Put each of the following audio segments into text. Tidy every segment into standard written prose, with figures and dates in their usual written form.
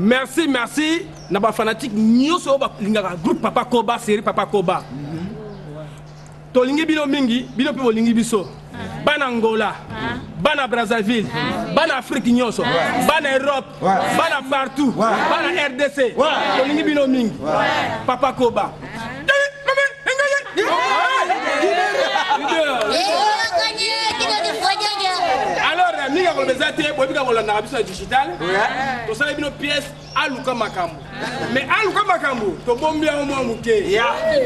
Merci, merci na ba fanatique nyonso oyo balingaka groupe Papa Koba, série Papa Koba. Tolingi bino mingi, bino mpe bolingi biso. Bana Angola, bana Brazzaville, bana Afrique nyonso, bana Europe, bana partout, bana RDC. Tolingi bino mingi. Papa Koba. Alors, mingi akoloba eza te, boyebi kaka kolandaka biso na digital. Tosali bino pièce aluka makambo. Mais aluka makambo, tobombi yango mwa moke.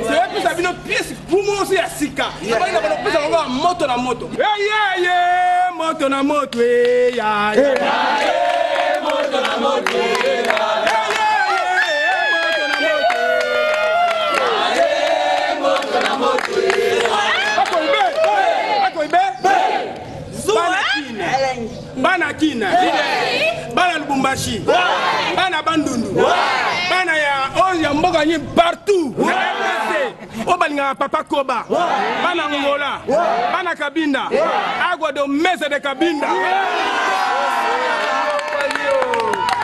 Toyepesa bino pièce gumosi ya sika. Tobaki na kolopesa yango ya moto na moto. Eyeye, moto na moto, eya. Moto na moto, bana kina bana lubumbashi bana bandundu bana ya oyo ya mboka nini partout na rdc oyo balingaka papa koba bana ngola bana kabinda agua do mesa de kabinda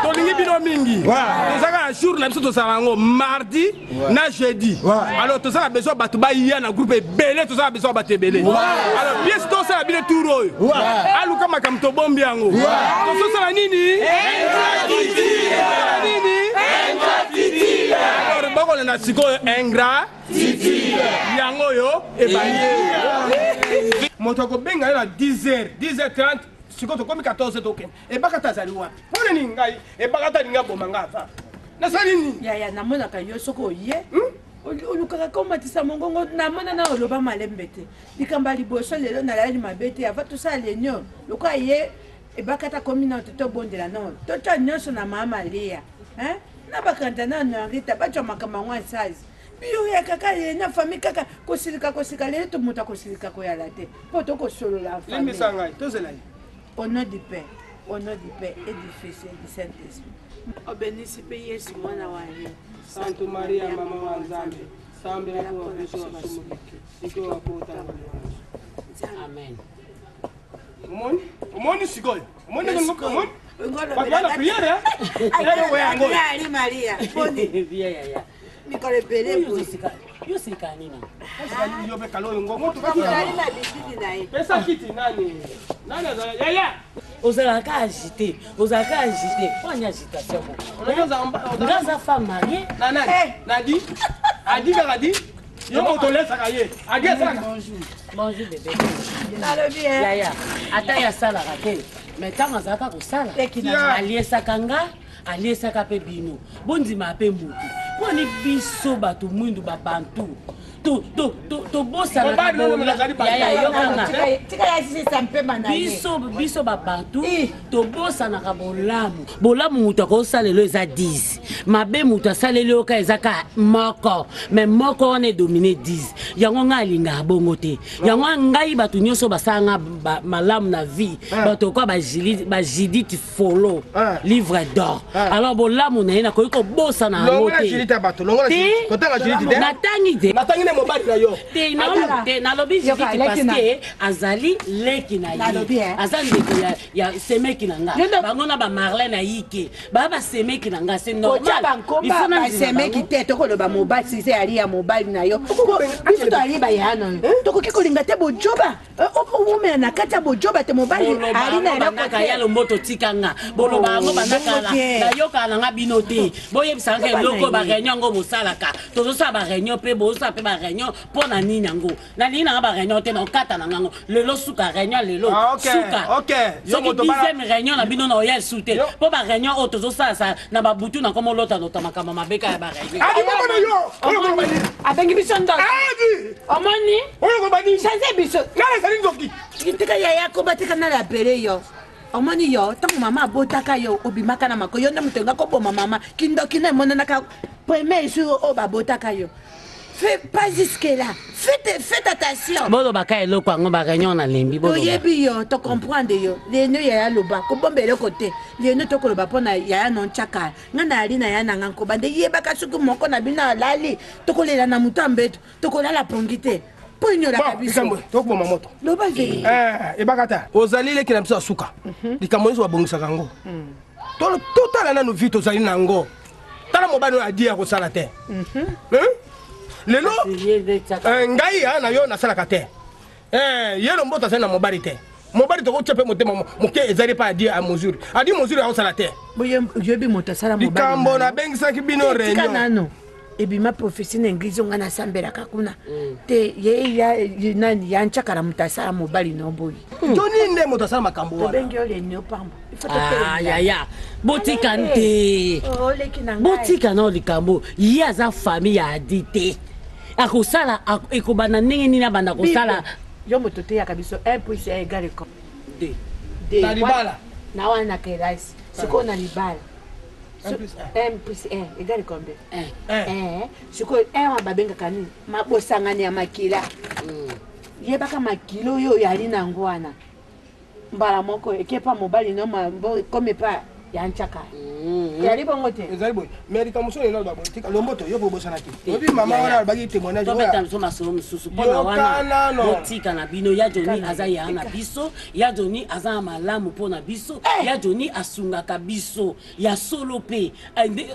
tolingi bino mingi tozalaka na jour na biso tozalaka yango mardi na jeudi. Alors toza na besoin bato baya na groupe ebele, toza na besoin bato ebele. Alors pièce tosala bino tour oyo aluka makambo tobombi yango tozosala nini nini. Alors bokolanda sikoyo ingrat yango oyo ebandi moto akobenga yo na 10 h 10 h 30 sikoyo tokomi 14 tokende ebakata azali wapi mpo nini ngai ebakata alingi aboma ngai ava nasali nini yaya namonaka yo soki oye olukaka komatisa mongongo namona na oloba malembe te likambo ya liboso lelo nalayeli mabe te ava tosala lenio lokola ye ebakata komi nano te tobondela nano totya nyonso na mama malia na bakanta na norita batya makambo yango asazi biyo ya kaka ye na famille kaka kosilika kosilika lelo to moto akosilika koyala te mpo tokosolola limbisa ngai tozela ye. Au nom du Père, au nom du Père et du Fils et du Saint-Esprit. Obenisi mpe Yesu mwana wa ye. Santu Maria mama wa Nzambe, sambela mpo na biso basumuki, sikoyo akota Amen. Omoni? Omoni sikoyo? Omoni ndenge omoni? Bato bana priere, eh? Yango Ali Maria. Boni. Bien yaya. Mikolo ebele boye. Yo sika nini? Yo mpe kala oyo ngongo tokaki Ozali na bitidi na ye. Pesa kiti nani? Nani azala? Yaya! Ozalaka agité, ozalaka agité. Mpo ani agitation bo? Nga aza femme mariée. Na nani? Nadi? Adi kaka di? Yo moto olesaka ye. Adi asalaka. Bonjour. Bonjour bébé. Nalobi eh. Yaya, ata ye asalaka te. Mais ntango azalaka kosala, aliesaka nga, aliesaka mpe bino. Bondima mpe motu. Mpo ni biso bato mwindu babantu tobosanaka biso biso babantu tobosanaka bolamu. Bolamu moto akosalela eza 10, mabe moto asaleli yo ka eza ka moko, mais moko wana edomine 10. Yango ngai alingaka bongo te. Yango ngai bato nyonso basalanga malamu na vie, bato kwa bajidite folo livre d'or, alors bolamu na ye nakoki kobosana yango te. Natangi te, natangi ne mobali na yo te, te nalobi Judith parce que azali leki na ye, aza ndeko ya semeki na nga. Bango na bamarlene ayike baa basemeki na nga, c'est normal. Bankomba basemeki te, tokoloba mobali sise ali ya mobali na yo. Biso toali baya na yo, tokoki kolinga te bojoba omela na kati ya bojoba te. Mobali ali na eloko te ya lomboto, tika nga boloba yango bandakala nayokaka na nga bino te. Boyebisaka eloko baréunion yango bosalaka, tozosala baréunion mpe bozosala mpe baréunion mpo na nini? Yango nalingi nanga baréunion te, na okata na ngango lelo suka réunion lelo suka. Soki dixième réunion na bino na oya esu te, mpo baréunion oyo tozosala na babutu na komo olota makambo mabe kaka ya baréunion. Abengi biso ndoki, omoni change biso. Tika yaya koba, tika nala apele yo. Omoni yo, ntango mama abotaka yo, obimaka na mako yo nde moto enga koboma mama. Kindoki na emonanaka premier jour oyo babotaka yo. Fais pas jusque là, faites attention. Bolobaka eloko yango baréunion nalembi. Toyebi yo, tocomprendre yo. Leno yaya loba kobomba eloko te. Leno tokoloba mpo na yaya nontyaka nga nayali na ya nanga nkoba nde yebaka soki moko na bino alali, tokolela na moto ya mbeto, tokolala pongi te mpo enyolaka biso. Tokoboma moto. Loba vérité. Ebaka ta ozali leki na biso ya suka. Likambo nyonso babongisaka yango. Totala nanu vie tozali na yango. Tala mobali oyo adi akosala te. Hein? Lelo ngai ya na yo nasalaka te. Ye lomboto azali na mobali te. Mobali tokotia mpe motema moke ezali mpe adi a mesure. Adi mesure akosala te. Oyebi moto asala mobali. Likambo nabengisaki bino réunion. Nano ebima prophétie na église nga nasambelaka kuna te ye ya nani ya nchakala moto asala mobali no boyi. Joni nde moto asala makambo wana. Tobengi yo réunion pamba. Ah, yaya botika te, botika nao likambo. Ye aza famille ya adi te, akosala ekobanda ndenge nini abanda kosala? Yo moto oteyaka biso 1 plus 1 égale 2. Na libala. Na wana na kelasi, sikoyo na libala 1 plus 1 égale combien? 1. Sikoyo 1 wana babengaka nini? Mabosangani ya makila. Yebaka makila oyo oyali nango wana mbala moko ekepa mobali no komi pa ya nchaka yali bongo te. Ezali boye, mais likambo mosusu lelo baboye tika lomboto yo bobosanaki. Oyebi mama wana alobaki témoignage. Tobeta biso masolo mosusu mpona wana. Botika na bino ya Joni aza ya na biso, ya Joni aza na malamu mpona biso, ya Joni asungaka biso ya solo mpe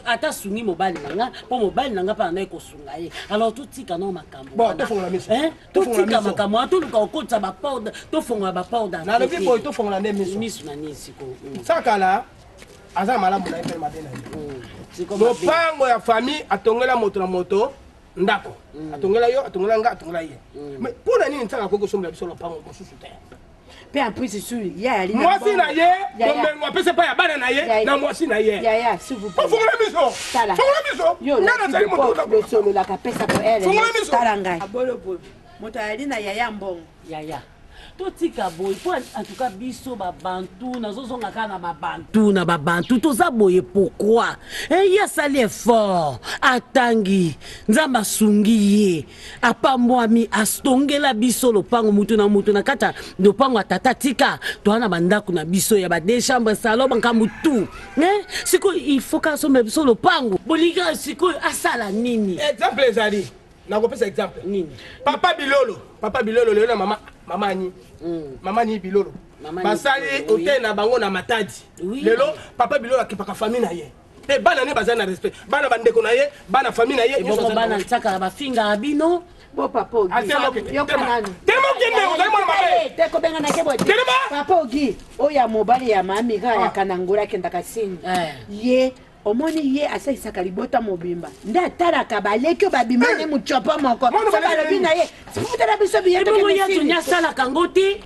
ata asungi mobali na nga mpo mobali na nga mpe anaye kosunga ye. Alors totika nao makambo, totika makambo wana, toluka kokotisa baporte, tofongola baporte. Nalobi boye, tofongola nde miso. Miso na nini sikoyo? Sakala aza malamu na ye mpe mabe na ye. Lopango ya famille atongela moto na moto ndako, atongela yo, atongela nga, atongela ye. Mais mpo na nini Nsaka akoki kosombela biso lopango mosusu te? Mpe en plus su ye ali mwasi na ye, bomengo apesa epai ya bana na ye na mwasi na ye. Yaya, s'il vous plaît. Ofongola miso, fongola miso. Nga nazali moto. Losololaka pesa po. Fongola miso. Tala ngai abolo moto ayali na yaya mbongo. Yaya, totika boye mpo en tout cas biso babantu nazozonga kaka na babantu na babantu toza boye. Pourquoi? Ye asali effort, atangi, Nzambe asungi ye, apambwami, atongela biso lopango, mutu na mutu na kati ya lopango ya tata. Tika toa na bandako na biso ya ba deux chambres, salon, makambo tout. Sikoyo il faut kaka asomba biso lopango? Bolingi sikoyo asala nini? Exemple ezali, nakopesa exemple. Nini? Papa Bilolo, papa Bilolo lelo na mama, mama ani, mama ani Bilolo basali hotel na bango na Matadi. Lelo papa Bilolo akipaka famille na ye mpe bana ne bazali na respect, bana bandeko na ye, bana famille na ye. Bongo bana ntiakala bafingaka bino? Bo papa Ogi, yoka nanu. Telema, okende, ozali mwana mabe. Te, kobenga ke boye. Telema. Papa Ogi oyo ya mobali ya mamika ayaka na Ngola, akendaka sini. Ye omoni ye asalisaka libota mobimba, nde atalaka baleki oyo babima ne mutiopo moko so balobi na ye futela biso. Ebongo ya Joni asalaka ngo te?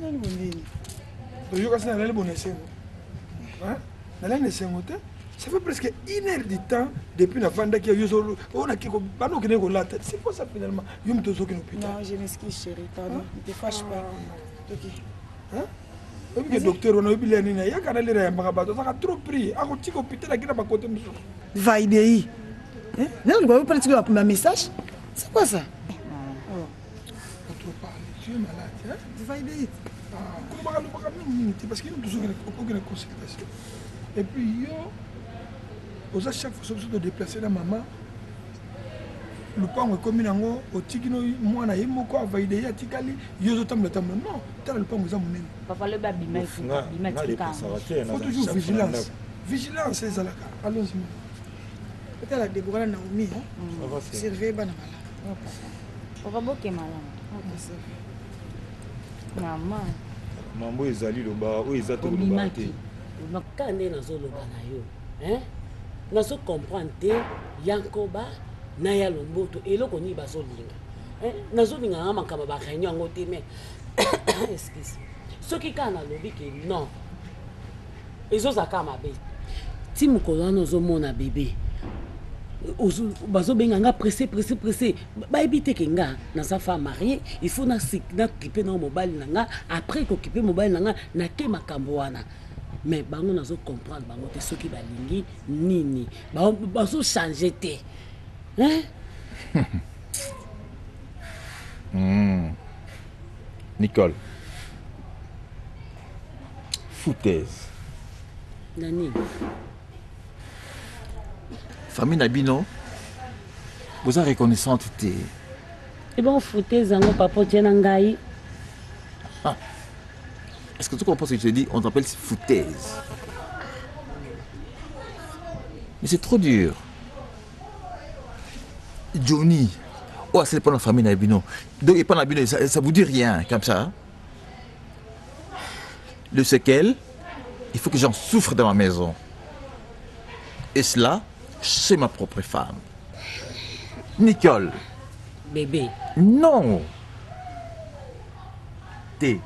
Nani bondeni toyoka se nalali bona esengo, nalali na esengo te. Ça fait presque une heure du temps depuis nafandaki yo oyo bana okende kolata. C'est quoi ça finalement? Yo moto ozokende hôpital. Non, je m'excuse chérie, pardon, ne te fâche pas. Ok. Oyebi ke docteur wana oyebi lia nini ayaka na lera yambaka bato, azaka trop pris, akotika hôpital akenda bakote mosusu. Vaidei. Nani quoi pratiquement ma message? C'est quoi ça? Trop parler, tu es malade, hein? Vaidei. Kolobaka lobaka mingi mingi te parce que yo moto ozokende consultation et puis yo oza chaque fois soki todéplace na mama lupango ekomi nango otiki no mwana ye moko avaide ye atikali yo ozotambola tambola. Non, tala lupango eza monene. Papa lobi abima abima tika. Faut toujours vigilance, vigilance ezalaka. Allons-y. Otala Debora na Naomi, surveille bana malamu. Papa, boke malamu. Mama. Mambo ezali loba oyo eza te, kolobaka te. Kaka nde nazoloba na yo, nazocomprendre te yankoba na ya lomboto eloko nini bazolinga. Nazolinga nanga makambo ya baréunion yango te, mais excuse, soki kaka nalobi ke non, ezozala kaka mabe. Ti mokolo wana ozomona bebe bazobenga nga pressé, pressé, pressé. Bayebi te ke nga naza femme mariée, il faut nakipe na mobali na nga, après kokipe mobali na nga nake makambo wana. Mais bango nazo comprendre bango te, soki balingi nini bazochange te, hein? Nicole. Foutaise. Nani? Famille na bino boza reconnaissante te. Ebongo foutaise yango papa otie na ngai? Ah. Est-ce que tu comprends ce que je te dis? On t'appelle foutaise. Mais c'est trop dur. Johnny, oh, c'est pas la famille na bino. Donc, et pas la bino, ça vous dit rien comme ça. Hein? Le séquel, il faut que j'en souffre dans ma maison. Et cela, chez ma propre femme. Nicole. Bébé. Non. Te.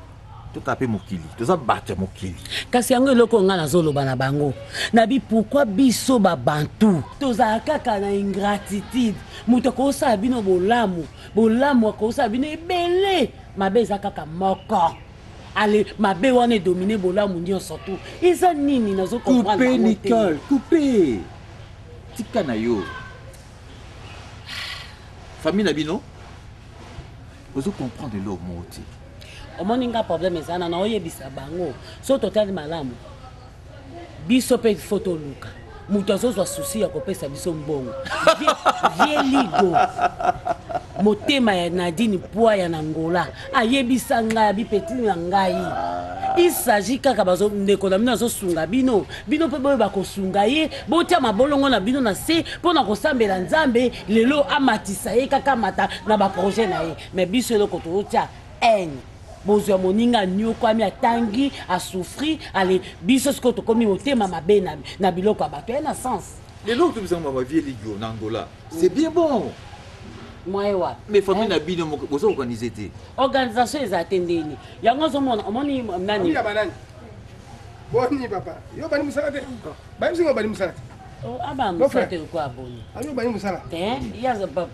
Toka pe mokili. Toza bato ya mokili. Kasi yango eloko nga nazoloba na bango. Nabi pourquoi biso ba bantu tozala kaka na ingratitude. Moto akosala bino bolamu, bolamu akosala bino ebele, mabe eza kaka moko. Ale mabe wana edomine bolamu nyonso tu. Eza nini nazo comprendre Coupe Nicole, coupe. Tika na yo. Famille na bino ozo comprendre eloko moko te. Omoni nga problème eza na naoyebisa bango so totali malamu biso mpe fo toluka moto azozwa susi ya kopesa biso mbongo vie ligo motema ya nadine pwa ya na ngola ayebisa ngai abipeti na ngai il s'agit kaka bazo ndeko na bino azosunga bino bino mpe boyeba kosunga ye botia mabolongo na bino na se mpo na kosambela nzambe lelo amatisa ye kaka amata na baprojet na ye mais biso eloko tozotia haine bozwi ya moninga anyokwami atangi asouffri ale biso sikoyo tokomi motema mabe na, na biloko ya bato ye na sens lelo tobisanga mama vie ligio na angola c'est bien bon moye wapi mais famille na bino moko boza organise te organisation eza te ndeni yango ozomona omoni nani ya banani boni papa yo bani mosala te bayebisi ngo bani mosala te oh, aba mosala te lokola boni abi bani mosala te ye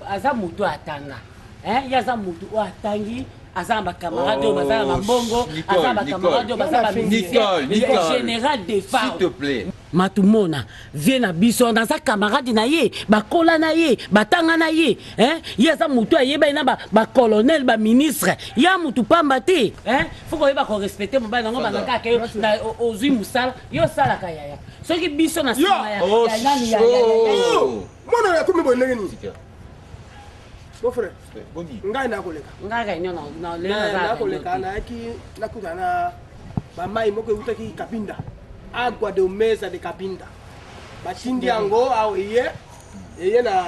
aza motu atanga ye aza motu oyo atangi aza na bacamarade oyo baza na mambongo aza na bacamarade oyo baza bamusicien général de s'il te plaît matumona vie na biso naza camarade na ye bakola na ye batanga na ye hein? Ye aza motu ayebani na bacolonel ba baministre ya motu pamba te hein? Fo koyeba korespecte mobali nango banda kaka yo ozwi mosala yo osalaka yaya soki biso na nsima ya nani ya mwana akomi boye ndenge nini mon frère ngai nakoleka ngai réunion nakoleka nayaki nakutana na bamai moko eutaki kapinda agua de mesa de kapinda batindi yango awa eye eye na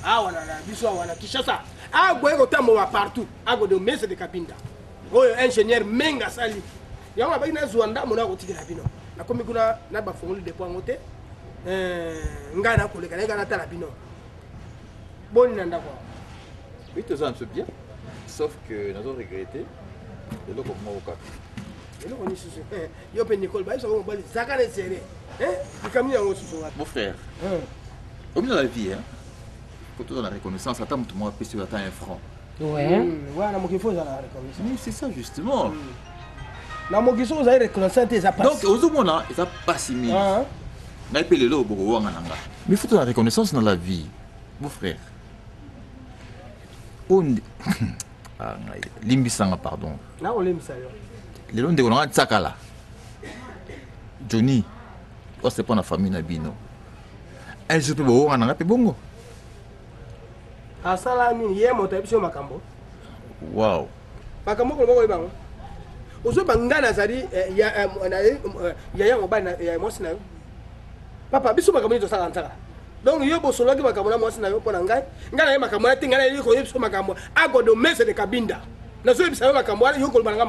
awa na biso awa na kinshasa agua ekotambola partout agua de mesa de kapinda oyo ingénieur menga asali yango abaki nazwa ndambo nakotikela bino nakomi kuna na bafongoli depo yango te eh, ngai nakoleka naye ngai natala bino boni na ndako awa oui toza na biso bien sauf que nazo regrette eloko moko kaka eloko nini susu eh, yo mpe nicole bayebisaka mobali zaka na esere eh, likambo yango susu wapi mon frère omi dans la vie hein faut toza na reconnaissance ata moto moko apesi yo ata un franc ouais wana mokili fo ozala na reconnaissance mais c'est ça justement na mokili soki ozali reconnaissant te eza donc ozomona eza pasi mingi ah. ngai mpe lelo bokowanga na nga mais faut la reconnaissance dans la vie mon frère oyo ah, ngai limbisanga pardon nakolimbisa yo lelo ndeko na nga ntsakala johnny oyo c'est mpo na famille na bino un jour mpe bowanga na nga mpe bongo asala nini ye moto ayebisi yo makambo wow makambo okoloba koyeba yango ozoba ngai nazali eh, eh, eh, yaya mobali ya mwasi na yo papa biso makambo nini tosalaka nsaka donc yo bosololaki makambo na mwasi na yo mpo na ngai ngai naye makambo wana te ngai nayebi koyebisa makambo agodo mese de kabinda nazoyebisa yo makambo wana yo koloba na ngai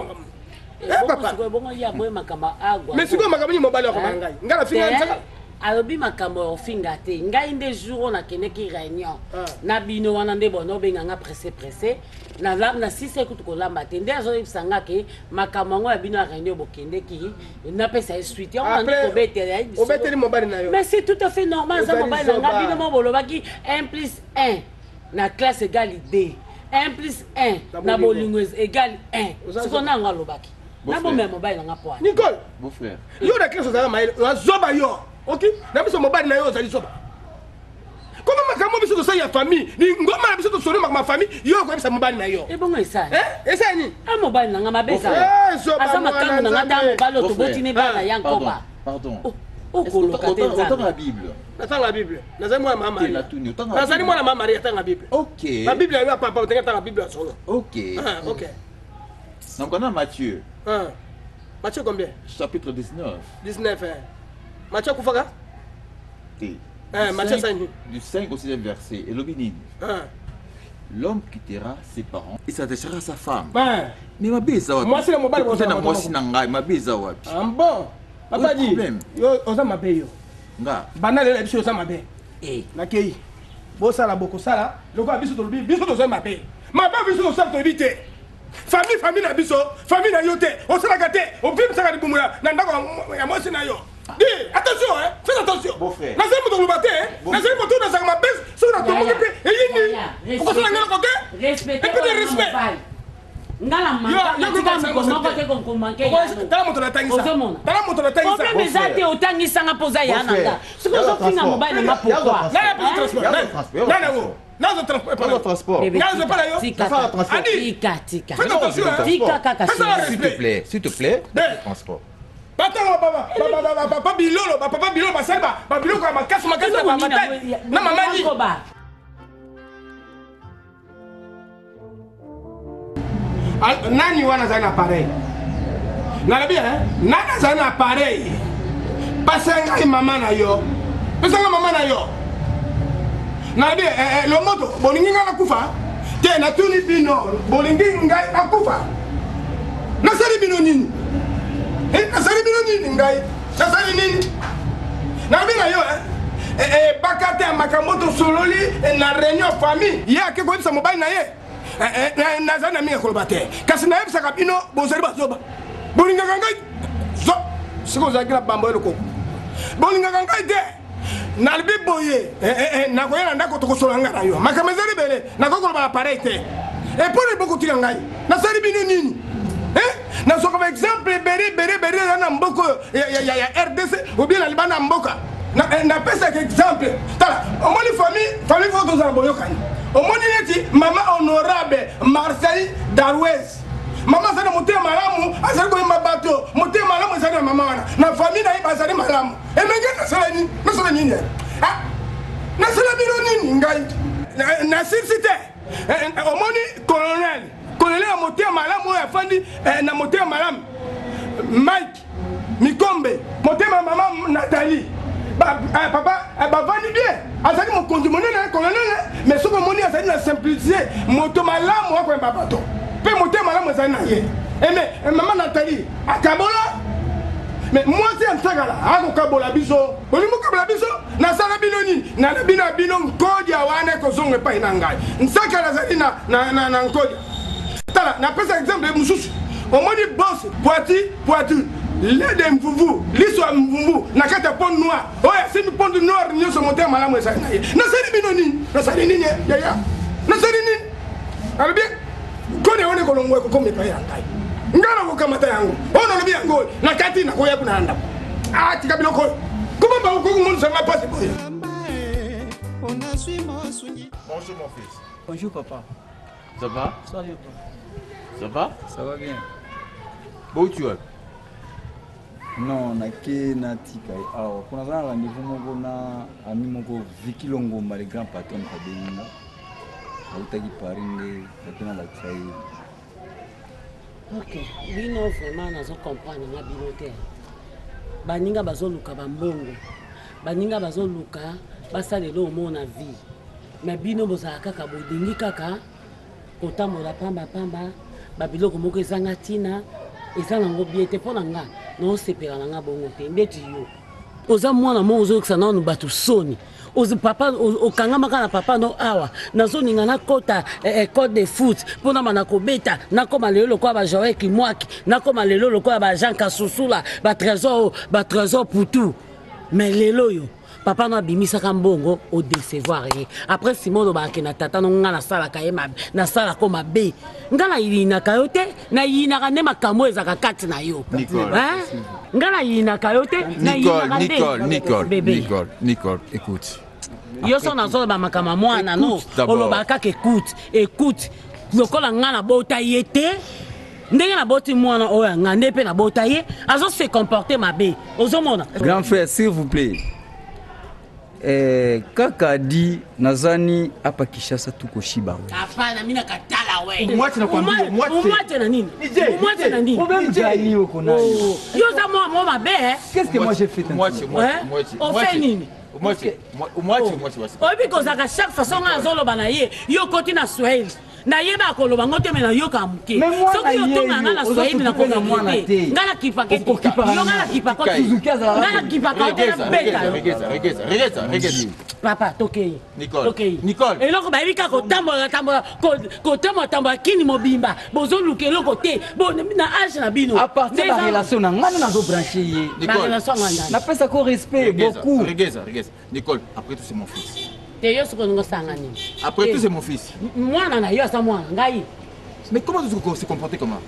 makambo mais sikoyo makambo nini mobali akoma ngai ngai nafinga nsaka alobi makambo ya kofinga te ngai nde jour oyo nakendeki réunion ah. na bino wana nde bona obenga nga presse presse nasisa kutu kolamba te nde azoyebisa nga ke makambo yango ya bino ya réunion bokendeki napesa ye suite yango nandi kobetela obeteli mobali na yo mais c'est tout à fait normal aza mobali na nga bino mo bolobaki 1 plus 1 na classe égale 2 1 plus 1 na bolingo égale 1 siko na yango alobaki nabomela mobali na nga po nicole yo na classe ozalaka mayele ozoba yo ok na biso mobali na yo ozali zoba koma makambo biso tosali ya famille lingomba na biso tosoli makambo ya famille yo okoyebisa mobali na yo ebongo esali eh? esali nini a mobali na nga mabe aza makambo na nga ta mobali oyo toboti ne bana ya nkoba pardon okoloka te nzambe bible natanga bible nazali mwana mama maria nazali mwana mama maria atanga bible ok ba bible ya papa otanga tanga bible ya solo ok ah, ok Na mokanda Matthieu. Ah. Matthieu combien? Chapitre 19. 19 hein. Matthieu akufaka? Te. Eh, Matthieu 5. Du 5 au 6e verset. Elobi nini? Ah. L'homme quittera ses parents et s'attachera à sa femme. Ouais. Mais mabe eza wapi? Mwasi na mobali Okuta na mwasi na ngai, mabe eza wapi? Ah bon. Papa dit, yo oza mabe yo. Nga. Banda lelo biso oza mabe. Eh. Nakei. Bosala bokosala lokola biso tolobi biso toza mabe. Mabe biso tosala toyebi te. Famille famille na biso, famille na yo te. Osalaka te, ovimbisaka libumu na ndako ya mwasi na yo. Dis, attention, hein, fais attention. Beau frère. Nazali moto koloba te, hein. Nazali moto oyo nazalaka mabe soki natomboki mpe eyindi. Okosala ngai eloko te. Respecte Un peu de respect. nga na mankatika moko moko te komanke tala moto natangisa tala moto natangisa problème eza te otangisanga mpo oza ya na nga soki ozofinga mobali na nga pourquoi nazo transport nazo epa na yo tika tika tika kaka s'il te plaît s'il te plaît transport batanga bapapa bilolo bapapa bilolo basali babiloko ya makasi makasi na bamatali na mamadi. Nani wana azali na appareil nalobi nani azali na appareil pesa ngai mama na yo pesa ngai mama na yo nalobi lomoto bolingi ngai nakufa te natuni bino bolingi ngai nakufa nasali bino nini nasali bino nini ngai nasali nini nalobi na yo ebaka te ya makambo tosololi na réunion famille ye ake koyebisa mobali na ye nazali na mingi ya koloba te kasi nayebisaka bino bozali bazoba bolingaka ngai soki ozalaki na bambo eloko bolingaka ngai te nalobi boye nakoya na ndako tokosola ngai na yo makambo ezali ebele nakoki koloba na pareil te epona bokotika ngai nasali bino nini nazwaka baexemple ebele ebele ebele eza na mboka oyo ya rdc obie na libanda ya mboka napesaka exemple tala omoni famille famille fo tozala boyokani omoni neti mama honorable marcel darwes mama azali na motema malamu azali koyemba bato motema malamu ezali na mama wana na famille na ye bazali malamu emenge nasala nini nasala nini nasala bino nini ngai nasilisi te omoni colonel colonel ya motema malamu oyo afandi na motema malamu mike mikombe motema mama nathalie papa bavandi bien azali mokonzi monene colonel mais soki omoni azali na simplicité moto malamu akoyemba bato mpe motema malamu ezali na ye eme mama nathalie akabola mais mwasi ya nsakala akokabola biso bolingi bokabola biso nasala bino nini nana bino ya bino nkodia wana ekozonga epai na ngai nsakala azali na nkodia tala napesa exemple mosusu omoni bos poiti poitu lede mvuvu liso ya mvumbu na kati ya pont noir oyo asimbi pont noir nyonso motema malamu ezali na ye nasali bino nini nasali nini yaya nasali nini alobi koni yango ekolongwa ekokoma epai ya ngai ngai nakokamata yango oyo nalobi yango oyo na kati nakoya kuna na ndako atika biloko oyo koma bakoki komonisa ngai mpasi boye. Bonjour mon fils. Bonjour papa. Ça va? Ça va bien. Ça va? Ça va bien. Bon tu wapi? Non, nake natika ye awa mpo naza na rendez-vous moko na ami moko Vicky Longomba le grand patron abengi nga autaki Paris nde nake nalakisa ye. Ok, bino vraiment nazo comprendre nga bino te. Baninga bazoluka bambongo, baninga bazoluka basala eloko moko na vie, mais bino bozala kaka bolingi kaka kotambola pamba pamba, babiloko moko ezanga ntina, eza nango bien te. Mpo na nga naosepela na nga bongo te. Ndeti yo oza mwana moko ozokisa nanu bato soni. Papa okangamaka na papa no awa nazoninga nakota code de foot mpona ma nakobeta nakoma lelo lokola ba Joël Kimwaki, nakoma lelo lokola ba Jean Kasusula, ba Trésor, ba Trésor Putu. Mais lelo oyo papa no abimisaka mbongo odecevoir ye. Après Simon olobaka na tata no nga nasalaka ye mabe, nasalako mabe. Nga nayinaka yo te, nayinaka nde makambo oyo ezalaka kati na yo. Nicole. Hein? Nga nayinaka yo te, Nicole, nayinaka nde. Nicole, Nicole, Bébé. Nicole, Nicole, écoute. Yo so nazoloba makambo ya mwana no Écoute d'abord. olobaka kaka écoute écoute lokola nga nabota ye te ndenge naboti mwana oyo ya nga nde mpe nabota ye azo se comporter mabe ozomona. Grand frère, s'il vous plaît. Eh, kaka di nazani apa Kinshasa tukoshiba. Hapana, mina katala Ah ouais. Umwache nakwambia, umwache. Umwache na nini? Umwache na nini? Problème gani uko nayo? Oh. Yo oza mwa mwa mabe eh? Qu'est-ce que moi j'ai fait Umwache, umwache, Eh? umwache. Ofe nini? Umwache, umwache, umwache basi. Oyebi kozalaka chaque façon ngai azoloba na ye, yo okoti na Swahili. Nayeba koloba ngo te me nayoka moke. Mais mwana Soki ye otonga nga na yo, Swahili ozokipe na mwana nakoka te. te. Nga nakipaka te. Okokipaka Yo nga nani? nakipaka te. Suzuki azalaka Nga nakipaka te Regeza, nabeta yo. regeza, regeza, regeza, regeza. Papa tokei. Nicole. Tokei. Nicole. Eloko bayebi kaka kotambola tambola kotambola tambola kini mobimba bozoluka eloko te Bo- na age na bino. À partir Nde ya eza- relation na ngai nde nazobranche ye. Ba relation nga nani? Napesako respect Regeza, beaucoup. regeza, regeza. Nicole, après tout c'est mon fils. Te yo soki olingi osanga nini? Après Te. tout c'est mon fils. Mwana na yo aza mwana ngai. Mais comment tu se comporter comment?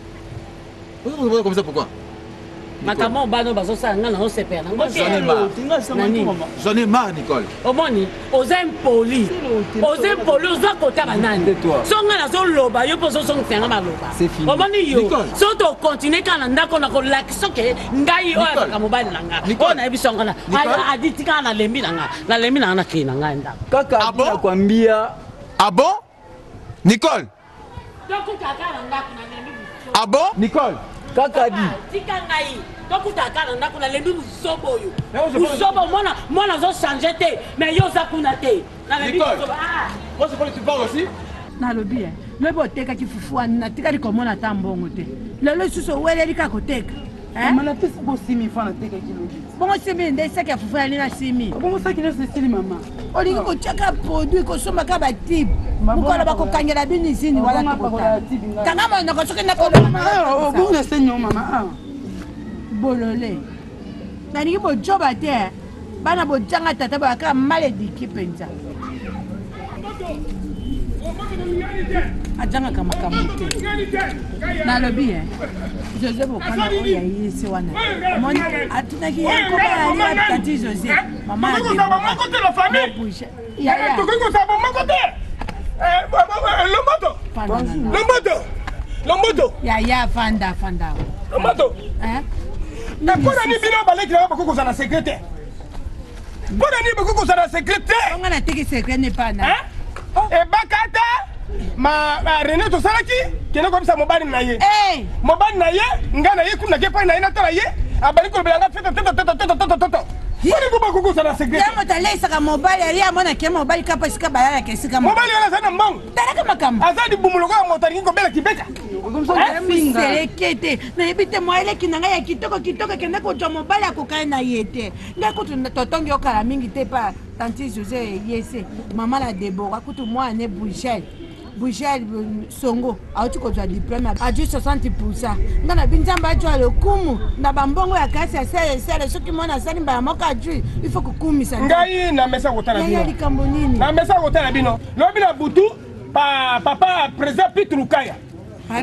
Vous vous comportez comme ça pourquoi? Makambo oyo bana oyo bazosala ngai nazosepela nango te. J'en ai marre. Na nini? J'en ai marre Nicole. Omoni oza impoli, oza impoli, oza kota banani. So ngai nazoloba yo mpo ozozongisa yanga maloba. C'est fini. Omoni yo Nicole. so tokontinue kaka na ndako na kolakisa ke ngai oyo Nicole. azalaka mobali na nga Nicole. oyo nayebi songo na Nicole. adi tikaka nalembi na nga, nalembi na nga, nakei na ngai ndako. Kaka Ah Adi bon? nakwambia Ah bon? Nicole. Tokutaka kaka na ndako nalembi buzoba. Ah bon? Nicole. Kaka Adi. Tika ngai tokutaka kaka na ndako nalembi buzoba oyo buzoba mwana mwana azochange te mais yo oza kuna te nalembi Nicole. buzoba. Ah. Moi je crois que tu parles aussi. Nalobi e lobi otekaki fufu wana, natikali komona ata mbongo te. Lelo lisusu oweleli kaka koteka. Eh? Mama, napesi ko simi fa natekaki lobi. Bongo simi nde saki ya fufu yali na simi. Bongo saki nyonso esili mama. Olingi kotiaka produit kosombaka batibe mokolo bakokangela bino izini wana. Mabongo tokotala apakola tibe ngai. Kanga monoko soki Ah, bongo na senyo mama. Ah. Bolole nalingi bojoba te eh. Bana bojanga tata boyaka mal éduqué mpenza ajangaka makambo te. Nalobi e José Bokana oyo ya yesi wana omoni atunaki ye nkoma yali wapi tati José mama ya Tokoki kozala moko te na famille. Deborah yaya. Tokoki kozala moko te. Lomboto. Lomboto. Lomboto. Yaya fanda fanda. Lomboto. Eh? Mpona nini bino baleki na bakoki kozala na secret te? Mpona nini bakoki kozala na secret te? Onga nateki secret ne pa na Ebaka te ma ma René tosalaki kende koyebisa mobali na ye. Eh! Mobali na ye ngai na ye kuna ke epai na ye natala ye abali kolobela nga toto toto toto toto toto toto. Mpona nini bakoki kozala na secret Ye te? moto aleisaka mobali ali amonaki ye mobali kapa esika balalaka esika moko. Mobali wana azali na mbongo. Talaka makambo. Aza libumu lokola moto alingi kobela kibeka. Seleke te nayebi te mwa eleki na ngai ya kitoko kitoko ekende kozwa mobali akokani na ye te. Ngai kutu totongi okala mingi te pa tanti José yese mama na Debora kutu mwana Bruxelles Bruxelles songo auti kozwa diplôme azwi 60 %. Ngai na bi Nzambe azwa lokumu na bambongo ya kasi ya selesele soki mwana asali mbala moko azwi il faut kokumisa. Ngai na mesa kotala Yaya bino. likambo nini? Na mesa kotala bino lobi na butu pa papa président Pitu Lukaya.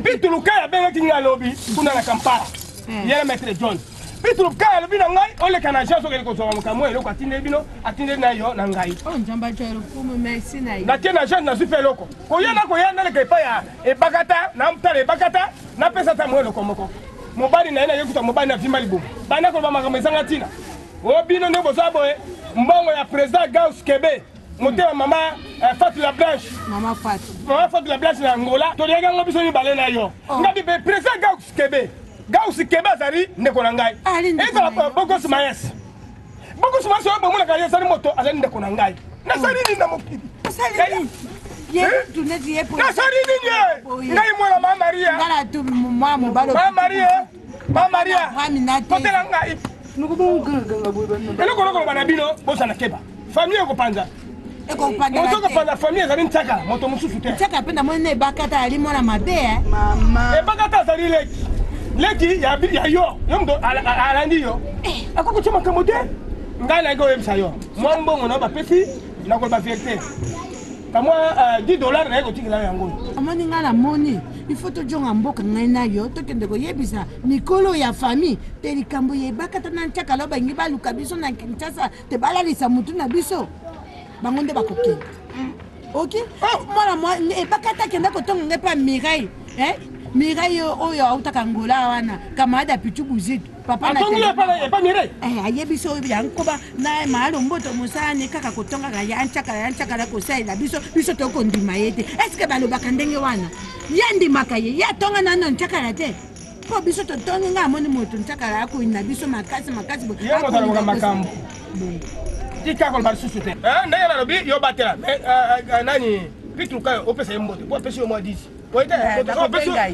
Pitu Lukaya abengaki ngai alobi kuna na Kampala. Eh. Ye na maître John Pitu Lukaya alobi na ngai oleka na agence okende kozwa makambo eloko atindeli bino atindeli na yo na ngai. Oyo Nzambe azwa lokumu merci na ye. Natie na agence nazwi mpe eloko koya na koya naleka epai ya Ebakata natala Ebakata napesa ata mwa eloko moko mobali na ye naye kuta mobali na vimba libumu banda koloba makambo ezanga ntina o bino nde boza boye mbongo ya président Gaus Kebe motema mama Fatu la Blanche. Mama Fatu. Mama Fatu la Blanche na Angola toliaki yango biso mibale na yo. Oh. Ngabi mpe président Gaus Kebe, Gaus Kebe azali ndeko na ngai. Ali ndeko ezala na yo. Bokos Mayes, Bokos Mayes oyo bomonaka ye azali moto azali ndeko na ngai. Nasali nini na mokili? Osali nini? Ye kutu neti ye Nasali nini ye? Boye. Ngai mwana ma Maria. Nga na tu mwa mobali. Ma Maria, ma Maria. Mwami na te. Kotela ngai eloko nakoloba na bino bozala keba famille ekopanza. Ekopandela Moto te. ekopanza famille ezali ntiaka moto mosusu te. Tiaka mpe namoni na Ebakata ali mwana mabe eh. Mama. Ebakata azali leki leki ya yo yo moto alandi yo akoki kotia makambo te. Ngai nayaki koyebisa yo mwa mbongo na yo bapesi nakoloba vérité kamwa 10 $ naye kotikela yo yango. Omoni ngai namoni il faut tojonga mboka ngai na yo tokende koyebisa mikolo ya famille te likambo ya Ebakata na Ntiaka lo bangi baluka biso na Kinshasa te balalisa mutu na biso bango nde bakokende. Ok mwana mwa Ebakata akende kotonga ngai mpe Mireille eh? Mireille oyo autaka Angola wana, camarade ya Pichu Buzitu. Papa na Atongi epa Mireille? Eh, ayebi so ya nkoba na maalo mboto mosala ne kaka kotongaka ya nchakala ya nchakala kosalela biso biso tokondima ye te. Est-ce que balobaka ndenge wana? Ye andimaka ye, ye atonga nano nchakala te. Mpo biso totongi nga amoni moto nchakala akoyina biso makasi makasi boye. Ye moto alobaka makambo. Tika koloba lisusu te. Eh, ndenge nalobi yo batela. Mais nani Pitruka opesa ye mbote po apesi yo mwa 10.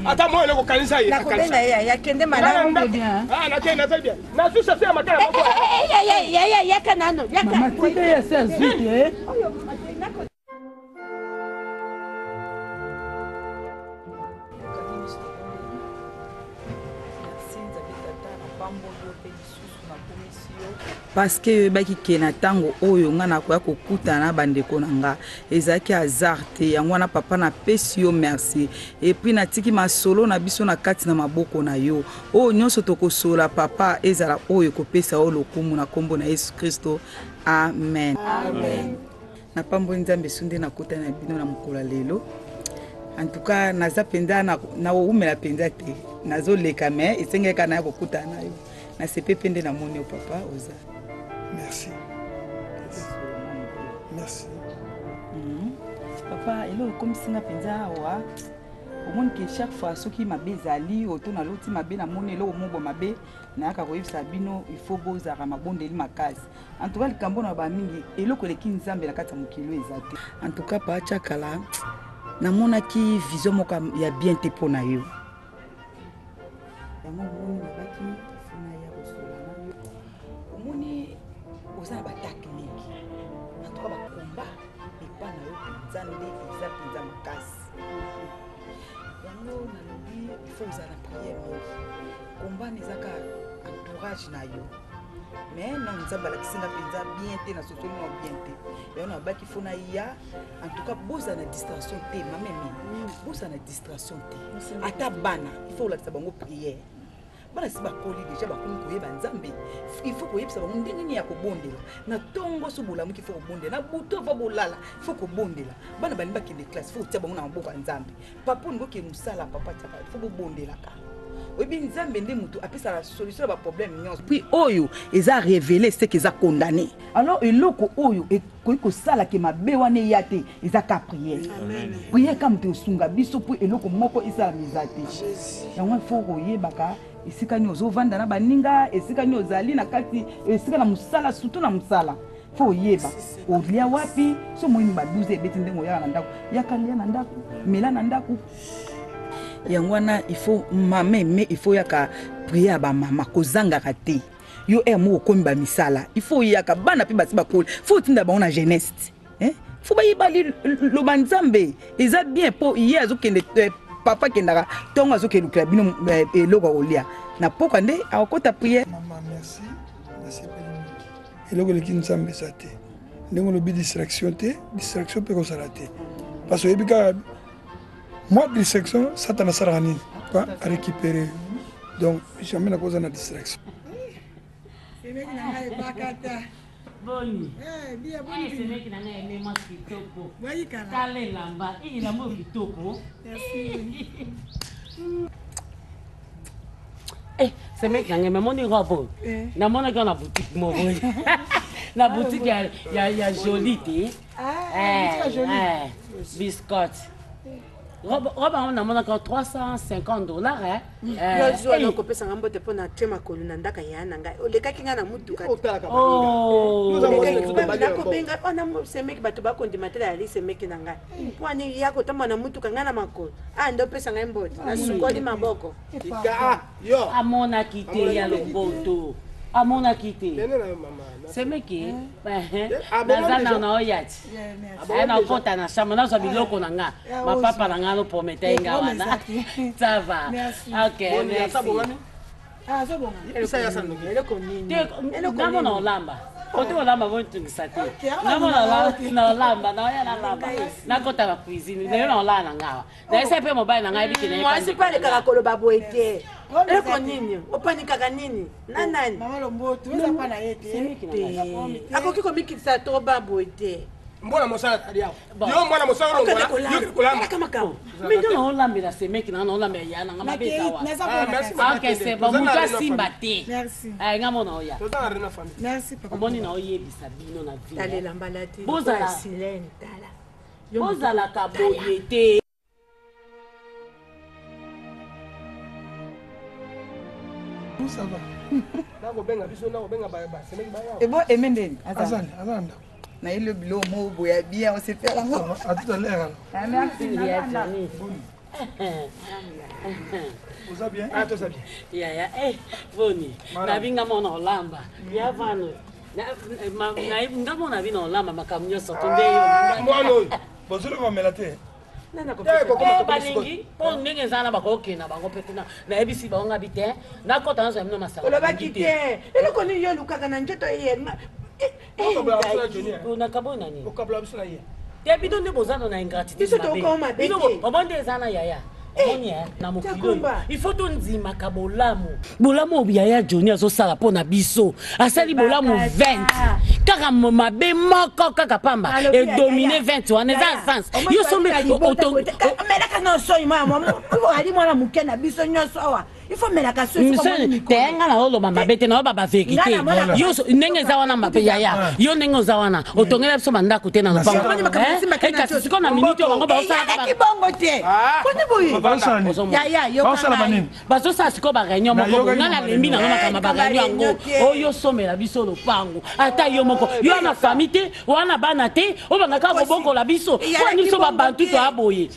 Ata mwa eloko kanisa ye. Nakobenga ye ya kende malamu bien. Ah na kende nazali bien. Nazwi sase ya makala moko. Yaka nano yaka. Mama tika ye asi azwi te. Parce que oyebaki ke na ntango oyo nga nakoya kokutana na bandeko na nga ezalaki hasard te. Yango wana papa napesi yo merci, et puis natiki masolo na biso na kati na maboko na yo. Oyo nyonso tokosola papa ezala oyo ekopesa yo lokumu na nkombo na Yesu Kristo, amen. Amen. Napamboli Nzambe so nde nakutana na bino na mokolo ya lelo. En tout cas naza mpenza nakoumela mpenza te, nazoleka me esengeli kaka naya kokutana na yo. Nasepe mpe nde namoni yo papa oza. Merci. Merci. Papa, eloko ekomisi nga mpenza awa, omoni ke chaque fois soki mabe ezali oto naloti mabe, namoni eloko moko mabe, nayaka koyebisa bino il faut bozalaka mabondeli makasi. En tout cas likambo na ba mingi eloko eleki Nzambe na kati ya mokili oyo eza te. En tout cas pa Tshakala, namonaki vision moko ya bien te mpo na yo. Yango omoni nabaki funa ya kosola na yo. Omoni oza na batake mingi. En tout cas bakomba epa na yo mpenza nde eza mpenza makasi. Yango nalobi il faut ozala na prière mingi. Komba wana eza kaka entourage na yo. Mais non, Nzambe alakisi nga mpenza bien te, nasosoli nga bien te. Yango nalobaki fo naya. En tout cas bozala na distraction te, mama Emile. Bozala na distraction te. Ata bana, il faut kolakisa bango prière. Bana si bakoli déjà bakomi koyeba Nzambe. Il faut koyebisa bango ndenge nini ya kobondela. Na tongo so bolamuki, il faut kobondela. Na butu avant bolala, il faut kobondela. Bana balingi bakende classe, il faut kotia bango na maboko ya Nzambe. Papa olingi okende mosala, papa tiaka, il faut bobondelaka. Oyebi Nzambe nde moto apesaka solution na ba problème nyonso. Puis oyo eza révélé, c'est que eza condamné. Alors eloko oyo ekoki kosala ke mabe wana eya te, eza ka prière. Prière ka moto esunga biso po eloko moko esalama eza te. Yango il faut koyebaka esika nini ozovanda na baninga, esika nini ozali na kati, esika na mosala, surtout na mosala. Faut oyeba olia wapi, so moyini ba 12 ebeti ndenge oyaka na ndako, yaka lia na ndako, mela na ndako. Yango wana il faut mama aime, il faut yaka prière ya ba mama, kozangaka te. Yo heure moko okomi ba misala, il faut yaka bana pe basi bakoli, faut otinda bango na jeunesse. Hein? Faut bayeba loba Nzambe eza bien po ye azokende, papa akendaka ntongo azokende lukela bino eloko ya kolia na poka nde akokota prière. Mama merci, nasepeli mingi. Eloko eleki Nzambe eza te. Ndenge olobi distraction te, distraction mpe kozala te. Parce que oyebi kaka moi distraction Satan asalaka nini? Pas récupérer. Donc jamais nakoza na distraction. Semeki na ngai ebakata. Boni. Eh, bia boni. Eh, semeki na ngai eme mwasi kitoko. Boyikala. Tala elamba, eh, elamba oyo kitoko. Merci. Eh, semeki na ngai, namoni robe oyo. Eh. Namonaki na boutique moko. Na boutique ya jolie te. Ah, Eh, boutique ya jolie. eh, biscotte. Robe, robe yango namonaka $350, hein. Eh, Yo zuwa eh. na kopesa nga mbote mpo na tie makolo na ndaka ya na ngai. Olekaki nga na mutuka te. Otalaka Oh. baninga. Olekaki nga nakobenga wana semeki bato bakondima te yali semeki na ngai. Mpo ani ya kotambola na mutuka ngai na makolo. Ah, nde opesa ngai mbote. Nasukoli maboko. Tika, yo. Amonaki te ya lomboto. Amonaki te. Kende na yo mama. Semeki, eh, Ah, bon, naza déjà. na na oyati. Yeah, merci. Eh, nakota na chambre, nazwa biloko na nga. Ya, Mapapa na nga no promete Eh, nga promesse wana. te. Ça va. Merci. Ok, Boni, merci. asa bongami? Ah, azobonga. Yebisa ye asala noki. Eloko nini? Te, ngambo na olamba. Kote olamba botungisa te. Ok, awa Ngambo na na olamba, na oya na lamba. Nakota na cuisine, nayo na olala na ngawa. Nayesa mpe mobali na ngai biki na ye Mwasi pande mpe alekaka koloba boye te. Promesse Eloko te. nini? Opanikaka nini? Na nani? Mama Lomboto, oza pa na ye te. Semeki na ngai. Te. Akoki komikitisa to ba boye te. Mbona mosala tali awa. Yo mwana mosala olongola, yo kolamba. Mais nga naolambela semeki nanga naolambela ya nanga mabe eza wa. Ah, merci, mama Ok, Kende. c'est bon, Toza na moto réunion asimba famille. te. Merci. Eh, nga mona oya. Toza na réunion famille. Merci papa. Omoni na oyebisa bino na vie. Tala elamba alati. Bozala. Lokola silene, tala. Yo moto- Bozalaka boye te. Ça va. Nakobenga biso nakobenga basemeki baya. Ebo aime ndeni Azali, aza na ndako. nayeli yo biloko moko boye ya bien osepela yango. À tout à l'heure alors. Ah, merci. Ya Johnny. Oza bien? Ah, toza bien. Yaya, eh, boni. Nabi nga mona olamba. Ya vano. Nga mona bino olamba makambo nyonso to nde yo. Mwana oyo. Bozoloka bamela te. Eh, kokoma Eh, tokomi balingi mpo ndenge eza na bakokende bango mpe kuna nayebisi bango ngabi te nakɔta nyonso ya bino masanga olobaki te eloko nini yo olukaka na nzoto ye Okabula biso na Johnny, eh. nakabo nani Okabula biso na ye. te bino nde boza na ingratitude Biso tokoma mabe bino te. obo nde eza na yaya omoni eh, na mokili oyo Takumba. il faut tondimaka bolamu bolamu oyo yaya Johnny azosala mpo na biso asali bolamu 20 kaka mabe moko kaka pamba edomine 20 wana eza sens yo sombi melaka na soi mwana ali mwana moke na biso nyonso awa il faut melaka soi te nga na oloba mabe te naoloba bavérité Nga namona- yo ndenge eza wana mabe yaya yo ndenge oza wana otongela biso bandako te na lopango kasi sikoyo na minute oyo bango eyalaki bongo te poni boye Yaya, yoka Baosala ngai. banini? bazosala sikoyo bareunion moko Nayokaki nga nalembi nango makambo bareunion yango réunion te. oyo osomela biso lopango ata yo moko yo wana famille te wana bana te oyo bandaka kobokola biso Eyalaki po biso bongo babantu te. toya boye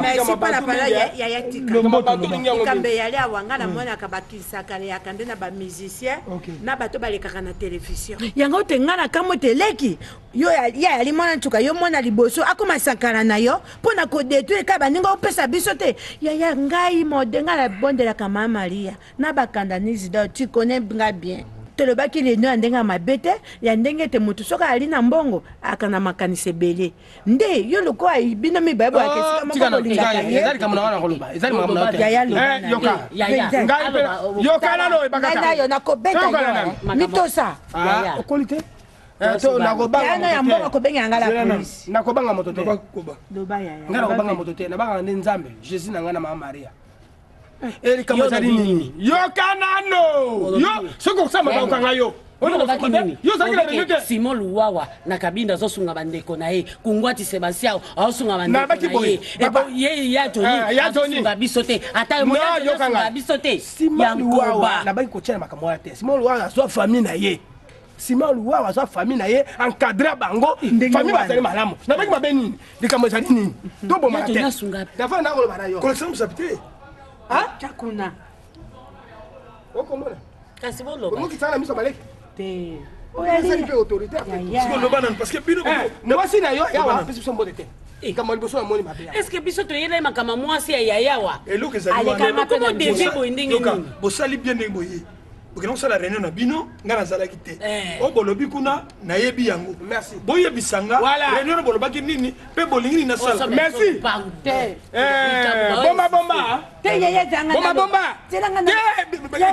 merci palapala yaya tika Lomboto, loba. likambo eyali awa nga namonaka bakisaka yaka nde na bamusicien na bato balekaka na televizio yango te nga na kamwe te leki yo ye ayali mwana ntuka yo mwana liboso akoma sankana na yo mpo na kodetruire kaka baninga opesa biso te yaya ngai mode ngai nabondelaka ma Maria na bakanda nizida tu connais nga bien tolobaki leno ya ndenge ya mabe te ya ndenge ete motu soki ali na mbongo akana makanisi ebele nde yo lokola bino mibale boyaka esika moko bolingaka ye eza likambo na nga na koloba eza likambo na yo te. Yaya loba Eh, na yoka ye. Ngai mpe yoka nano ebakata Ngai na yo nakobeta Yoka yo nano. mitosa Ah, okoli te Eh, to nakobanga Yaya na ya moto te. mbongo akobengela nga la police nakobanga moto te loba yaya ngai nakobanga moto te nabangaka nde Nzambe Jésus na ngai na mama Maria likambo Yo ezali lobi nini yoka nano yo soki okosala mabe okanga yo olobaki nini yo ozalaki na Olobaki réunion te Simon Luwawa na Kabinda azosunga bandeko na ye Kungwati Sebastiao azosunga bandeko Nabaki na boye, ye papa. Ebo ye ya Ah, Johnny ya Johnny. azosunga biso te ata No, ye ya Johnny yoka azosunga ngai. biso te Simon ya Luwawa nkoba nabaki kotia na makambo wana te. Simon Luwawa azwa famille na ye. Simon Luwawa azwa famille na ye, encadre bango, Ndenge famille wana. bazali malamu. Nabaki mabe nini? Likambo ezali nini? Tobomaka Ya te. Johnny asunga Nafana nakoloba na yo. Kolakisa mosapi te. Tya kuna Okomona. kasi boloba Omokisaka na miso baleki. te Ezali mpe autorité. Yaya. Sikoyo loba nanu parce que bino Eh, mwasi na yo yawa Loba nanu. apesi biso mbote te. Likambo ya liboso namoni mabe yawa. est ce que biso toyelai makambo ya mwasi ya yayawa eloko ezali Aleka wana. nga mpe na Bosa- boye ndenge Yoka, nini? bosali bien ndenge boye bokenda kosala réunion na bino ngai nazalaki te Eh. oyo bolobi kuna nayebi yango Merci. boyebisa nga Voilà. réunion na bolobaki nini mpe bolingi nini nasala Merci. te Eh, bomba bomba. te yaya ezanga Bomba bomba. telanga Te,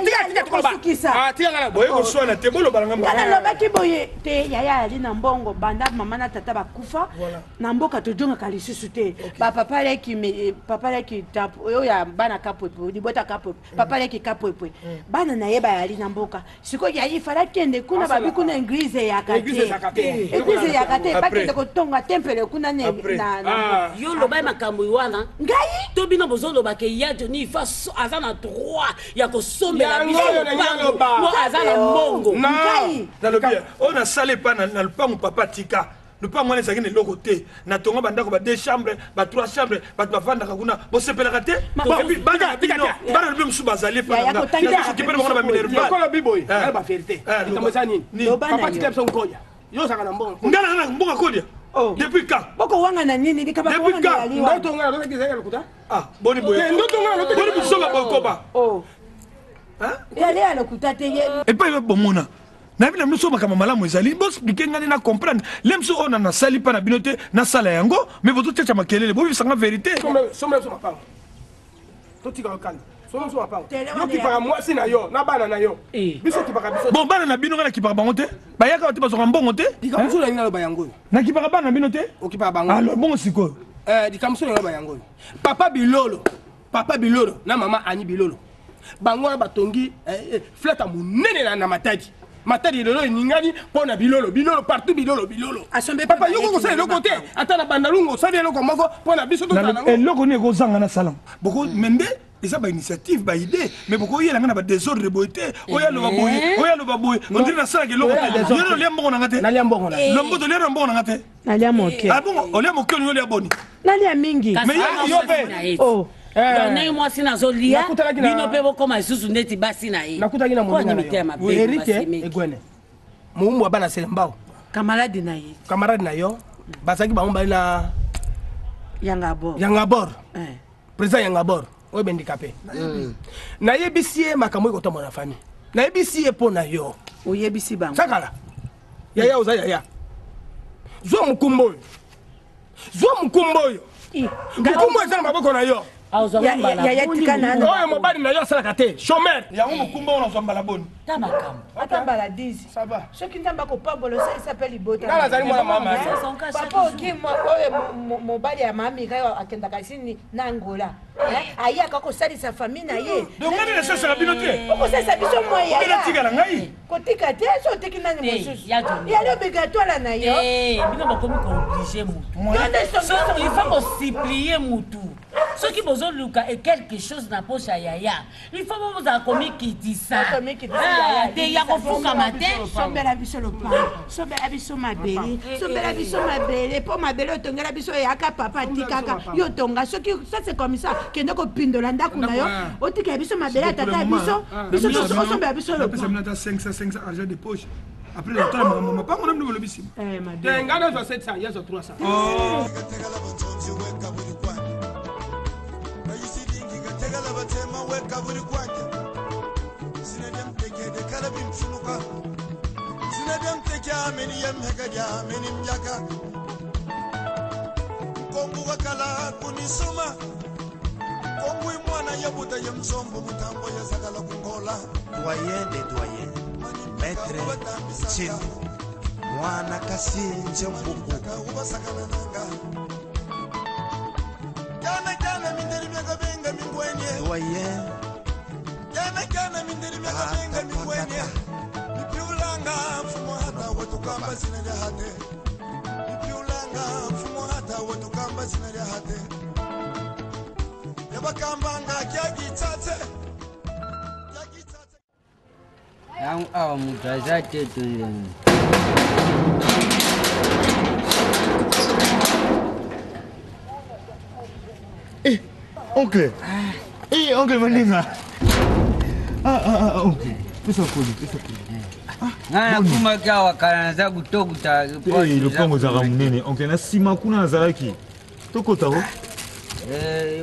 tika tika tokoloba. kosukisa Ah, tika nga na boye koswana te boloba na nga nga nalobaki boye te yaya ali na mbongo banda mama na tata bakufa Voilà. na mboka tozongaka lisusu te bapapa leki papa leki oyo ya bana Kapwepwe libota Kapwepwe papa leki Kapwepwe bana na ye bayali na mboka sikoyo yayi fala kende kuna Asala. babi kuna église eyaka Église te ezalaka te. église eyaka te Après. bakende kotonga tempele kuna Après. Ah. yo loba ye makambo wana ngai to bino bozoloba ke ya Johnny ifa aza na droit ya kosombela Yango biso oyo nalingi lopango naloba. mo aza na mbongo Non. ngai nalobi oyo nasala epa na lupango papa tika lupango wana ezalaki na eloko te natonga bandako ba deux chambre ba trois chambre bato bavandaka kuna bosepelaka te Bon, Et puis, bana na tika, bino tika. bana na bino mosusu bazali epa Yaya, na nga kotangela nazokipe na bango na baminerval Lokola biboye, Eh. na ba vérité. Eh, Likambo eza nini? Nini? Loba na Papa yo. tika biso nkoya. Yo ozalaka na mbongo. nga na nga mbongo kolia Oh. depuis quand bokowanga na nini likaba Depuis kowanga quand? na yali wana Ndoto nga nalotaki ezalaki ya lokuta? ah boni boye Te, ndoto nga nalotaki- boni biso bakoba Oh. yali ya lokuta te ye epai oyo bomona nayebi na bino so makambo malamu ezali boexpliquer ngai nde na comprendre le mosu oyo na nasali mpa na bino te nasala yango mais bozotiatia makelele bobibisanga vérité Sombela biso mapango. Totika yo kanda. Somo biso mapango. Yo kipaka mwasi na yo na bana na yo. Biso kipaka biso. Bon bana na bino nga nakipaka bango te. Bayaka te bazwaka mbongo te. Likambo mosusu nalingi naloba yango oyo. Nakipaka bana na bino te. Okipaka bango. Alors bongo sikoyo. Eh, likambo mosusu nalingi naloba yango oyo. Papa Bilolo, papa Bilolo na mama Annie Bilolo. Bango wana batongi eh, eh, flata monene na, na Matadi. Matadi lelo eningani mpo na Bilolo, Bilolo partout Bilolo, Bilolo. Papa yo kosala eloko te, ata na Bandalungu osali eloko moko mpo na biso tozala nango. Eloko nini ekozanga na salam. Boko mais nde eza ba initiative ba idée mais bokoyela nga na ba désordre boye te oyo aloba boye oyo aloba boye on dirait nasalaka eloko te yo olia mbongo na nga te nalia mbongo na lomboto olia na mbongo na nga te nalia moke ah bongo olia moke olingi olia boni nalia mingi mais yo mpe oh Donc, ndenge mwasi nazolia bino mpe bokóma lisusu neti basi na ye nakutaki na Mpo moninga ani mitema na yo mabe Eric basemeki. Egwene mowumbu wa bana Selembao kamarade na ye camarade na yo bazalaki bango bali na yangabor yangabor président yangabor oyo bendika mpe nayebisi ye makambo ekotambola na famille nayebisi ye mpo na yo oyebisi bango sakala yaya oza yaya zwa mokumba oyo zwa mokumba oyo mokumba eza na maboko na yo oyo mobali na yo asalaka te chômeur yango mokumba oyo nazwa mbala boni ta makambo ata mbala 10 soki nzambe akopambola osalisa mpe libota Nga nazali mwana mama. papa okima oyo mobali ya mamika akendaka sini na angola ayaka kosalisa famille na ye Donc ngai nde nasalisaka bino te. Okosalisa biso mwa Obe natikala ngai. Kotika te so otiki nani mosusu. Ya Johnny. Yali obligatoire na yo. Eh, bino bokomi kooblige mutu Yo nde songi songi. il faut kosupplie mutu soki bozoluka e quelque chose na poche ya yaya il faut bozala komikitisa Ah, te ya kofukama te sombela biso lopango sombela biso mabele sombela biso mabele mpo mabele otongela biso eyaka papa atikaka yo tonga soki ça c'est comme ça kende kopindola ndako na yo otikela biso mabele ya tata ya biso biso osombela biso napesa lopango bino ata 500 500 argent de poche après natala makambo mapango na bino bolobi nsima te ngai nazwa 700 ye azwa 300 Kongukakala kunisoma kongwi mwana yebuta ye msombo mutambo yezakala kungola Doyen des doyens, maître Tchimbu, mwana kasi Nzembuku. Kyana kyana minderi myakabenga mingwenye Doyen Kyana kyana minderi myakabenga mingwenye Mipiulanga mfumo hata wetukamba zina lya hate Mipiulanga mfumo hata wetukamba zina lya hate Yabakambanga kyagitsatse yangu awa mutu aza te tondeni Oncle Eh, oncle Mandinga Ah, ah, ah, oncle. Pesa koli, pesa koli. ngai nakumaki awa kala naza kutokuta Eh, lopango ezalaka monene. Oncle, na nsima kuna nazalaki. Tokota o.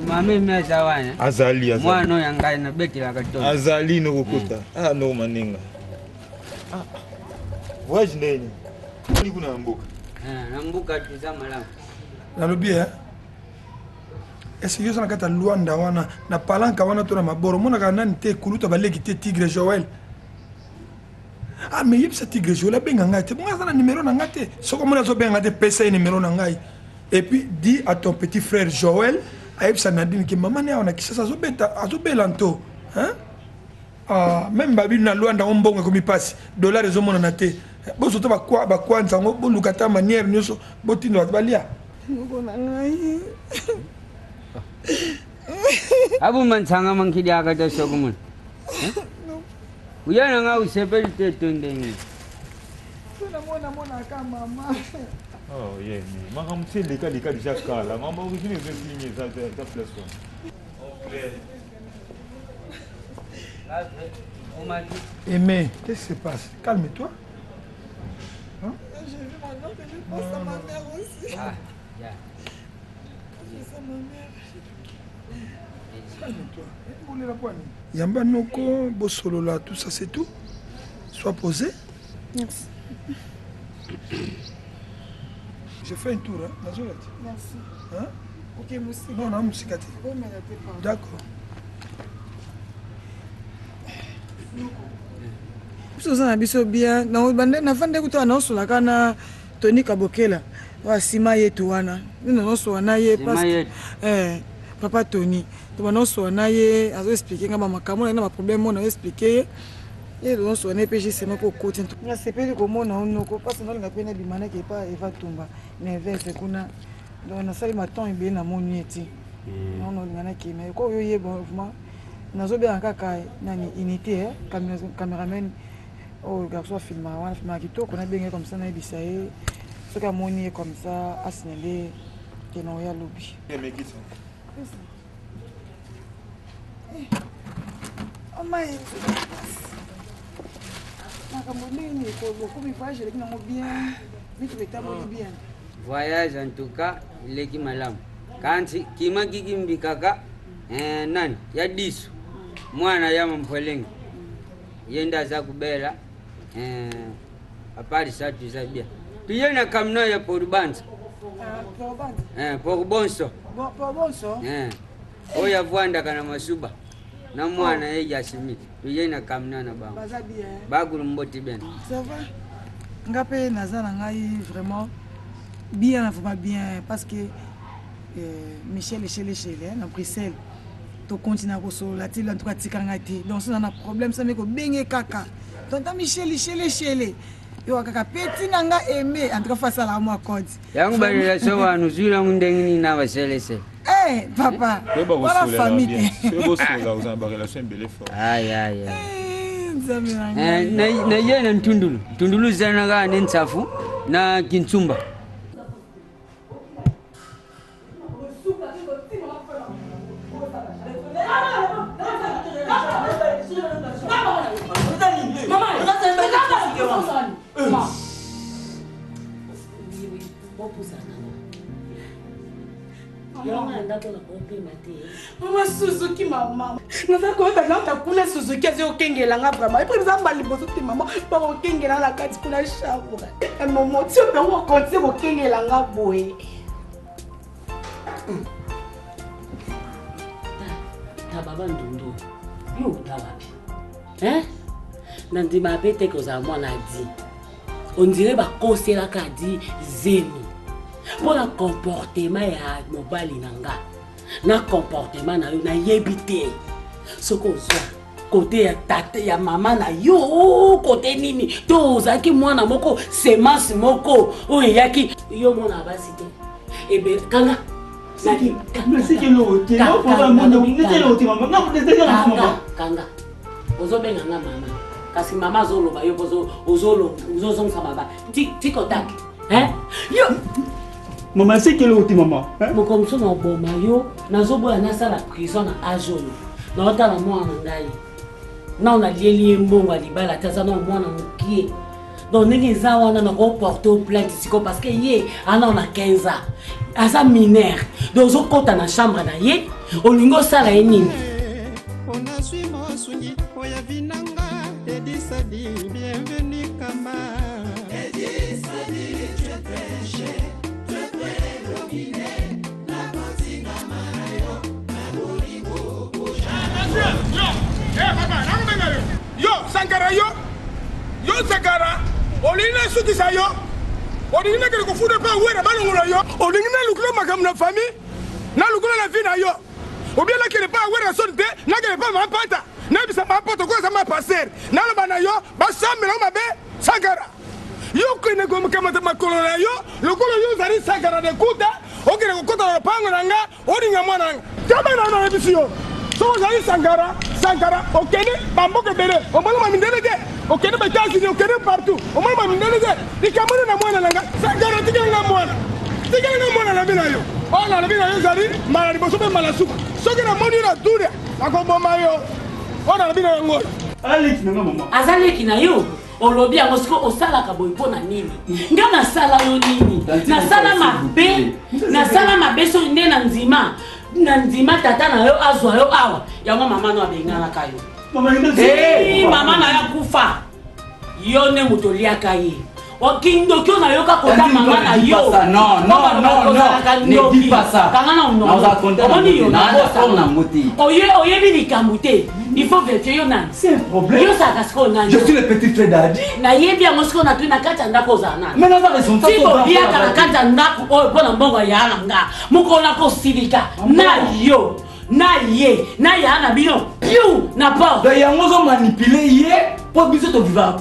mama emi aza wana Azali, azali. mwana oyo ya ngai nabetelaka to Azali nokokota. Ah, noko Mandinga. Ah, voyage ndeni. Oli kuna na mboka. na mboka toza malamu nalobi e est-ce que yo oza na kati ya lwanda wana na palanka wana to na maboro omonaka nani te kuluta baleki te tigre joel ah mais yebisa tigre joel abenga ngai te bongo aza na numero na ngai te soki omoni azobenga ngai te pesa ye numero na ngai et puis dis à ton petit frère joel ayebisa nadine ke mama ne awa na kisasa azobeta azobela nto hein? Ah, même babino na lwanda yango mbongo ekomi mpasi dollar ezomonana te bozwa ta bakwanza yango boluka ta manière nyonso botinda bato balia Noko na ngai. abuma ntsanga mankidi akata soko muna uya na ngai usepeli te to ndenge So namona monaka mama. Oh, yeah, mais makambo ti eleka leka deja kala. Makambo origine eza esili eza eza place wana. Aimé, qu'est-ce qui se passe Calme-toi. J'ai vu mon oncle, je pense à ma mère aussi. Ah, Je pense à ma mère. Calme-toi. Yamba Noko, Bosolola, tout ça c'est tout. Sois posé. Merci. Je fais un tour, hein, Nazolati. Merci. Hein? Ok, Moussika. Non, non, Moussika. Oh, mais la te pardon. D'accord. Biso oza na biso bien. Nafandi kutu naosolaka na Tony Kabokela wa nsima yetu wana nde nazosola na ye parce eh, papa Tony to banaosola na ye azoexplike nga bamakambo na ye na baproblème oyo naoexplike ye ye tozosola na ye mpe justement mpo okoti nasepeli komona yo noko mpasi nalinga mpe nabima nake epa Eva Tumba na evese kuna donc nasali matemp ebele namoni ye ti naona olinga nakende ko oyo oyeba vraiment nazobenga kaka nani unité cameraman oyo garçon afilmaka wana afilmaka kitoko nabenga ye comme ça nayebisa ye soki amoni ye comme ça asignale ke na oya lobi. Omai makambo ndenge nini bokomi voyage eleki nango bien mituka etamboli bien. Voyage en tout cas eleki malamu kanti kima kiki mbikaka eh, nani ya disu mwana ya mampolengi ye nde aza kubela eh, apart ça tuza bien tuye na kamno ya porubanza eh, porubonso eh, oyo avwandaka na masuba na mwana ye jasimi tuye na kamno na bango bagulu mboti bene. Ça va, nga mpe naza na ngai vraiment bien, vraiment bien, parce que Michel Esheleshele na Bruxelles tokontina kosolola ti en tout cas tikanga te. Donc so na problème sami kobenge kaka tonton Michel Esheleshele yo kaka petit na nga aimé en tout cas face à la mwa code yango barelation wana ozwi yango ndenge nini na baselese. Eh papa, wana famille te. Soki bosola ozala barelation ebele fort. Nzambe na ngai. Na ye na ntundulu ntundulu zana kaka ne ntsafu na kintsumba. Mama Suzuki, mama naza koyeba nata kuna Suzuki aza okengela nga vraiment epres eza mbala liboso te mama bakokengela na kati kuna chambre momo ti opengo okontinue kokengela nga boye. Ta baba ndundu yo uta wapi hein? Na ndima mpe te kozala mwana adi ondire bakoselaka adi zemi mpo na comportement ya mobali na nga na comportement na yo nayebi te soki ozwa kote ya tata ya mama na yo kote nini to ozalaki mwana moko semence moko oyo eyaki yo mwana basi te ebe kanga. Kanga ozobenga nga mama kasi mama azoloba yo ozozongisa baba tikotak yo. Mama sekele oti mama. Mokolo mosusu na oboma yo nazoboya nasala prison na age oyo naotala mwana na ngai nao nalieli ye mbongo ya libala te aza nao mwana mokie donc ndenge eza wana nakoporte o plainte sikoyo parce que ye anao na 15 ans aza mineur donc ozokɔta na chambre na ye olingi osala ye nini. Onazwi mosungi oya vinanga edisadi bienvenu kama edisadi tu es très cher, tu es très dominé na kotingama na yo na bolingo. Eh papa, nakobenga yo. Yo Sankara yo. Yo Sankara, olingi nasukisa yo. Olingi nakende kofuta mpe wera balongola yo. Olingi nalukila makambo na famille, nalukila na vie na yo. Obie nakende mpe awera soni te, nakende mpe mapata. Nayebisa mapata okoza ma passer. Naloba na yo, basambela yo mabe Sankara. Yo okende kokamata makolo na yo lokola yo ozali Sankara de kuta, okende kokota na lopango na nga, olinga mwana na nga. Kama na nayebisi yo soki ozali Sankara, Sankara okende bamboka ebele omoni bamindele te, okende ba États-Unis, okende partout omoni bamindele te. Likambo nini na mwana na nga Sankara? Tikela nga mwana, tikela nga mwana nalobi na yo. Oyo nalobi na yo ezali mbala liboso mpe mbala suka. Soki namoni yo na dulia nakoboma yo. Oyo nalobi na yango oyo. Aza leki na yo olobi yango sikoyo osalaka boye mpo na nini? Nga nasala yo nini? Nasala mabe, nasala mabe soki nde na ndima na ndima tata na yo azwa yo awa yango mama no abenganaka yo. Mama na yo akufa yo nde moto oliaka ye. Kindoki oyo nayoka kota mama na yo. Non, non, non, non. Ne dis pas ça. Kanga na Naza content monoko. Omoni yo na d'accord na ngo te. Oye oyebi likambo te. Il faut vérifier yo nani. C'est un problème. Yo ozalaka sikoyo nani? Je suis le petit frère d'Adi. Nayebi yango sikoyo natuni na kati ya ndako ozala nani? Mais naza responsable. Ti boliaka na kati ya ndako oyo mpo na mbongo ya na nga. Mokolo nakosilika na yo na ye na ya na bino piu na porte. Donc yango ozo manipuler ye mpo biso tovivaka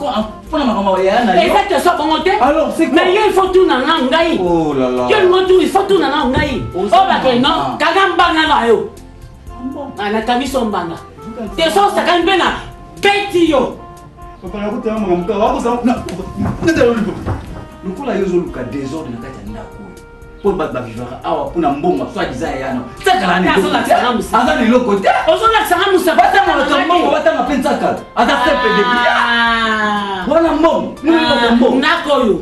mpo na makambo ya yaya na yo. Eza question bongo te. Alors c'est quoi? Mais yo il faut tuna nga ngai. Oh là là. Yo lingo tu il faut tuna nga ngai. Oyo bake non kanga mbanga na yo. Ah, nakangi so mbanga. Te so osakani mpe na beti yo. Lokola yo ozoluka desordre na kati ya ndako oyo mpo bato bavivaka awa mpo na mbongo soit disant ya yana nzakala aza na eloko te ozolakisanga mosaka batanga bato ya mbongo batanga mpe nzakala aza simple de wana mbongo mbongo ndako oyo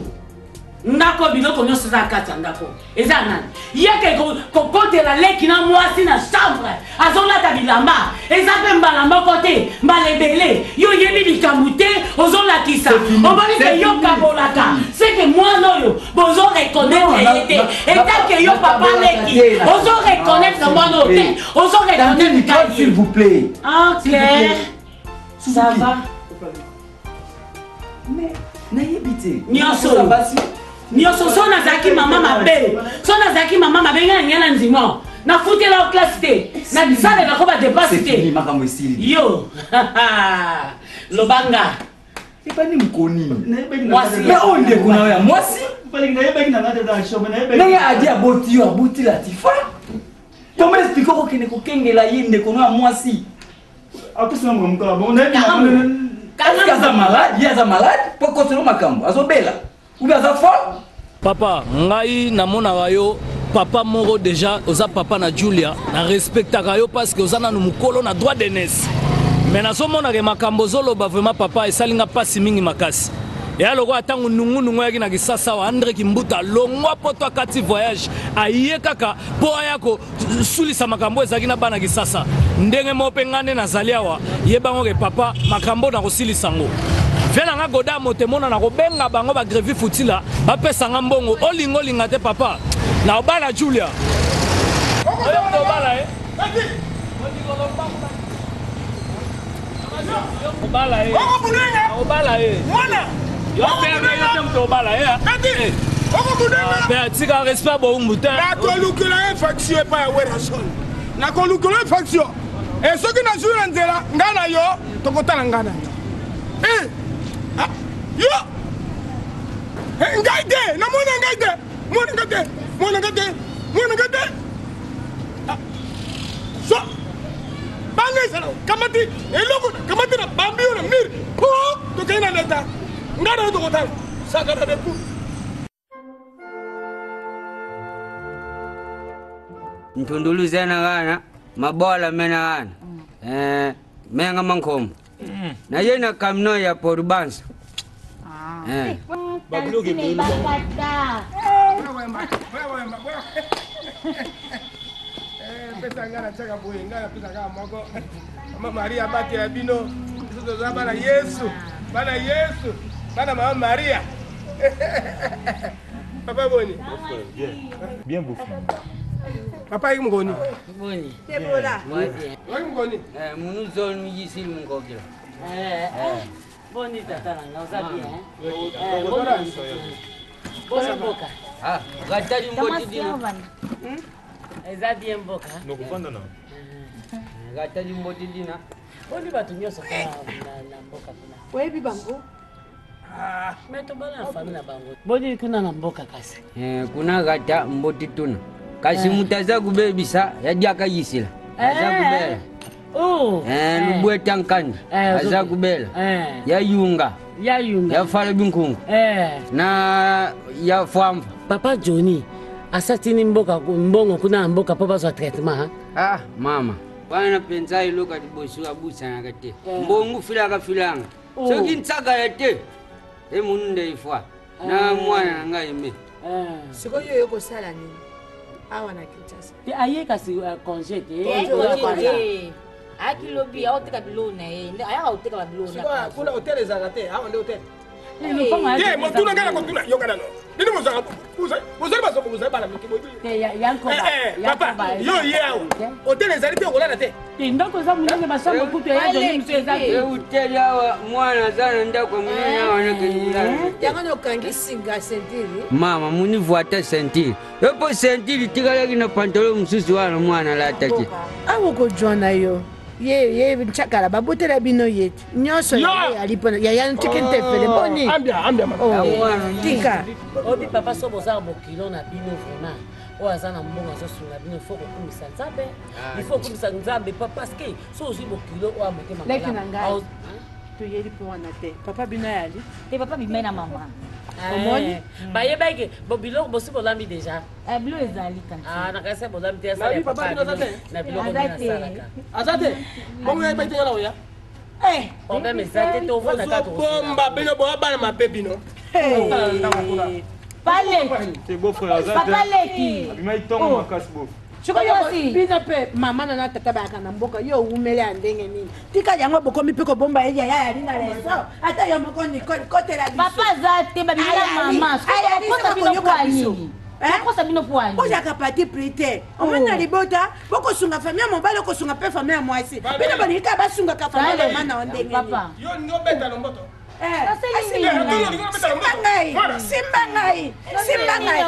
ndako biloko nyonso eza na kati ya ndako eza nani yeke kokotela leki na mwasi na chambre azolata bilamba eza mpe mbala moko te mbala ebele yo oyebi likambo te ozolakisa omoni ke yo kabolaka seke mwana oyo bozo reconnaître ye te etake yo papa leki ozo reconnaître mwana oyo te ozo reconnaître s'il vous plaît. Ok, ça va. Mais nayebi te. Nyonso nyonso so nazalaki mama mabe, so nazalaki mama mabe, ngai na ngai na ndima nafutela yo classe te, nasalelako badepense te. Makambo esili. Yo lobanga ebandi mokoni mais oyo ndeko na yo ya mwasi ndenge adi aboti yo aboti latifa comment explike okokende kokengela ye ndeko no ya mwasi? Est-ce aza malade? Ye aza malade mpo koselo makambo azobela ubi aza fort. Papa, ngai namonaka yo papa moko deja oza papa na Julia, na respectaka yo parce que oza nanu mokolo na droit d'aînesse. Mais nazomonaka makambo ozoloba vraiment papa esali nga mpasi mingi makasi. Eya lokola ntango nungunungu ayaki na Kisasa awa, Andre Kimbuta alongwa poto akati voyage aye kaka mpo aya kosulisa makambo ezalaki na bana Kisasa. Ndenge moko mpe ngai nde nazali awa, yebango ke papa makambo nakosilisa yango. Vie na nga Goda Motemona nakobenga bango ba Grevi Futila bapesa nga mbongo, olinga olinga te papa na obala Julia. Oyo obala ye. Obala ye. Obala ye. Mwana. Yo pe yo te moto obala ye. Pe tika respect bowumbu te. Nakolukela infection epai ya Werrason. Nakolukela infection. E soki nazwi na nzela ngai na yo tokotala ngai na yo. Eh, ah, yo eh, ngai te namona ngai te mona ngai te mona ngai te mona ngai te. Ah, so banga ezala kamati eloko kamati na bambi yo na mire po tokei na leta ngai na yo tokotala sakana de pou. Ntunduluzena kana mabola mena kana eh menga mankhomo na ye na kamno ya porubansa eh Pesa ngai natiaka boye, ngai napesa kaka moko. Mama Maria abatela bino, biso toza bana Yesu, bana Yesu, bana mama Maria. Papa boni? Bien bouffé. Papa ayiki mokoni? Boni. Tebola. Ayiki mokoni? Eh munu zone yisili mungogela. Eh. Boni tata na nga oza bien? Eh, boni. Boni mboka. Ah, gatali mboti dina. Eza bien mboka. Nokofanda na. Gatali mboti dina. Boni bato nyonso kaka na mboka kuna. Oyebi bango? Mais tobala na famille na bango. Boni kuna na mboka kasi. Eh kuna gata mboti tuna. Kasi mutu aza kubebisa yadiaka yisila. Aza kubela. Oh. Eh lubweta nkandi. Eh, Aza kubela. Eh. Ya yunga. Ya yunga. Ya fala binkungu. Eh. Na ya fwamva. Papa Johnny asatini mboka mbongo kuna na mboka mpo bazwa traitement. Hein? Ah mama. Wana penza eloko ya liboso abusanaka te. Mbongo filaka filanga. Oh. Soki ntsakala te emunu nde ifwa na mwana na ngai me. Sikoyo yo kosala nini awa na Kinshasa? Te aye kasi congé te. Ayaki lobi aoteka biloko na ye, ayaka koteka babiloko na Sikoyo kuna hotel ezalaka te, awa nde hotel. Te motuna ngai nakotuna yoka nano bino bozalaka bozali bazoba bozali bana mike papa yo ye awa hotel ezali te okolala te ndako eza monene bachambre kutu ya joni mosu eza te hotel awa mwana aza na ndako ya monene awa nakende kolala yango nokangi singa sentiri mama muni voita ceinture yo mpo ceinture tikalaki na pantalo mosusu wana mwana alataki awa okozwa na yo ye ye nchakala babotela bino ye te nyonso yali mpona yaya ntiki ntefele boni tika obi papa so boza bokilo na bino vraiment oyo aza na mbongo azosunga bino ifo kokumisa nzambe ifo kokumisa nzambe parce que so ozwi bokilo oyo ya motema leki na ngai toyeli mpo wana te papa bino ayali te papa bimai na mama omoni bayebaki biloko bosi bolambi déjà bilo ezali nakanisa bolambi te asala papa na biloko nasalaka aza te bongo yayebaki te nga na oya problème eza te tovanda kaka bomba bino boya bana mabe bino papa leki abimaki ntongo makasi bof sikoyo bino mpe mama na na tata bayaka na mboka yo owumeli ya ndenge nini tika yango bokomi mpe kobomba ye yaya yali na leso ata yo moko nikole kotela biso papa aza te babimela mama kosa bino po nini kosa bino po nini ozalaka parti pris te omoni na libota bokosunga famille ya mobali okosunga mpe famille ya mwasi bino balingi kaka basungaka famille ya mama na yo ndenge nini yo nde obeta lomboto simba ngai simba ngai simba ngai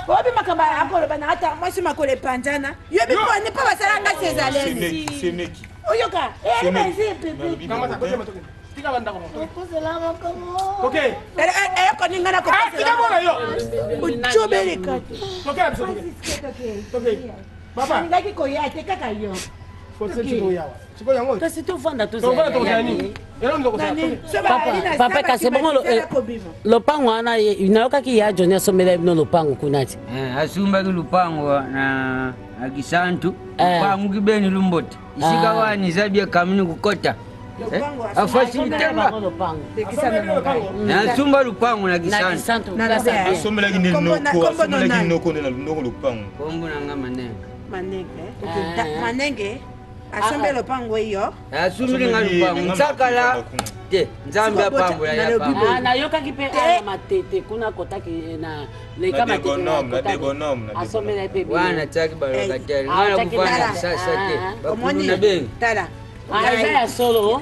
oyebi makambo akoloba na ata mwasi makolo epanzana yobi poni mpo basala nga césarene oyoka eyali baezi pepe eyokoni ngai nakocobeleka te alingaki koya te kaka yo kasi tovanda papa kasi bongo lopango wana nayokaki ya joni asombela bino lopango kuna ti asumbaki lupango na kisantu lupango kibeni lumbote isika wani eza bie kamini kukota afasilitenga nasumba lupango na kisantu asombelaki nde noko asombelaki noko nde na noko lopango kombo na nga manenge manenge manenge asombi lopango iyo asumbili nga lupango nsakala te nzambe apambola ya pambola nayokaki mpe awa matete kuna kotaki na leka mateteasombela mpe wana tiaki balokatele nga na kufanda kisasa te bakulu na bengi tala eza ya solo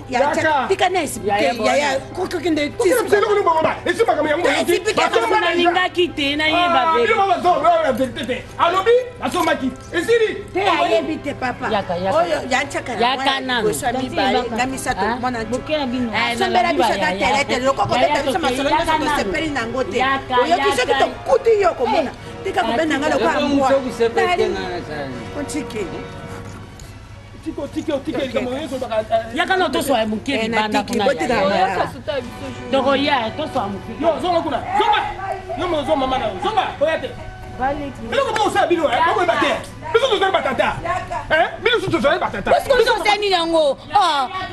tika na explike yaya kokokende nalingaki te nayeba alobi asomaki esili te ayebi te papa oyo yantiaka liboso ya mibale na misato mwana asombela biso ata teletele lokoko beta biso masolo nyonso tosepeli nango te oyoki soki tokuti yo komona tika kobenda nga lokola mbwa otiki yaka na toswa ya moke libanda kuna tokoya toswa moke zonga kuna zonga yo mozo mama na yo zonga oya te biloko moko osala bino bokoyeba te biso tozali batata bino so tozali batata tosala nini yango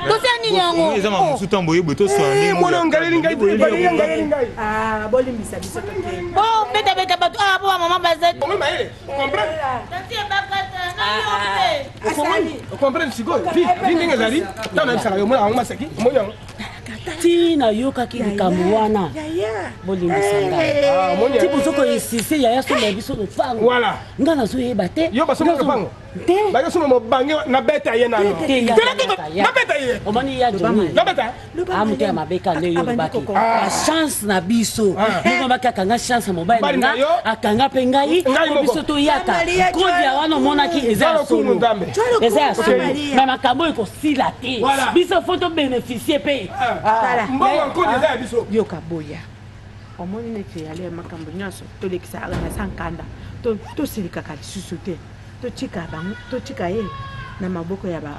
tosala nini yango eza mamosu ntango boye boye tosala mwana ngaleli ngai ngaleli ngai bolimbisa biso toke bobetabeta bato awa po bamama baza mayele comprendre comprendre sikoyo vi ndenge ezali ntango nayebisaka yo omona yango maseki omoni yango ti nayokaki likambo wana bolimbisa ngai ti bozo koinsiste yaya somba biso lopango nga nazoyeba te yo basomba lopango bakosomba mobange nabeta ye nano nabeta ye omoni ya joni nabeta amoto ya mabe ka nde yo olobaki bachance na biso ndenge akanga chance ya mobali na nga akanga mpe ngai po biso toyaka kodia wana omonaki eza ya solo eza ya solo me makambo oyo ekosila te biso fo tobénéficie mpe mbongo nkodi eza ya biso yoka boya omoni neti eyali ya makambo nyonso tolekisaka na sa nkanda tosilikaka lisusu te totika bango totika ye na maboko ya ba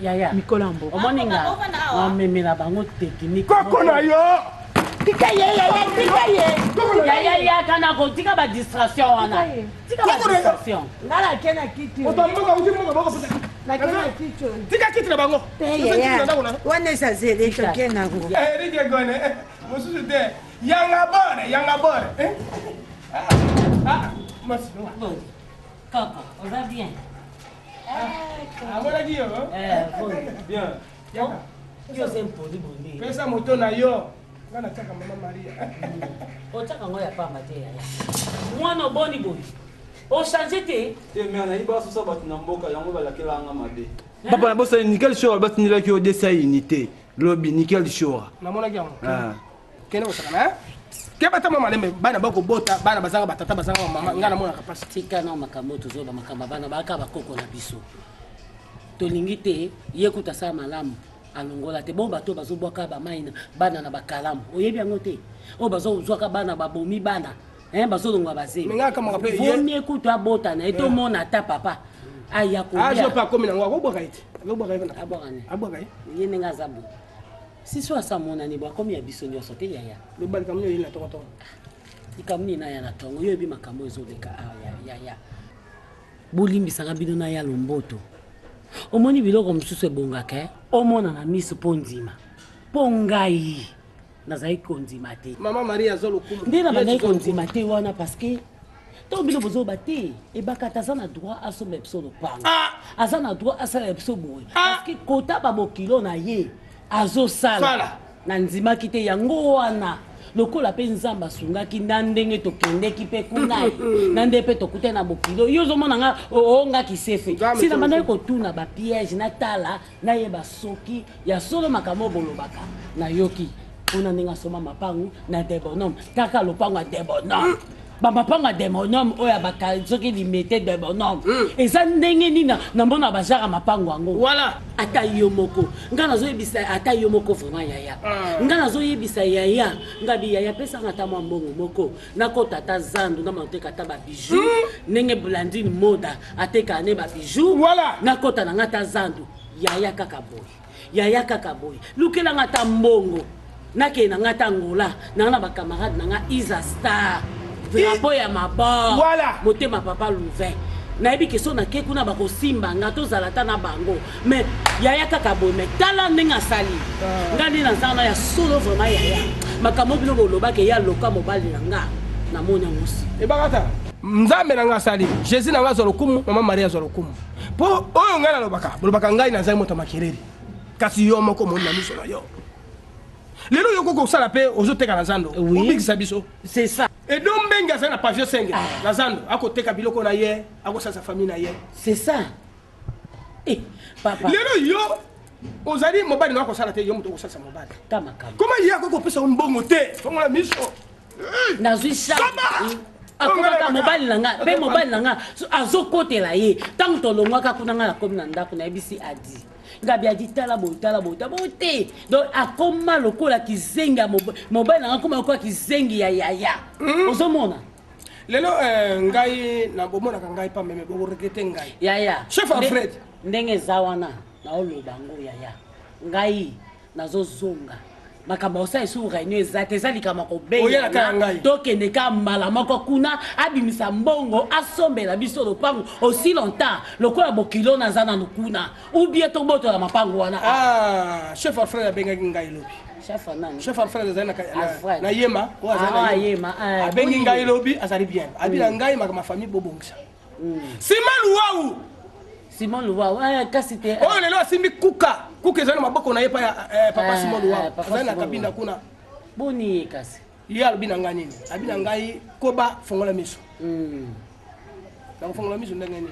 yaya mikolo ya mboka omoni nga namemela bango teknike koko na yo tika ye yaya tika ye yaya yaka na kotika badistraction wana tika badistraction nga nake na kiti nake na kiti tika kiti na bango te yaya wana eza zele toke nango erike gone mosusu te yanga bore yanga bore kaka oza bien amonaki yo bien yo oza impoli bonde pesa moto na yo. Nga natiaka mama Maria. Otiaka ngo ya pamba te yaya. Mwana oboni boye. Ochange te. Te mère nayebi basusa bato na mboka yango balakelaka nga mabe. Papa na bosani Nickel Shora batindelaki yo 200 unité lobi Nickel Shora. Namonaki yango. Ah. Kende kosakana hein? Keba ta mama lembe bana bakobota bana bazanga batata bazanga bamama ngai namonaka mpasi. Tika na makambo oyo tozoba makambo ya bana baka bakoko na biso. Tolingi te ye kutu asala malamu alongola te bongo bato oyo bazobwaka bamai na bana na bakalamu oyebi yango te oyo bazozwaka bana babomi bana hein, bazolongwa bazemi Mais ngai akamwaka mpe ye- vomie kutu abota na ye tomona ata papa aya azo mpe kolia akomi nango akobwaka ye te akobwaka ye abwaka ne abwaka ye ye ndenge aza boye siso asa amonani bo akomi ya biso nyonso te yaya loba likambo nini oyeli na tongotongo likambo nini naya na ntongo yo oyebi makambo oyo ezoleka awa ya- yaya bolimbisanga bino na ya lomboto omoni biloko mosusu ebongaka eh? omona na miso mpo ndima mpo ngai nazalaki kondima te mama maria aza lokumu nde na bandaki kondima te wana parce que ntango bino bozoba te ebakata aza na droit asomba biso lopango aza na droit asala biso boye parce que kota babokilo na ye azosala Sala. nandimaki te yango wana lokola mpe nzambe asungaki na ndenge tokendeki mpe kuna ye, na nde mpe tokutani na bokilo yo ozomona nga onga kisefe Nzambe si na bandaki toloki. kotuna bapiège natala nayeba soki ya solo makambo oyo bolobaka nayoki mpona ndenge asomba mapangu na debonome kaka lopango ya debonome bamapango ya debonome oyo ya baka soki limete debonome eza ndenge nini na mbona bajara mapango yango voilà ata yo moko nga nazoyebisa ata yo moko vraiment yaya nga nazoyebisa yaya nga bi yaya pesanga ata mwa mbongo moko nakota ata zandu nga mateka ata babiju ndenge blandine moda atekaka ne babiju voilà nakota na nga ata zandu yaya kaka boye yaya kaka boye lukelanga ata mbongo nakende na nga ata ngola nanga na bacamarade na nga isa star drapeau ya mabor Voilà. motema papa louvain nayebi ke so nake kuna bakosimba nga tozala ata na bango mais yaya kaka boye mais tala ndenge asali nga nde naza wana ya solo vraiment yaya makambo bino bolobaka eya loka mobali na nga namoni yango si ebakata nzambe na ngai asali jésus na ngai azwa lokumu mama maria azwa lokumu mpo oyo ngai nalobaka bolobaka ngai nazali moto ya makelele kasi yo moko omoni na miso na yo lelo yo koko kosala mpe ozoteka na zando obikisa biso c'est ça edo mbenge azali na pavio senge na zando akoteka biloko na ye akosalisa famille na ye c'est ça eh, papa lelo yo ozali mobali na akosala te yo moto okosalisa mobali ta makambo koma ye akoki kopesa yo mbongo te fongola miso nazwi charge akomaka mobali na nga mpe mobali na nga azokotela ye ntango tolongwaka kuna nga nakomi na ndako nayebisi adi ngabi adi tala boye tala boye tala boye te donc akoma lokola kizengi ya mobali na nga akoma lokola kizengi ya yaya ozomona lelo ngai na bomonaka ngai pa meme bokoregrete ngai yaya Chef Alfred. ndenge eza wana naoloba ngo yaya ngai nazozonga makambo osala esu réunion eza te eza likambo Oyela kaka kobenga ngai. tokende ka mbala moko kuna abimisa mbongo asombela biso lopango aussi longtemps lokola bokilo naza nanu kuna ou bien tobotola mapango wana Ah, chef alfred abengaki ngai lobi chef nani chef alfred azali Alfred. na yema oyo azali na Ah, Yema. Yema, ah, abengi boni. ngai lobi azali bien abi na ngai makambo ya famille bobongisa simon luwau simon luwau kasi te oyo lelo asimbi kuka kuka ezali na maboko na ye pa ya papa Ah, simon luwau ah, papa azali na Simon kabinda Luwau. kuna boni ye kasi ye alobi na ngai nini abi na ngai koba fongola miso nakofongola miso ndenge nini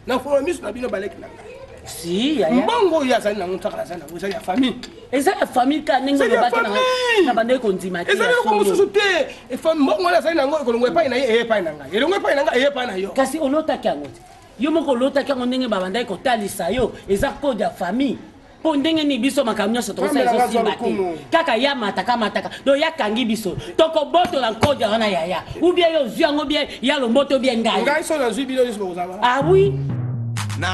nakofongola miso na bino baleki na ngai si yaya mbongo oyo azali nango ntaka azali nango ezali ya famille eza ya famille ka ndenge Ezali ya olobaki na ngai, famille. na bandeki kondima te ezali ya eloko solo. mosusu te mbongo wana azali nango ekolongo epai na ye eye epai na ngai elongo epai na ngai eye epai na yo kasi olotaki yango te yo moko olotaki yango ndenge babandaki kotalisa yo eza code ya famille mpo ndenge nini biso makambo nyonso tokosala Nzambe na ngai ezosimba azwa te lokumu. kaka ya mataka mataka donc yakangi biso tokobotola nkode wana yaya ou bien yo ozwi yango bien ya lomboto bien ngai ngai so nazwi bino nyonso bokozala ah oui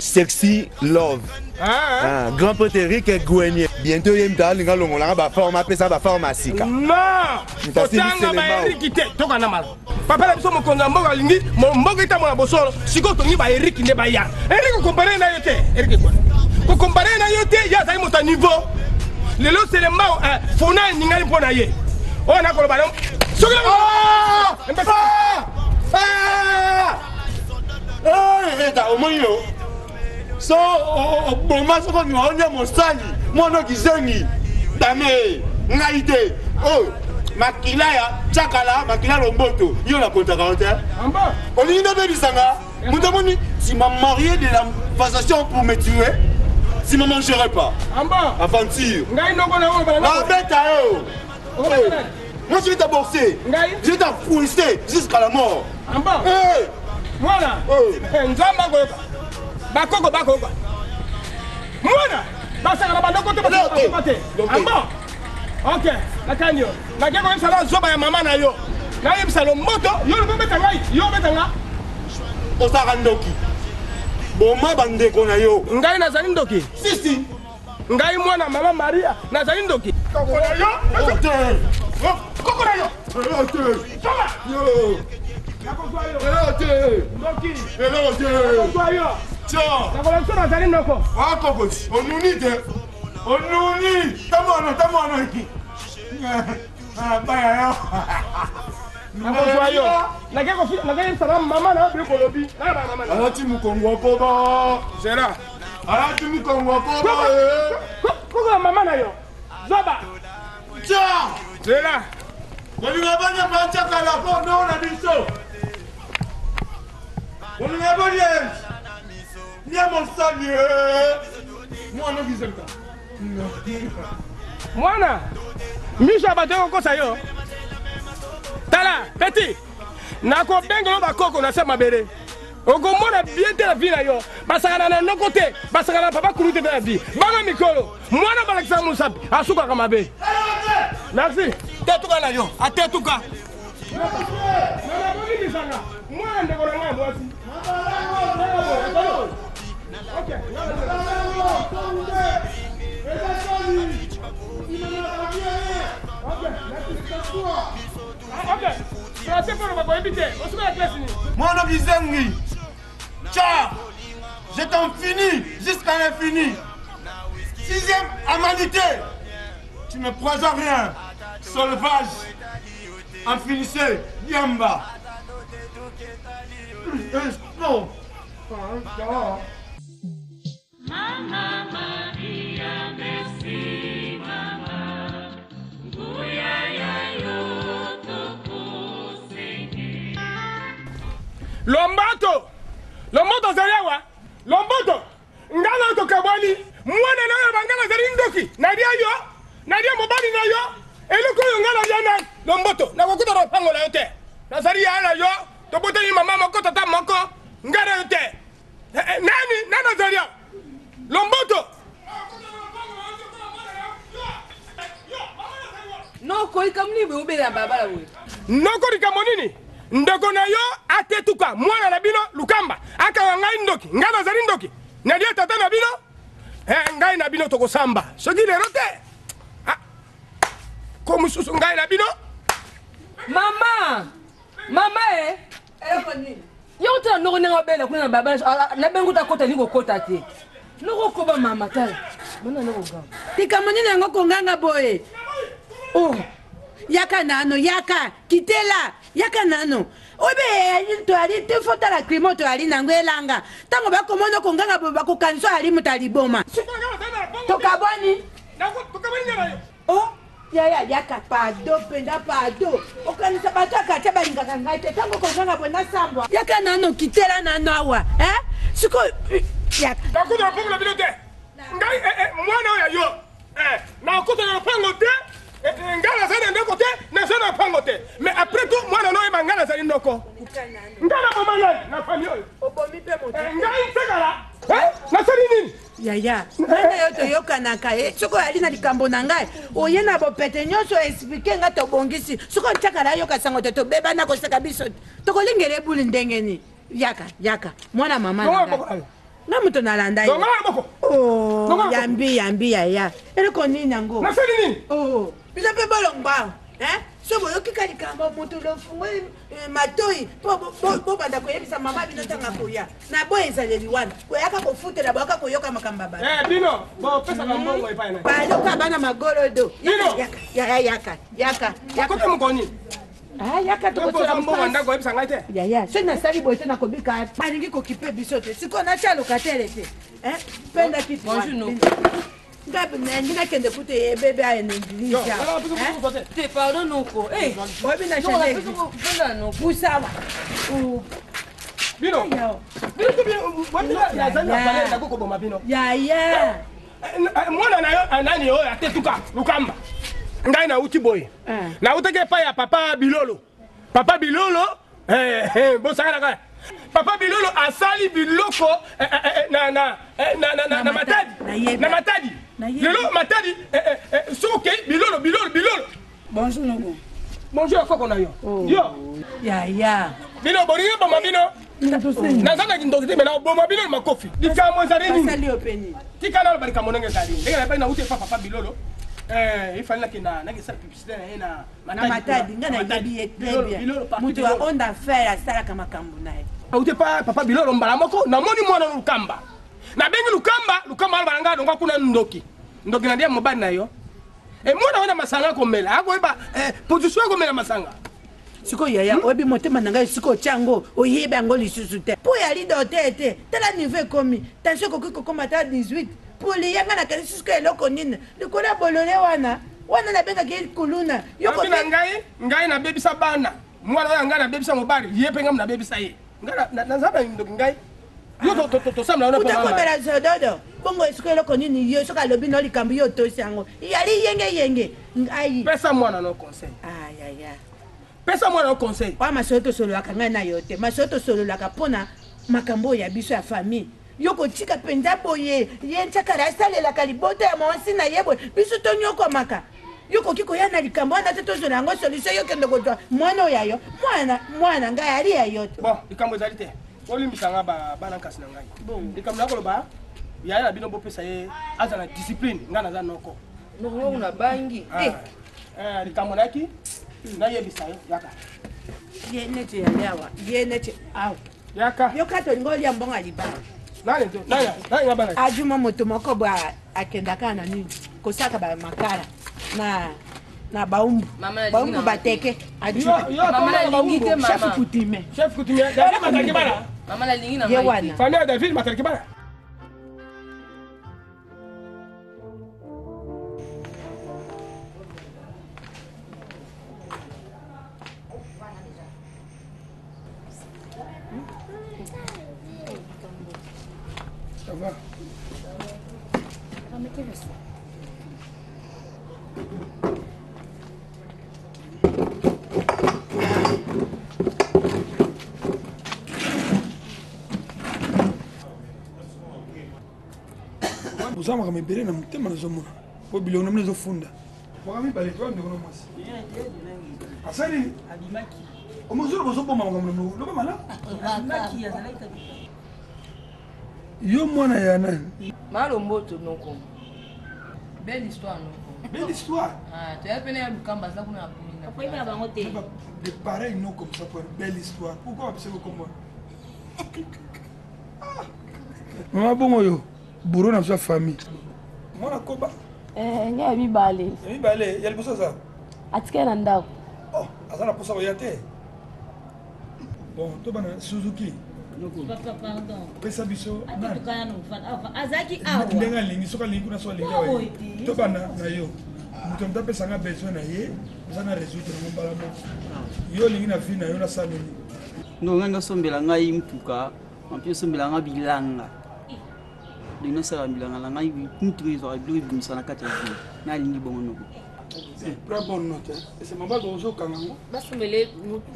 Sexy Love. Ah, grand prêtre Eric Gouenier. Bientôt ye mta alinga longolanga ba forme apesa ba forme ya sika. Non! Kotanga ba Eric te tokanda mala. Papa na biso mokonzi ya mboka alingi mboka etambola bosolo sikoyo tolingi ba Eric nde baya. Eric kokompare na yo te. Eric kwana. Kokompare na yo te ye azali moto ya niveau. Lelo Selembao fona eningani mpo na ye. Oyo nakoloba na soki Eta omoni yo so oboma soko ondima onya mosali mwana okizengi dame ngai te Oyo makila ya cakala, makila lomboto, yo nakontaka yo te. Olingi nde obebisa nga? Moto amoni, tu m'as marié de la passation pour me tuer. Tu me mangerais pas. Aventure. Ngai noko na yo Nabeta yo. Moi je vais t'aborcer. Je vais t'enfoncer jusqu'à la mort. Hey. Mwana. Nzambe akoyoka. Bakoko bakoyoka. Mwana. Basaka na bandoko te basaka te. Amba. Ok, nakani yo. Nake koyebisa na zoba ya mama na yo. Nayebisa lomboto, yo lobi obeta ngai, yo obeta nga. Ozalaka ndoki. Boma bandeko na yo. Ngai nazali ndoki. Si si. Ngai mwana mama Maria nazali ndoki. Koko na yo. Koko na yo. Zoba. Nakozwa yo. Ndoki. Nakozwa yo. Nakolakisa nazali noko. Wakokoti. Onuni te. Onuni. Tamwana tamwana. Baya yo. Nakozwa yo. Nakeyebisa na mama na yo biloko olobi. Alati mokongo ya koba. Zela. Alati mokongo ya koba. Koko ya mama na yo. Zoba. Tya. Zela. Kolinga bana bacakala po noo na biso. Kolinga bolies. Nye mosali. Mwana okizemka. Mwana. Miso ya bato ekokosa yo. Tala, petit. Nakobengela yo bakoko na se mabele. Okomona bien te na vie na yo. Basakana na noko te, basakana na papa kulu te na vie. Banga mikolo, mwana balakisaka mosapi, asukaka mabe. Merci. Tetuka na yo, atetuka. Mama mwana ndeko na ngai mwasi. Ok. Ok. Français mpo loba boyebi te. Osuka na classe nini? Mwana bizengi. Ciao. Je t'en finis jusqu'à l'infini. Sixième amanité. Tu ne crois à rien. Sauvage. Infinissez. Yamba. Non. Mama Maria, merci mama. Nguya ya yo tokosenge. Lombato. Lomboto azali awa. Lomboto. Ngai na yo tokabwani. Mwana na yo banga nazali ndoki. Nalia yo. Nalia mobali na yo. Eloko oyo ngai nalia na Lomboto. Nakokuta na lopango na yo te. Nazali yaya na yo. Tobotani mama moko tata moko. Ngai na yo te. Nani nani azali awa? Lomboto. Noko likambo nini boye obela na balabala boye? Noko likambo nini? Ndeko na yo atetuka mwana na bino Lukamba akanga ngai ndoki, ngai nazali ndoki, nalia tata na bino eh, ngai na bino tokosamba soki lelo te ah, ko mosusu ngai na bino. Mama, mama e yo otala noko ndenge abela kuna na balabala nabengi uta kota lingi kokota te noko okoba mama tala bana noko ganga likambo nini yango konganga boye oh yaka nano yaka kitela yaka nano obe toyali te fo tala klima toyali nango elanga ntango bakomona konganga boye bakokanisa oyali moto ya liboma tokabwani oh yaya yaka pado mpenza pado okanisa bato ya quartier balingaka ngai te ntango kozanga boye nasambwa yaka nano kitela nano awa eh? sikoyo yaka nakuta lopango na bino te ngai eh, eh, mwana oyo ya yo eh, nakuta na lopango te ngai nazali na ndako te naza na lopango te mais après tout mwana no oyeba ngai nazali noko ngai naboma ngai na famille oyo ngai nsekala nasali nini Yaya, ngai na yo toyokanaka ye. Soki oyali na likambo na ngai, oye na bopete nyonso explike ngai tobongisi. Soki otiakala ayoka sango te tobebana koseka biso. Tokolingela ebuli ndenge nini? Yaka, yaka. Mwana mama na ngai. Nga moto nalanda ye. Oh, yambi yambi yaya. Eloko nini yango? Nasali nini? Oh, biso mpe bolongwa. Hein? So boyoki ka likambo moto lofungoli eh, matoi mpo bobanda koyebisa mama bino ntango akoya. Na boye ezaleli wana koyaka kofutela boyaka koyoka makambo ya bato. Eh, bino bopesaka mbongo epai na bayoka bana magolodo. Bino. Yaka yaka yaka yaka. Akota mokoni. Ah, yaka tokosola mbongo ndako oyebisa ngai te. Yaya, soki nasali boye te nakobika alingi kokipe biso te. Sikoyo natya locataire te. Eh, penda kiti. Bonjour, noko. Ngai nalingi nakende kutu ebebe aye na église. Te pardon noko. Eh, oyebi na chaîne Pusawa. Bino. Bino to bino nazali na valeur nakoki koboma bino. Yaya. Mwana na yo nani oyo atetuka lukamba. Ngai nauti boye. Nautaki epai ya papa Bilolo. Papa Bilolo eh, eh, bosakana kaka. Papa Bilolo asali biloko eh, eh, eh, na, na, eh, na, na, na, na Matadi. Na Matadi. Lelo Matadi eh, eh, eh, soki okei Bilolo Bilolo Bilolo. Bonjour noko. Bonjour koko na yo. Yo. Yaya. Bino bolingi boma bino. Naza na kindoki te me nakoboma bino na makofi. Likambo ezali nini? Tika naloba likambo ndenge ezali. Ndenge nayebaki nauti epa papa Bilolo. Eh, ifali nakenda nakesala publicité na ye na na Matadi nga nayebi ye très bien. Moto ya onda fer asalaka makambo na ye. Auti epa papa Bilolo mbala moko namoni mwana Lukamba. Nabengi Lukamba, Lukamba aloba na ngai alongwa kuna ndoki. Ndoki na ndiya mobali na yo. E mwana wana masanga akomela, akoyeba eh, position akomela masanga. Sikoyo yaya oyebi motema na ngai sikoyo otya yango oyebi yango lisusu te mpo ya lido te te tala niveau ekomi tension ekoki kokoma ata 18 mpo liya ngai nakanisi sikoyo eloko nini likolo ya bolole wana wana nabengaki ye kuluna yo na ngai ngai nabebisa bana mwana oyo ngai nabebisa mobali ye mpe ngai nabebisa ye ngai naza na ndoki ngai yo tosambela wana uta komela zododo bongo esiko eloko nini yo soki alobi no likambo yo otosi yango yali yenge yenge ngai pesa mwana no conseil ayaya pesa mwana no conseil oya masolo tosololaka ngai na yo te masolo tosololaka mpona makambo oyo ya biso ya famille yo kotika mpenza boye ye ntiakala asalelaka libota ya mwasi na ye boye biso tonyokwamaka yo koki koya na likambo wana te tozwela yango solution yo kende kozwa mwana oyo ya yo mwana mwana ngai ali ya yo te bon likambo ezali te bolimbisa nga bana nkasi na ngai likambo nakoloba yaya na bino bopesa ye aza na discipline ngai naza noko noko nabangi likambo nayaki nayebisa yo yaka ye neti yali awa ye neti awa yaka yo kaka tolingi olia mbongo ya libala nani ajuma moto moko boye akendaka na nini kosaka bamakala na na baumbu baumbu bateke chef coutumier chef coutumier David Matakibala mama nalingi na ye wana famille ya David Matakibala Ça va oza makambo ebele na motema nazomona po bilongo na mino ezofunda makambo mibale toa ndeko na mwasi asali omozolo bozoboma makambo na loba malamu yo mwana ya nani malomboto noko belle histoire noko belle histoire ah toya pene ya lukamba aza kuna na poni okoyebela bango te de pareil nom comme ça pour une belle histoire pourquoi bapesa kombo mama bongo yo bourreau na biso ya famille mwana koba ngai ya mibale ya mibale ya liboso aza atikali na ndako oh aza na mposa koya te bon tobana suzuki Papa, pardon. pesa biso azalaki awa ndenge alingi soki alingi kuna so alingi awa tobanda na yo moto moto apesanga besoin na ye oza na résoudre yango mbala moko yo olingi na vie na yo nasala nini no ngai nasombela ngai mtuka ampi osombela ngai bilanga ndenge nasala bilanga na ngai mtuka ezwaka biloko ebimisa na kati ya ville nalingi bongo noko Prends bonne note. Ese mabalo ozokanga yango. Basombele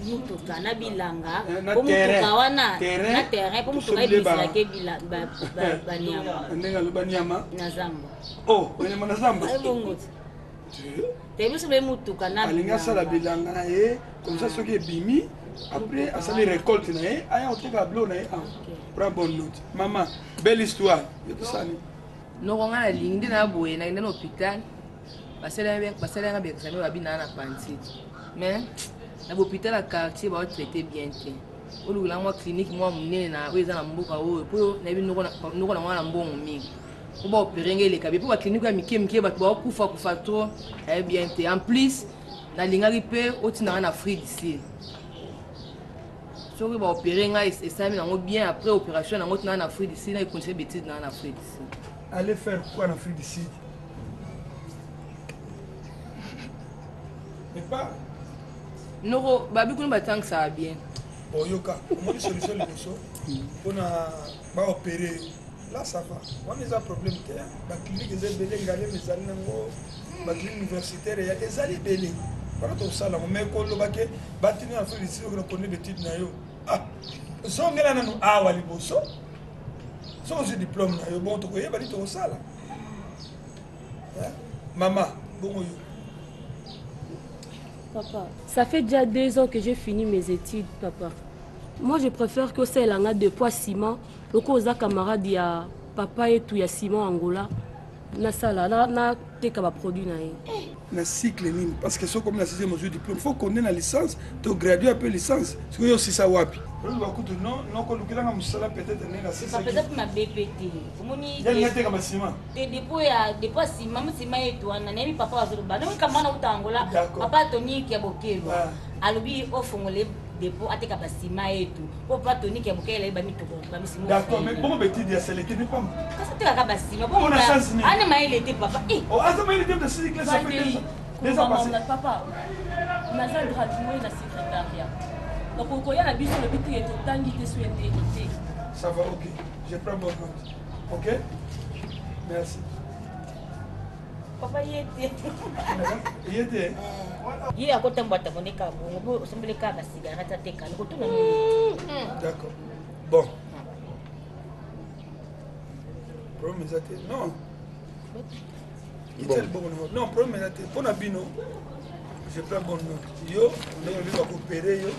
mutuka na bilanga na po terrain. mutuka wana Terrain. na terrain po mutuka Tosombele ba- ebiselake banyama Ndenge aloba nyama. na zamba. Oh, banyama na zamba. Ebongo te. Te bisombele mutuka na Alingi asala bilanga na ye comme ça soki ebimi après asali récolte na ye aya koteka biloko na ye awa. Prends bonne note. Mama, belle histoire. Yo tosali. Noko ngai nalingi nde na boye nakende na hôpital basalelanga baexamen babi naa na pantite mais na bohôpital ya quartier baotraite bien te olukela mwa clinique mwa monene na oyo eza na mboka oyo mpo nayebi noko na mwana mbongo mingi mpo baopere ngai eleka bien mpo baclinique ya mike mike bato baokufa kufa trop nayebi bien te en plus nalingaki mpe otindanga na afrique du sud soki baopere ngai esalami nango bien après opération nango tinanga na afrique du sud na ekontinue betise nanga na afrique du sud Aller faire quoi en Afrique du Sud? pas. Noko babi kuna batangisaka bien. Oyoka omoni solution liboso mpona baopere yo là ça va, wana eza problème te. Baclinique eza ebele, Ngaliema ezali nango, baclinique universitaire ya ezali ebele wana, tosala yango. Mais koloba ke batini na Afrique du Sud okende konde betide na yo, ah, zongela nanu awa liboso. Soki ozwi diplôme na yo, bongo tokoyeba nini tokosala. Mama, bongo yo? Papa, ça fait déjà 2 ans que j'ai fini mes études, papa. Moi, je préfère que osalelanga dépôt ciment, lokola oza camarade ya papa etu ya ciment Angola, nasala nateka baproduit na ye. Na cycle nini? Parce que soki okomi na sixième, ozwi diplôme, faut konde na licence to gradué ape licence. Sikoyo osisa wapi? Oloba kutu non, nokolukelanga mosala peut-être nde na Papa, eza mpe mabe mpe te, omoni. Yalingi ateka basima. Te, dépôt ya dépôt ya nsima, nsima yetu wana. Nayebi papa azoloba ndongi kama wana uta Angola. Papa Toniki ya Bokelwa alobi ofongole dépôt ateka basima yetu, po papa Toniki ya Bokelwa ayeba mitoko bamisima. D'accord, mais bongo betide ya seleke ni pamba? Kasi atekaka basima. Mpona chance nini? Ana mayele te, papa. Eh! Oh, aza mayele te, na sisi classe, ça fait 2 ans passé. Papa, naza gradué na secrétariat, donc okoya na biso lobi te totangi te so ete te. Ça va, ok, je prends bonne note. Ok, merci. Papa, ye te. Ye te. Ye akotambola tambo kaka bongo po osombeli kaka basigarete, ateka kotuna nini? D'accord, bon, problème eza te. Non, itali bongo nango. Non, problème eza te mpo na bino, je prends bonne note. Yo ndenge olobi, bakopere yo,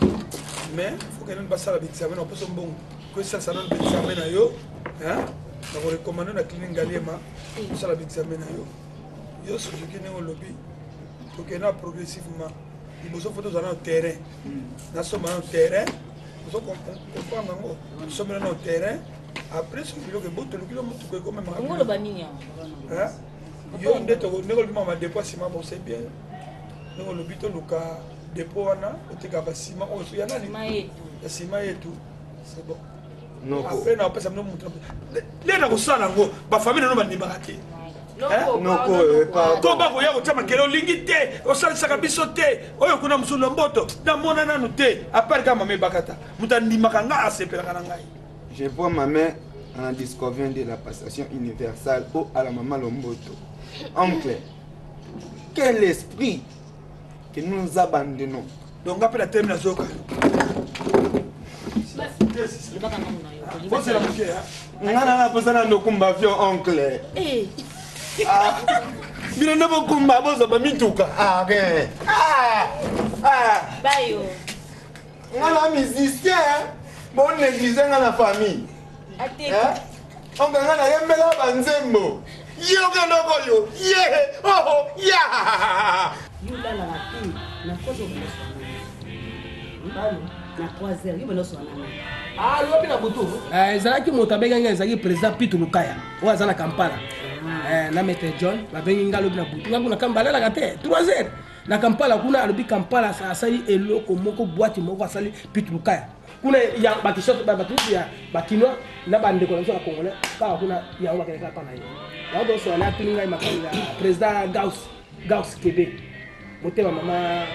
mais faut que nani basala baexamen na koposa mbongo, kosalisa nano baexamen na yo. Nakorekomande na clinique Ngaliema, kosala baexamen na yo. Yo Suzuki, ndenge olobi, tokende na progressivement. Liboso faut tozala na terrain, nasomba nano terrain. Ozo comprendre yango? Tosomela nano terrain, après soki biloko ebotolokilo motuka ekomemaka. Oloba nini yango? Yo nde ndenge olobi mama dépôt nsima, bon, c'est bien. Ndenge olobi, toluka dépôt wana otekaka basima oyo ya nani, ya nsima yetu, c'est bon. Après na opesa bino motu nde na kosala yango. Bafamille nano bandimaka te to bakoya kotia makele, olingi te, osalisaka biso te. Oyo kuna mosusu na mboto namona nanu te, à part kaka mama Ebakata, moto andimaka nga, asepelaka na ngai. Je vois ma main en disconvient de la passation universelle au à la maman Lomboto. Oncle, quel esprit que nous nous abandonnons. Donc, après la thème, la zoka. Bosela moke. Nga na naposa na ndokumba avion, oncle. Bino nde bokumba, bozwa bamituka. Ah, rien. Ah, ah. Bayo. Nga na musicien, bonéglige nga na famille. Oncle, nga nayembela banzembo. Yoka ndoko yo ye oho ya. Yo olalaka te na 3 na 3 heures, yo bana oswana na Alobi na butu ezalaki moto abengaki ngai, ezalaki président Pitu Lukaya oyo aza na Kampala na maître John. Babengi ngai alobi na butu, ngai kuna kamba alalaka te 3 heures na Kampala kuna. Alobi Kampala asali eloko moko, boîte moko asali Pitu Lukaya kuna ya bakisoto, bato ya bakinois na bandeko na biso ya congolais kaka kuna. Yango bakendeka pa na ye, yango tosola. Atuni ngai makambo ya président Gaus, Gaus Kebe, motema mama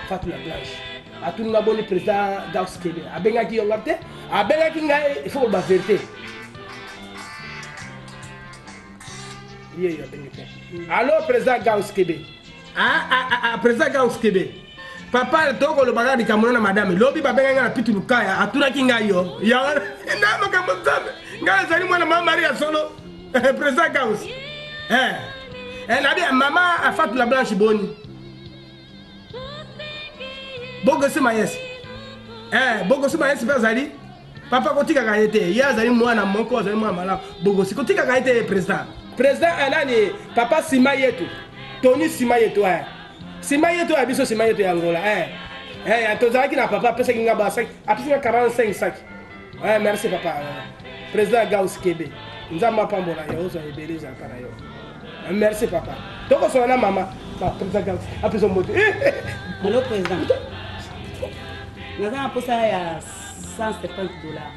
Fatou la Blanche. Atuni nga boni président Gaus Kebe abengaki yo? Nga te, abengaki ngai. Il faut koloba vérité, ye yo abengi te. Allo, président Gaus Kebe? Ah, ah, ah, ah, président Gaus Kebe, papa, tokoloba kaka likambo na madame. Lobi babengaki ngai na Pitu Lukaya, atunaki ngai yo. Yango na makambo Nzambe, ngai azali mwana mama Maria solo. Président Gaus, nabi mama Afatu la Blanche, boni Bogosi Mayesi? Bogosi Mayesi mpe azali papa, kotikaka ye te. Ye azali mwana moko, azali mwana malamu. Bogosi, kotikaka ye te. Président nani, papa nsima yetu, Tony nsima yetu, nsima yetu ya biso, nsima yetu ya Angola. Tozalaki na papa, apesaki nga basaki, apesi nga 45 saki. Merci papa. Président Gaus Kebe, Nzambe apambola yo, ozwa ebele, ezala mpa na yo. Merci papa, tokosola na mama. Président Gaus apesa mbote. Allo président, naza na mposa ya 170 dollars.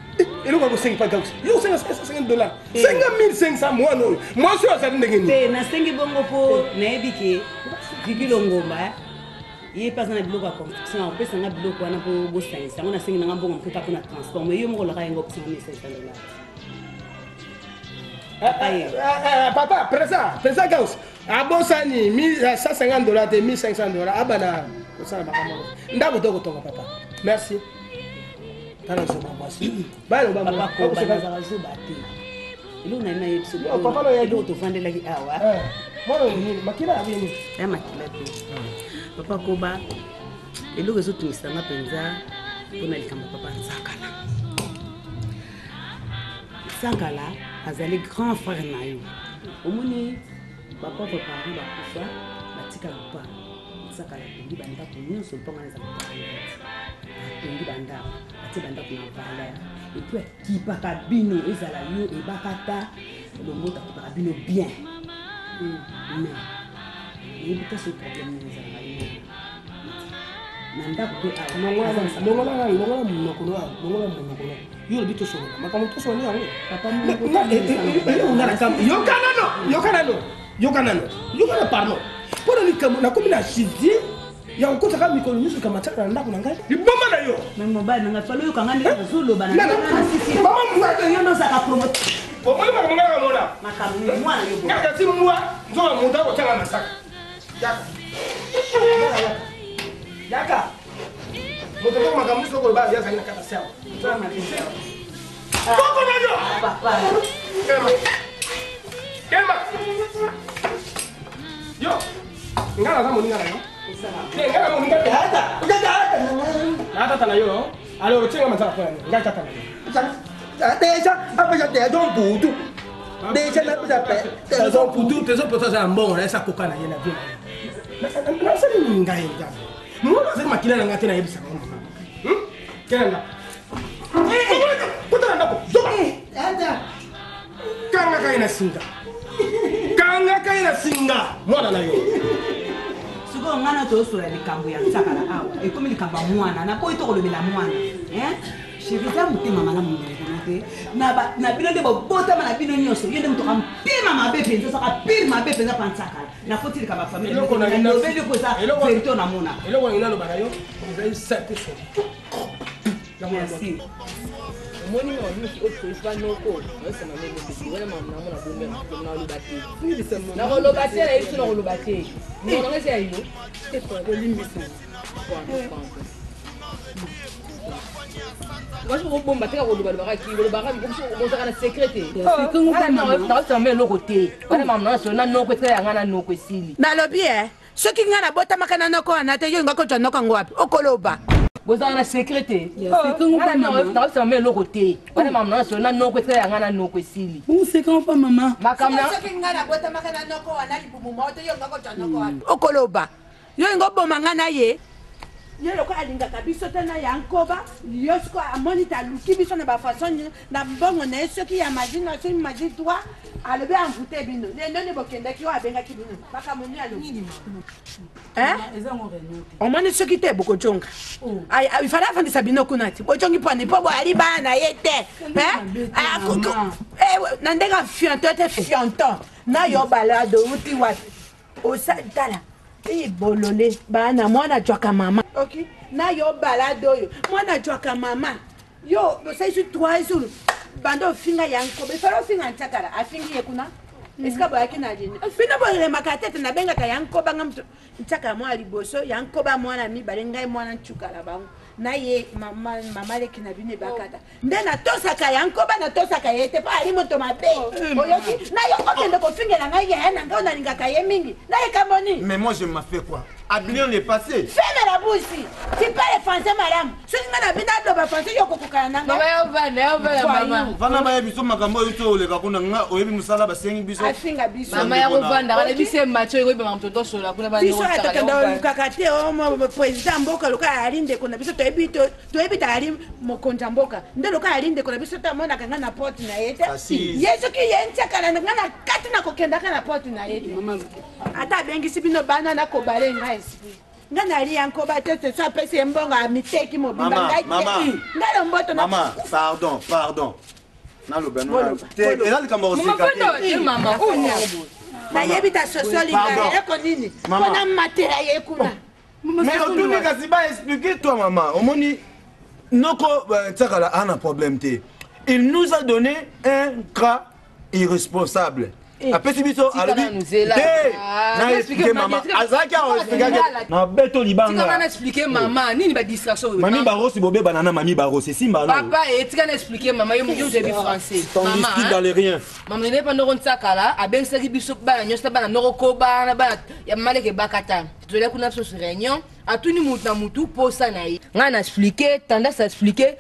Eloko ya kosengi pa Gaus, yo osenga 150 dollars, 5500. Mwana oyo, mwasi oyo azali ndenge nini? Te, nasengi bongo mpo nayebi ke Vivi Longomba. Ye mpe aza na biloko ya construction, akopesa nga biloko wana mpo bosangisa yango. Nasengi nanga mbongo moke kaka mpona transport, mais yo moko olaka yango, opesa nga 1500 dollars. Papa président Gaus abosani 150 $ te, 1500 $. Abana kosala makambo ndako to kotonga. Papa, merci. Tala zoba mwasi. Papa, koba nazala zoba te. Eloko na ye nayebi biso, eloko tovandelaki awa. Mwana nini? Makila ya nini? Ya makila te, papa. Koba eloko ezotungisa nga mpenza mpona likambo papa Nzakala. Nzakala azali grand frère na yo. Omoni, bapauvre parent bakufa, batika lopango. Nzakala atongi bandako nyonso, mponga wana eza lopango, atongi bandako, atie bandako na valeur, et puis akipaka bino, ezala yo, Ebakata, Lomboto, akipaka bino bien. Mais nayebi te soki problème nini ezalaka ye na ndako mpe. Awa longola monoko no, longola monoko no. Yo olobi tosolola makambo, tosolola yango. Yoka nano, yoka nano, yoka nano, yoka na pardon mpo na likambo nakomi na justice ya kokotaka mikolo nyonso likambo atiaka na ndako na ngai, liboma na yo. Mais mobali na ngai, fallait oyoka ngai ndenge nazoloba na yo, nde ozalaka promo. Omoni makambo ngai nakamona. Makambo nini, mwana yo? Kaka ti mbwa nzoka moto akotianga na saka. Yaka, yaka, moto koko makambo nyonso okoloba yazali na kati ya serve koko na yo. Telema, telema. Yo, ngai naza moninga na yo te, ngai na moninga te. Na tata na yo, alors otienga manzaka mpona nini? Ngai tata na yo. Deja apesa trésor mputu, deja napesa trésor mputu. Trésor mputu aza na mbongo na ye, sakoka na ye na vie na ye. Nasali nini ngai? Nzambe, mwana azali makila na ngai te. Nayebisaka ngo mama, kena ndako, kota na ndako, zoba. Kangaka ye na singa, kangaka ye na singa, mwana na yo. Sikoyo ngai na toyosola likambo ya Nsakala awa, ekomi likambo ya mwana. Naboyi tokolobela mwana. Chéri, eza motema malamu ndeko te na bino nde bobotama na bino nyonso. Yo nde moto aka motema mabe mpenza, ozaka pire mabe mpenza pa Nsakala. Nakoti likambo ya famille, lobeli po eza vérité namona. Eloko nalingi naloba na yo ezali simple soli. Merci. Omoni mama nyonso oyo toyisi banoko oyosama meme wana mama namona bombe nakoloba te, nakoloba te, nayebi so nakoloba te. Nonanga eza ya yo. Kolimbisa. Mwasi okobomba te, koloba lobaka ki olobaka, bozalaka na secret te. Naosama eloko te wana mama naso na noko esala yanga na noko esili. Nalobi e, soki ngai nabotamaka na noko wana te, yo olinga kozwa noko yango wapi? Okoloba. Bozalaka na secret te. Naosama eloko te wana mama naso na noko esala yanga na noko esili. Bonsekango pa mama. Makambo. Soki ngai nabotamaka na noko wana libumu moko te, yo olinga kozwa noko wapi? Okoloba. Yo olinga oboma ngai na ye. Ye lokola alingaka biso te na ya nkoba, yo siko amoni te aluki biso na bafaçon na mbongo na ye, soki ya magie na soki magie droit, alobi amvute bino lelo nde bokendaki oyo abengaki bino makambo nini alobi. Omoni, soki te bokojonga, ifale afandisa bino kuna ti bojongi mponi mpo boyali bana na ye te na ndenge afionto te. Fionton na yo balado uti wapi? Tala bolole bana, mwana ajwaka mama. Ok, na yo balade oyo, mwana ajwaka mama. Yo osalisi 3 jours banda ofinga ya nkoba, ifale ofinga Ntsakala, afingi ye kuna esika boyaki na lini. Bino bolemaka tete. Nabengaka ya nkoba nga moto Ntsakala mwana liboso, ya nkoba mwana mibale, ngai mwana ncukala bango na ye mama, mama leki na bino Ebakata. Nde natosaka ya nkoba, natosaka ye te mpo ali moto mabe. Oyoki na yo okende kofingela ngai yaya na ngai oyo nalingaka ye mingi nayeka moni. Mais moi, je m'as fait quoi? Habillé le passé. Ferme la bouche. Tu parles français malamu. Soki ngai na bino aloba français, yo kokokana na Mama, yo vanda, yo vanda, mama. Vanda, bayebi biso makambo oyo to oleka kuna nga oyebi mosala basengi biso. Afinga biso. Mama ya kovanda kana biso emacho ekoyeba makambo totosola kuna. Biso atokenda olukaka te omo président mboka lokola ayali ndeko na biso. Toyebi, toyebi te ayali mokonzi ya mboka nde lokola ayali ndeko na biso te, amonaka ngai na porte na ye te. Kasi- Ye soki ye ntiakala ngai na kati na kokendaka na porte na ye te, ata abengisi bino bana na kobale ngai esprit ngai nali ya nkoba te te. So apesi ye mbongo, amiteki mobimba. Mama, Ngai te. mama. Ngai lomboto na Mama, pardon, pardon. Naloba no. Boloba, Te, eza likambo ya koseka te. Nayebi ta sosoli Pardon. ngai eloko nini Mama. mpona matela ye kuna. Mais otuni kasi ba expliquer toi maman. Omoni noko Tsakala a un problème te. Il nous a donné un cas irresponsable. Apesi biso alobi te na expliquer mama azalaki awa expliquaki na beto libanga. Tika na expliquer mama nini ba distraction oyo. Mami Barosi bobebana na mami Barosi esimba no. Papa eh tika na expliquer mama yo yo oyebi français. T'en discute dans les rien. Mama nene pa ndoko ntsakala abengisaki biso bana nyonso na bana noko koba na bana ya maleke bakata. Tozali kuna biso sur réunion atuni mutu na mutu posa na ye. Ngai na expliquer tendance à expliquer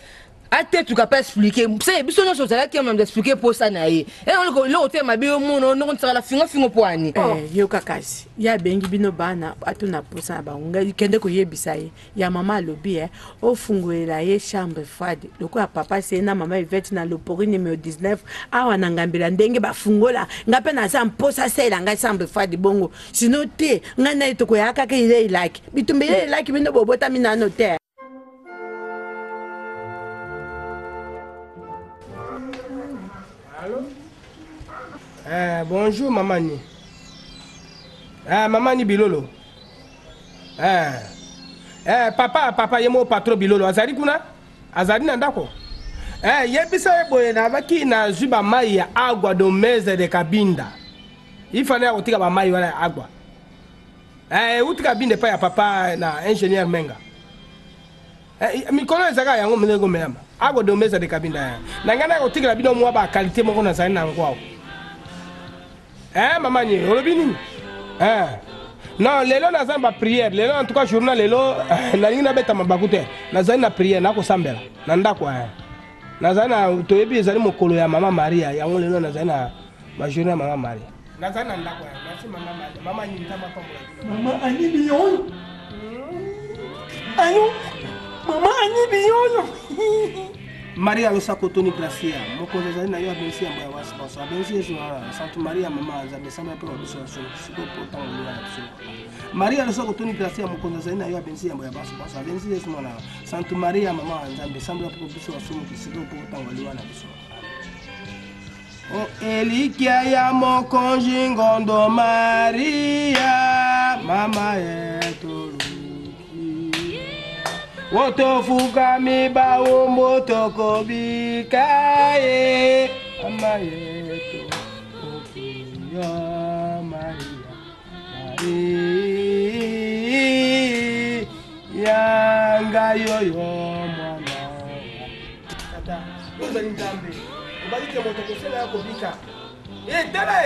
atetuka mpe explike se biso nyonso ozalaki ya mambo explike mposa na ye eloko te mabe yo mona noko nsakala fingo fingo mpo ani eh, yoka kasi ye abengi bino bana atuna mposa na bango ngai kende koyebisa ye ya mama alobi e ofungolela ye chambre froide lokola papa se na mama ivete na lopori numero 19 awa na ngambela ndenge bafungola ngai mpe naza mposa asalela ngai chambre froide bongo sino te ngai na ye tokoyaka kaka ile elaki bitumba ile elaki bino bobotami nano te. Allô? Eh, bonjour maman ni. Eh, maman ni bilolo. Eh. Eh, papa papa ye mo patron bilolo azali kuna? Azali na ndako? Eh, yebisa ye boye nabaki nazwi ba mai ya agua do meze de Kabinda. Ifale ya kotika ba mai wana ya agua. Eh, euti Kabinda epai ya papa na ingénieur Menga. Eh, mikolo ezalaka yango mpenza ekomelama akodomeza de Kabinda ya na ngai nakotikela bino mwa bakalite moko nazali na yango awa. Eh, mama ni olobi nini? Eh. Non, lelo naza na bapriere lelo en tout cas journal lelo eh, nalingi nabeta mabaku te nazali na priere nakosambela na ndako eh. Nazali na toyebi ezali mokolo ya mama Maria yango lelo nazali na ba journée ya mama Maria. Nazali na ndako ya merci mama Maria. Mama Annie Nzambe apambola bino. Mama Annie Biyoyo. Ayo. Mama Annie Biyoyo. Maria losako Tony Gracia mokonzi azali na yo abengisi yambo ya wasi banso abengisi Yesu wana Santu Maria mama ya Nzambe sambela mpe biso ya solo sikoyo mpo ntango liwa na biso Maria losako Tony Gracia mokonzi azali na yo abengisi yambo ya banso banso abengisi Yesu mwana Santu Maria mama ya Nzambe sambela mpo biso basumuki sikoyo mpo ntango liwa na biso O elikya ya mokonzi ngondo Maria mama etoluki otofukami baombo tokobika ye mama yetu okiyo Maria Maria ngai oyo mwana tata ozali nzambe obaki te moto kosala ya kobika e tala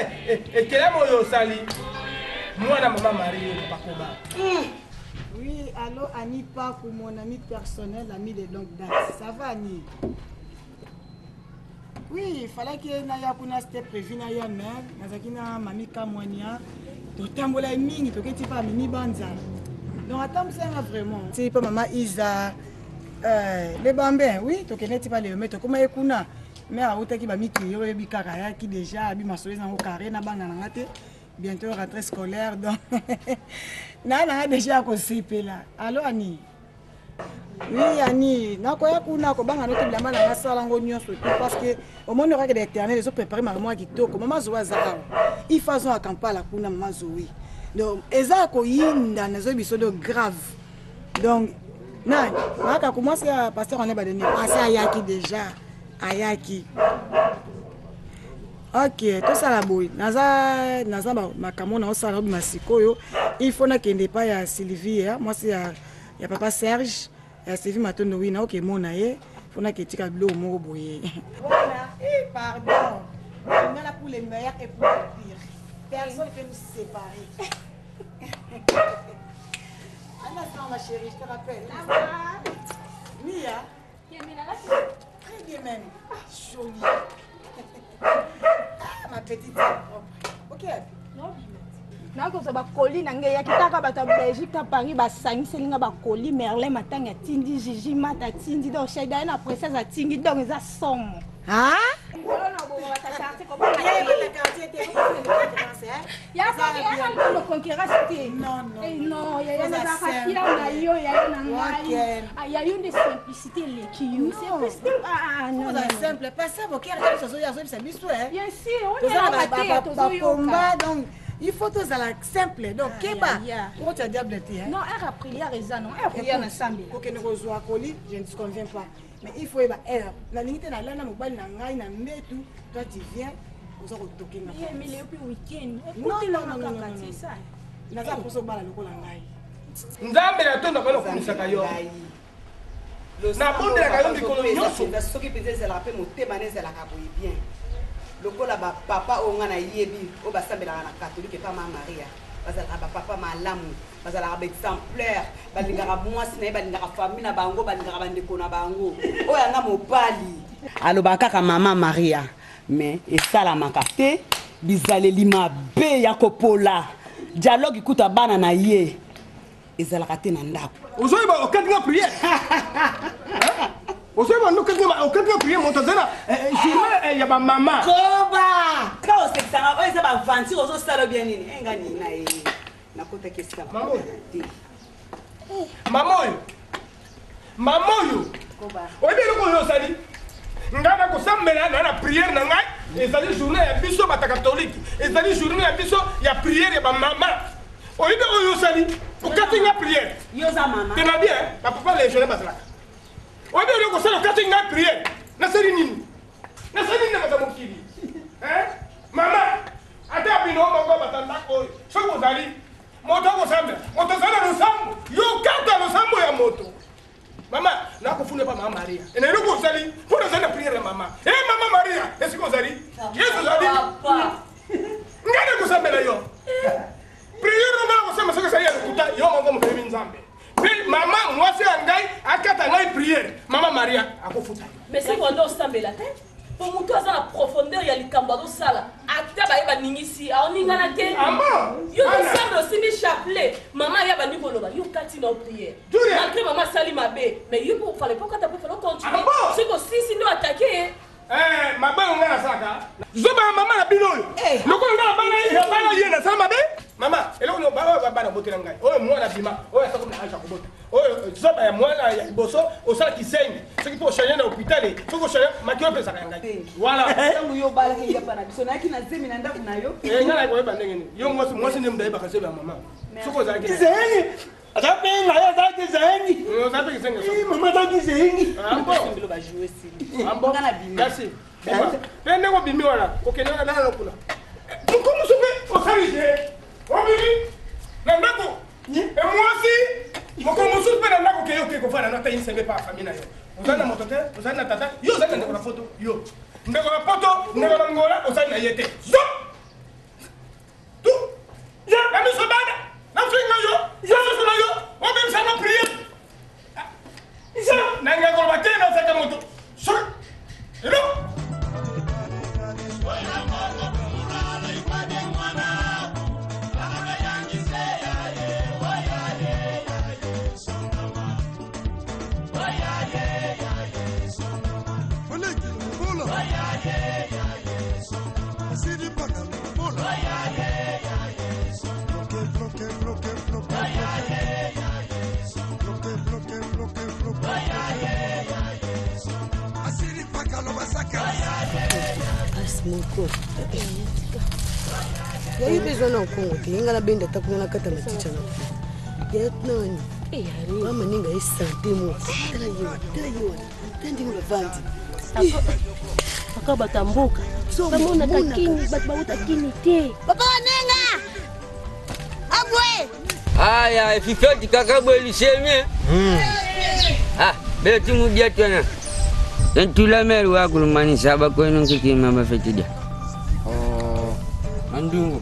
ekelamo oyo osali mwana mama marie papa koba Oui, allô Annie Pakou, mon ami personnel, ami de longue date. Ça va Annie? Oui, il fallait que naya kuna c'était prévu naya mais nazalaki na mami Kamwania totambola mingi toketi pa mimi banza. Donc atambusanga vraiment. Ti pa mama Isa euh, le bambin, oui, tokende ti pa le tokoma ye kuna. Mais awutaki ba mikili oyebi kaka ayaki déjà abi masolo ezango carré na bana na nga te. Bientôt rentrée scolaire donc na na déjà kosepela. Allô Annie? Oui Annie, nakoya kuna kobanga note bilamba na nga sala ngo nyonso tout parce que omoni okake de éternel ezo préparer makambo ya kitoko. Mama Zoe aza awa. Il faut azonga Kampala kuna mama Zoe. Donc eza koyinda nazo biso do grave. Donc nani maka commence ya pasteur on est badeni asa ayaki déjà ayaki. Ok, tosala boye naza naza makambo na osala obima sikoyo il faut nakende epai ya Sylvie ya mwasi ya ya papa Serge ya Sylvie Matondo wi naoke mona ye faut naketika biloko moko boye. Voilà, eh, pardon. On a pour les meilleurs et pour les pires. Personne ne peut nous séparer. Anna, ma chérie, je te rappelle. Mia. Très bien même. Jolie. Ah, ma petite sœur propre. Ok. Nakozwa bakoli na ngai eyaki taka bato ya belgique na paris basangiseli nga bakoli merlin matanga atindi jiji mata atindi donc shaida ye na princesse atindi donc eza somo yaka concurrence te non yaya nazalaka fier na yo yaya na ngai ya yo nde simplicité eleki yo simple pasteur boker azoyebisa biso bien sûr toza na bakomba donc. Il faut tozala simple, donc keba okotya diable te. Non, heure ya prière eza, non, heure prière na sambela. Kokende kozwa koli, je ne disconviens pas, mais il faut yeba heure. Nalingi te nalanda mobali na ngai na mbetu, toi tu viens, oza kotokenga. Mais lelo mpe weekend. Non, non, non, non, naza mposa obala lokola ngai. Nzambe na tondo akona kokumisaka yo, nabondelaka yo mikolo nyonso. Soki mpenza ezalaka mpe motema na ezalaka boye bien lokola bapapa oyo ngai nayebi, oyo basambelaka na katolike epa ma Maria, bazalaka bapapa malamu, bazalaka baexemplaire, balingaka mwasi na ye, balingaka famille na bango, balingaka bandeko na bango. Oyo yanga mobali alobaka kaka mama Maria, mais esalamaka te. Bizaleli mabe ya kopola, dialogue kuta bana na ye ezalaka te na ndako. Ozoyeba okati nga prière, ozoyeba okati nga prière, moto aza na journée ya bamama. Koba ka osekisanga, oyo eza baventure ozosala bien nini enga nini na ye nakotaki esika te. Mama oyo, mama oyo, oyebi eloko oyo osali? Ngai nakosambela na prière na ngai. Ezali journée ya biso bato katolike, ezali journée ya biso ya prière ya bamama. Oyebi oyo osali? Okati nga prière. Yo oza mama. Tena bien, bapapa légionnaire bazalaka. Oyebi eloko osali? Okati ngai prière. Nasali nini? Nasali nini na maza mokili? Mama, ata bino moko batandako oyo, soki ozali moto akosambela, moto azali na losambo, yo kata losambo ya moto. Mama, nakofunda pa mama Maria ena eloko ozali mpo nazali na prière ya mama. E mama Maria, esika ozali, Yesu ozali, ngai nakosambela yo prière nga nakosamba. Soki ezali ya lokuta, yo moko moto oyebi Nzambe. Mpe mama mwasi ya ngai akata ngai prière, mama Maria akofuta yo. Mais soki wanda osambela te, po motu aza na profondeur ya likambo azosala, ata baye baningisi, aoningana te. Yo osambela, osimbi chapelet, mama ye abandi koloba, yo kati na prière. Malgré mama asali mabe, mais yo po fallait po kata, po fallait continuer. Soki osisi nde oatake ye. Mabe oyo ngai nasalaka, zoba ya mama na bino oyo, lokola ngai nabala ye, nasala mabe. Mama, eloko oyo bana botela ngai, oyo mwana bima, oyo asakomi na age ya kobota, oyo zoba ya mwana ya liboso osala kisengi, soki mpo ochange na hôpital, soki ochange makilo mpe ezalaka ya ngai. Voilà. Ntango yo obalaki ngapa na biso, nayaki na zemi na ndako na yo. Ngai nakoyeba ndenge nini? Yo mwasi, mwasi nde mutu ayebaka zemi ya mama. Soki ozalaki Kizengi aza mpe ngai, aza kizengi. Oza mpe kizengi. Mama aza kizengi. Merci. Mpe ndenge obimi wana, kokende wana nano kuna, mokomoso mpe osali te, obimi na ndako emwasi, mokolo mosusu mpe na ndako okei, okei kofanda no ata insembe pa famille na yo. Ozali na moto te, ozali na tata, yo ozali na ndeko na foto, yo ndeko na poto, ndeko na Ngola, ozali na ye te. Zo tu na miso bana nafinga yo, yo susu na yo obebisa na prière. Nangai koloba te, nazalaka moto soki eloko. Pasi moko yayi mpe eza na okongo te, yenga nabenda ata kuna na kata matitya na ya nani bamaninga ye sante moko. Tala ye wana, tala ye wana, tala ndenge bavandi. Aka bato ya mboka bamonaka kini, bato bauta kini te. Papa Wanenga abwe. Aya, fifeti kaka bwe lisemie. Ah, beti mudia tena. Ntula meri wa kulumanisa bakwenu nkikima bafetida. Oh, andungu.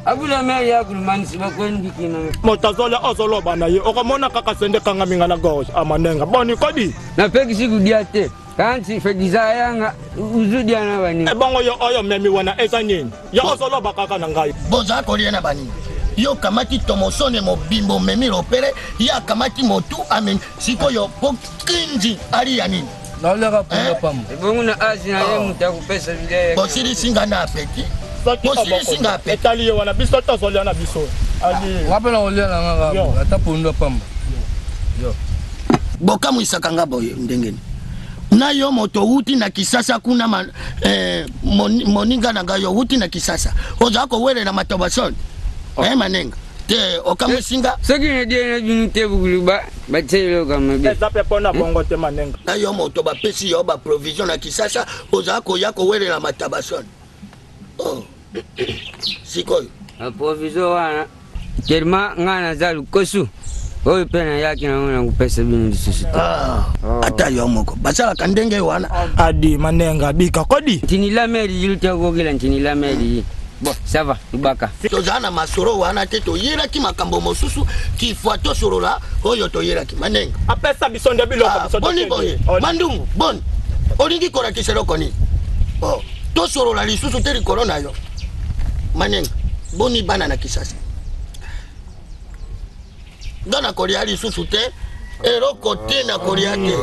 Abula meri ya kulumanisa bakwenu nkikima. Moto azolia, ozoloba na ye, okomona kaka sende kangaminga na gorge amanenga boni kodi. Napekisi kudia te. Kanti fetiza yanga uzudia na bani. Ebongo yo oyo memi wana eza nini? Yo ozoloba kaka na ngai. Boza kolia na banini? Yo kamati tomosone mobimbo, omemi ropere, ye akamati motu, amemi sikoyo po kinzi alia nini? Naoliaka ponga pamba. Ebongo na asi na ye moto akopesa bilei. Bosilisi nga na apeti, bosilisi nga apeti. Etali ye wana, biso tozolia na biso. Nga mpe na kolia na nga kaka ata pondu ya pamba. Yo. Bokamwisaka nga boye ndenge nini? Na yo moto outi na Kisasa kuna moninga na ngai, yo outi na Kisasa, ozala kowelela matobasone. Eh, manenga te okamwisi nga soki nadie na bino te bukuluba batie eloko ya mabe eza mpe mpo na bongo te manenga na yo moto bapesi yo baprovision na kisasa ozala koya kowelela matabasone oh. sikoyo baprovision wana tellement ngai naza lukosu oyo mpe nayaki nango na kopesa bino lisusu te ah, ata yo moko basalaka ndenge wana adi manenga bika kodi ntinilameli lutakokila ntinilameli bon ça va lubaka tozala na masolo wana te toyelaki makambo mosusu kifwa tosolola oyo toyelaki manenga apesa biso nde biloko ah, biso boni boye mandungu boni olingi kolakisa eloko nini oh, tosolola lisusu te likolo na yo manenga boni bana na kisasa nga nakolia lisusu te eloko te nakolia te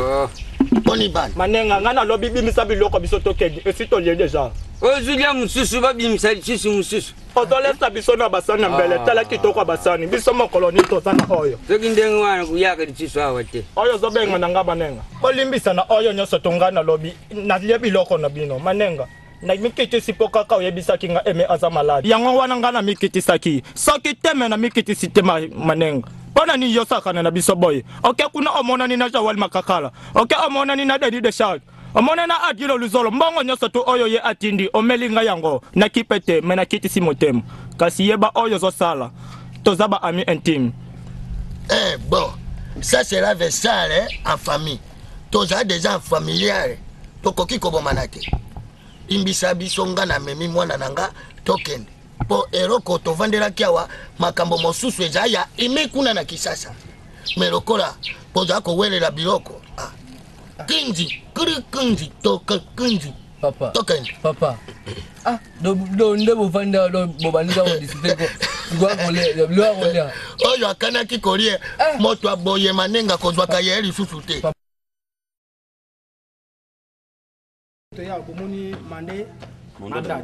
boni bana manenga ngai nalobi bimisa biloko biso tokende esi tolie deja ozulia mosusu babimisa lisusu mosusu ozolesa biso na basani ya mbele tala kitoko ya basani biso mokolo nini toza na oyo soki ndenge wana koyaka lisusu awa te oyo ozobenga na nga manenga bolimbisa na oyo nyonso to ngai nalobi nalie biloko na bino manenga namikitisi mpo kaka oyebisaki nga eme aza maladi yango wana ngai namikitisaki soki te me namikitisi te manenga mpo na nini yosakana na biso boye oke kuna omonani na jawel makakala oke omonani na deni de charge omonani na adilo luzolo mbongo nyonso tu oyo ye atindi omeli ngai yango nakipe te me nakitisi motema kasi yeba oyo ozosala toza ba ami intime eh, bon ça sera vesale en famille toza déjà en familiare tokoki kobomana te limbisa biso nga namemi mwana na nga tokende mpo eloko tovandelaki awa makambo mosusu eza ya ime kuna na kisasa me lokola boza kowelela biloko ah. kinzi kri kinzi toke kinzi papa tokende papa ah do do nde bovandi awa do bobandi kaka kodiscute ko biloko kolia oyo akanaki kolia moto aboye manenga kozwaka ye lisusu te toya bomoni mande Mandat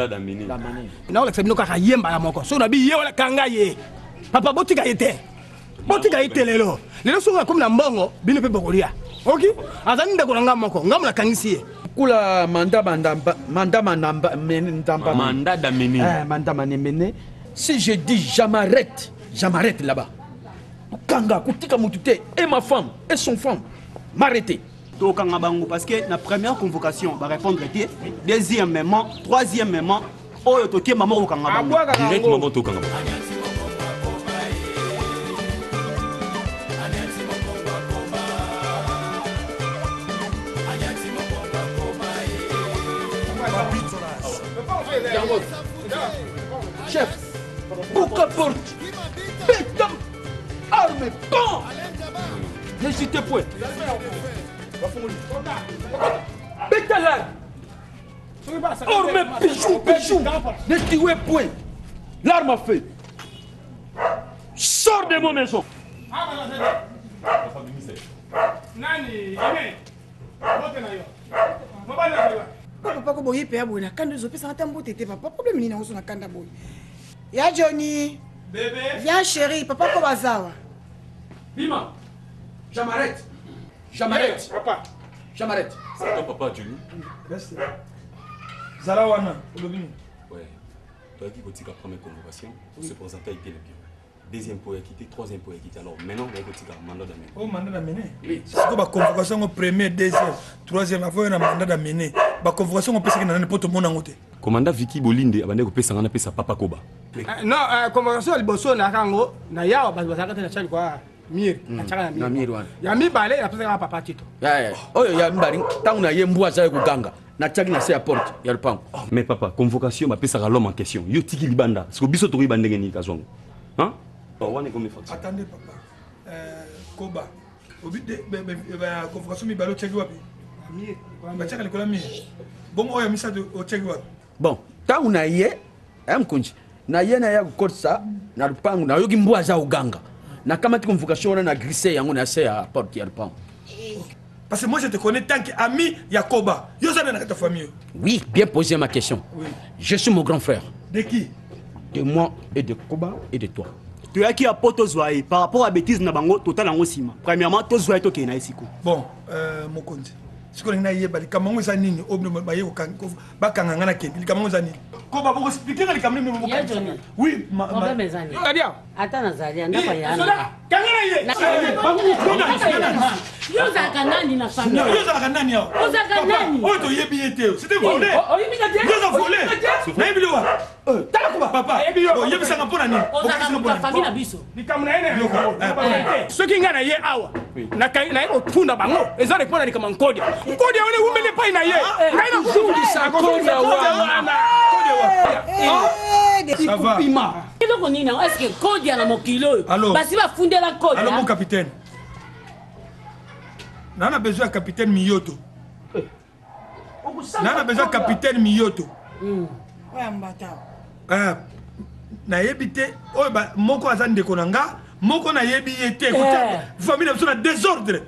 d'amener. nakolakisa bino kaka ye mbala moko soki nabi ye wana kanga ye papa botika ye te botika ye te lelo lelo soki akomi na mbongo bino mpe bokolia oki azali ndeko na nga moko ngambo nakangisi ye kula manda mandamba manda manamba ndamba Mandat d'amener. Eh, manda manemene si je dis je m'arrête je m'arrête là-bas kanga kotika mutu te et ma femme et son femme m'arrêter tokanga bango parce que na première convocation barépondre te deuxièmement troisièmement oyo tokemba moko kokanga bango Directement bon tokanga bango. Yango. Chef, buka porte, beta arme, pan N'hésitez point. Beta l'arme. Arme, bijou, bijou. Ne tuez point. L'arme à feu. Sors de mon maison. nani ime bote na yo mobali na yo papa ko boye mpe ya boye na kanda ozopesanga ata mbote te papa problème nini yango so na kanda boye ya johnny bebe viens chéri papa ko bazawa Bima, je m'arrête. Je m'arrête. Papa. Je m'arrête. C'est toi papa Johnny. Reste. Zala wana olobi nini Ouais. Toyaki kotika première convocation, on se présentait avec le bureau. Deuxième pour quitter, troisième pour quitter. Alors maintenant, on va kotika mandat d'amener. oyo mandat d'amener sikoyo baconvocation yango premier deuxième troisième avant oyo na mandat d'amener baconvocation yango opesaki na nani mpo tomona yango te Commandant Vicky Bolinde abandaki kopesa nga napesa papa Koba. Non convocation ya liboso nayaka yango na yawa bato bazalaka te na tiaki kwa mire natiaka Na na mire mire wana. ya mibale napesaka papa tito Eh, oyo ya mibale ntango na ye mbwa azali koganga natiaki na se ya porte ya lupango Mais papa, convocation bapesaka l'homme en question. Yo tiki libanda. Siko biso tokoyeba ndenge nini kazwango. Hein? Bon, wana ekomi facture. attendez papa koba obi convocation mibale otiaki wapi batiaka likolo ya mire bongo oyo ya misato otiaki wapi bon ntango na ye ya mokonzi na ye na ye kokotisa na lupango nayoki mbwa aza koganga nakamati convocation wana na glisse yango na se ya porte ya lupango parce que moi je te connais tant que ami ya koba yo oza nde na kati ya famille oyo oui bien posé ma question Oui. je suis mon grand frère de qui de moi et de koba et de toi toyaki ya po tozwa ye par rapport à bétise na bango totala yango nsima premièrement tozwa ye tokende na ye siko bon mokonzi Sikoyo nalingi nayeba likambo yango eza nini oyo bino baye bakanga nga nakende likambo yango eza nini koba bokoexplike nga likambo nini Ya Johnny. Oui, Problème eza nini? Ata nazali ya ndako ya Soda, kanga na ye. Yo ozalaka nani na famille? Yo ozalaka nani awa? Ozalaka Papa, nani? oyo toyebi ye te c'était volé. Oyebi nga te? Yo oza volé. Oyebi nga te? Nayebi yo wapi? Tala koba papa. Oyebisanga mpo na nini? Ozalaka moto ya famille na biso. Likambo na ye na soki ngai na ye awa naye kofunda bango eza repona likambo ya nkodia nkodia wana ewumeli epai na ye ngai Kozongisa nkodia wana. Ikupima. Eloko nini yango? Est-ce que kodia na mokili oyo? Allô? Basi bafundela kodia. Allô, mon capitaine. Nana besoin ya capitaine Miyoto. Nana besoin ya capitaine Miyoto. Oyo mbata. Eh, nayebi te oyo moko aza ndeko na nga moko nayebi ye te Kotia famille na biso na désordre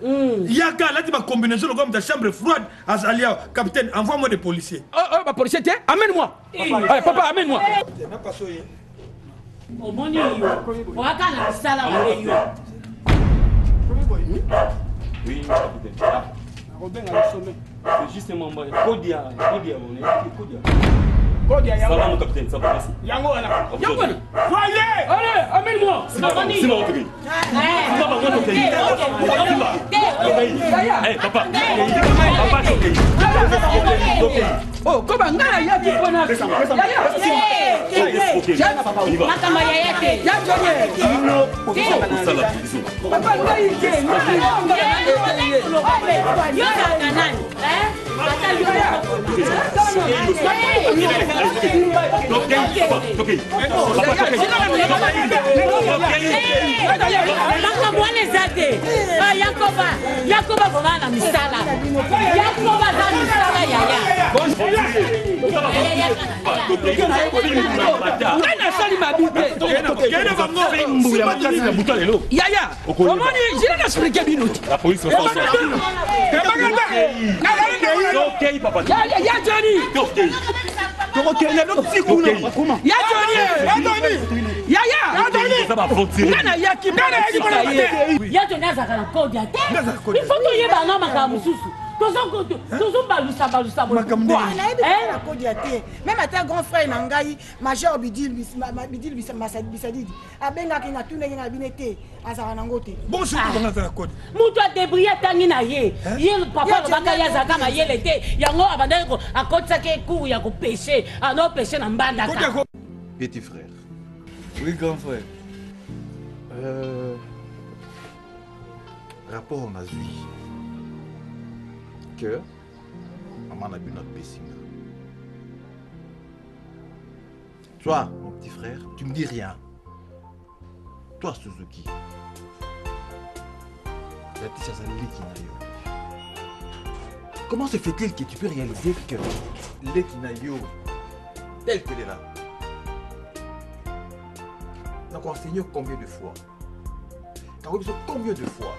yaka alati bacombinaison lokola moto ya chambre froide azali awa capitaine envoie moi des policiers. Oh, oh, bapolicier te amène moi. Allez, papa amène moi. Omoni yo. Oyaka na misala mabe yo. Oui, capitaine. Nakobenga le sommet. C'est juste un membre. Kodia, Kodia, on est Kodia. Kodia, Ça va, yango. mon capitaine, ça va, merci. Yango wana. Yango wana. Voyez! Allez, amène-moi. Simba, Simba, on te gagne. Simba, on te gagne. Simba. Eh, papa. Papa, ok. Ok. Oh, koba nga nayaki mpo na Makambo ya ya te. Ya Johnny. Papa ngai te. Yo ozalaka nani? Ata yo makambo wana eza te Ah, yakoba yakoba vraimen na misala yakoba aza misala yaya ngai nasali mabi te yaya omoni jile na explike bino te La police va Ya- ya Johnny. tokokende tokoti kuna ya Johnny. Yaya ngai nayaki mpo na sika ye ya Johnny azalaka na kodia te il faut toyeba no makambo mosusu tozobalusabalusa nayebi na kodia te meme ata grand frère na ngai major bidil bisadidi abengaki nga tunaki nga bine te azalaka nango te moto adebrie atangi na ye ye papa alobaka ye azalaka mayele te yango abandaki akotisaki cour ya kopeshe anopeshe na mbandaka. Petit frère. Oui, grand frère. Rapport nazwi que mama na bino apesi nga. Toi, mon petit frère, tu me dis rien. Toi, Suzuki. Laetitia azali leki na yo. Comment se fait-il que tu peux réaliser que leki na yo, tel qu'elle est là, n'a enseigné combien de fois? Nakoyebi biso combien de fois?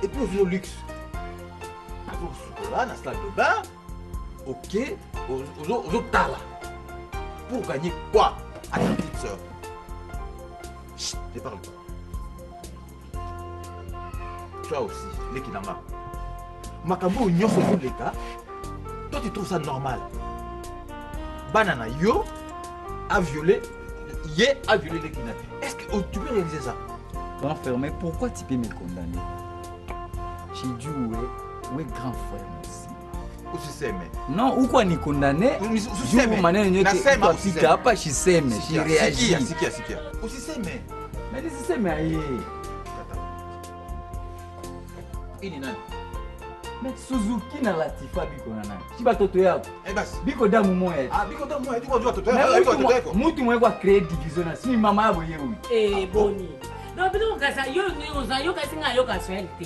Et puis ozwi luxe azokosukola na salle de bain, ok, ozotala pour gagner quoi à ta petite sœur? Chut, ne parle pas. Toi aussi, leki na nga, makambo oyo nyonso ozoleka, toi tu trouves ça normal? Bana na yo a violé ye, a violé leki na. Est-ce que oh, tu peux réaliser ça? Grand frère, mais pourquoi tu peux me condamner? J'ai dit ouais, ouais, grand frère aussi. Usiseme. Non, uko ni condamné. Usiseme. Juu maneno yote Nasema iko usiseme. apita hapa shiseme, Sikia, shireagir. sikia, sikia, sikia. Usiseme. Mais nisiseme aye. Hii ni nani? Mais Suzuki na Latifa biko na nani? Si batoto yako. Eh basi. Biko damu moya. Ah, biko damu moya, tuko jua toto Mais yako, mutu biko toto yako. Mutu mwe kwa créer division na si mama yabo ye huyu. Eh, boni donc bino kokasa yo oza yokasi ngai ayoka swahili te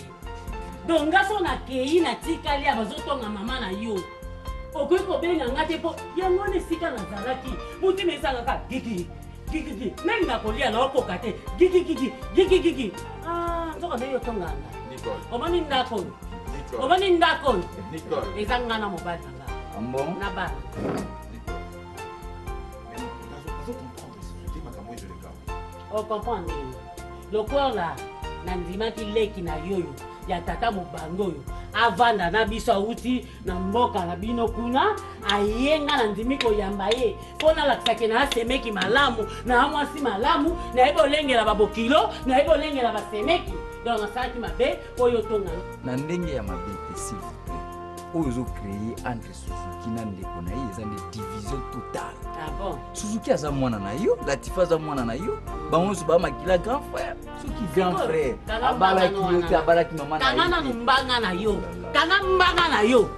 donc nga so nakei natikali ya bazotonga mama na yo okoki kobenga nga te mpo yango wana esika nazalaki motima esangaka gigi gigigi nani nakolia naokoka te gigigigi gigigigi nzoka nde yo tonganga. Nicole. Omoni ndako oyo? Nicole. Omoni ndako oyo? Nicole. Eza nga na mobali na nga Ah bon? na bana. Nazo comprendre Suzuki makambo ezoleka. Ocomprendre nini? Lokola nandimaki leki na yo oyo ya tata mobango oyo. avanda na biso awuti na mboka na bino kuna aye nga na ndimi koyamba ye mpo nalakisake na asemeki malamu na mwasi malamu nayebi olengela babokilo nayebi olengela basemeki donc nasalaki mabe mpo yo tonga na ndenge ya mabe te s'il vous plaît oyo ozocreye entre suzuki na ndeko na ye eza nde division totale ah bon? suzuki aza mwana na yo latifa aza mwana na yo bango nyonso baa makila grand frère soki grand frère abalaki yo te abalaki mama na kanga nanu mbanga na yo kanga mbanga na yo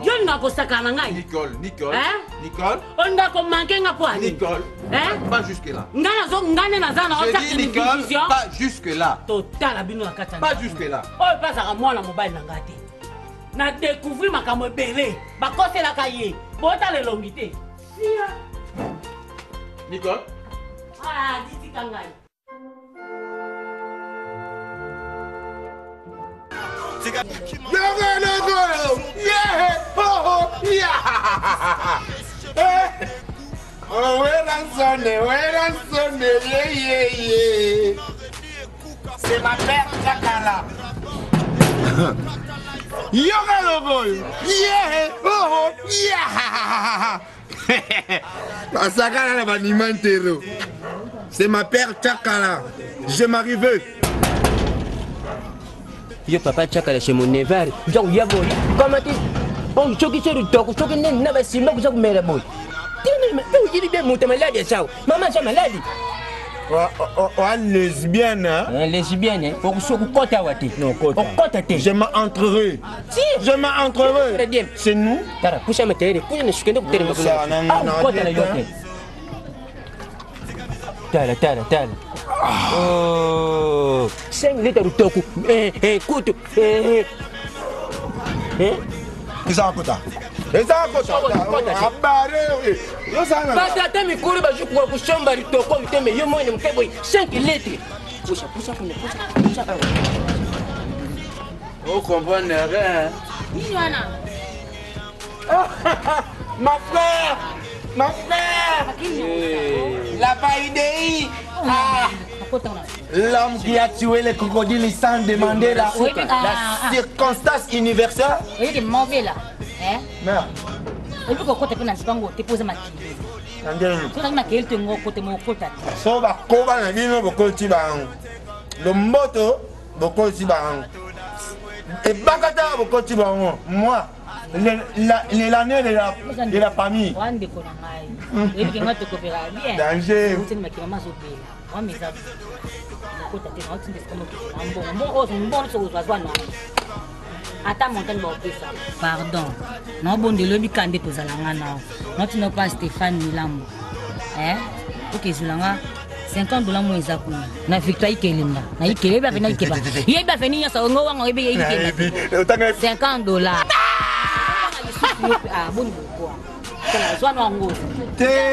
yo olinga kosakana na ngai Nicole, Nicole, Hein? Nicole. olinga komanke nga mpo ani Nicole, Hein? pas jusque là. nga nazo nga nde naza na Je dis Nicole, pas jusque là. totala bino na kati ya Pas ndako. jusque là. oyo mpe azalaka mwana mobali na ngai te na découvrir makambo ebele bakoselaka ye botala elongi te sia Nicole. Ah, ditika ngai C'est ma mère Chakala. Yoga loboyo. Yeah. Oh, yeah. Basakana na banima ntero. C'est ma père Chakala. Je m'arrivais. yo papa chakala chez mon nevar donc ya boye kama ti oh soki se lutoko soki nini na basima kuza kumela boye oyili be moto maladi asawa mama aza maladi Oa lesbienne hein? Lesbienne okokota awa te okota te Je m'entrerai. Je m'entrerai. C'est nous. Tara pusa matere kuya na sukende kutelema Pusa, na- na- na- okota na yo te tala tala tala Oh, 5 litre lutoku kutu Eza kota. Eza kota. Abare. bato ata mikolo bazwi koka kosomba litoko oyo te me yo mwana moke boye 5 litre pusa pusa kuna pusa pusa awa ocomprendre rien nini wana Ma frère Ma frère La Baïdéi Ah L'homme qui a tué les crocodiles sans demander la, Oui, ah, la ah. circonstance universelle. oyeke mobela Mère, oyebi kokota mpe na lipango te mpo oza makili ndenge. soki ozalaki makeli to yango okote mo okota te So bakoba na bino bokoti bango. Lomboto bokoti bango. Ebakata bokoti bango. Moi, l'année de la famille. wa ndeko na ngai oyebike ngai tokopela bien Danger. outini makili mama azobela wama eza okota te naotinda esika mokili mbongo mbongo oyo mbongo nyonso kozwazwa na ata montagne baopesa pardon naobondela oyebi ka nde tozala nga nao naotinda mpa stéphane milambo okezwela nga 50 dola mo eza kuna na victoire ikelemba na ikele yebi afeni ikeba yebi afeni nyonso ngo wanga oyebi ikemba 50 dola boni bokwa zwa na yango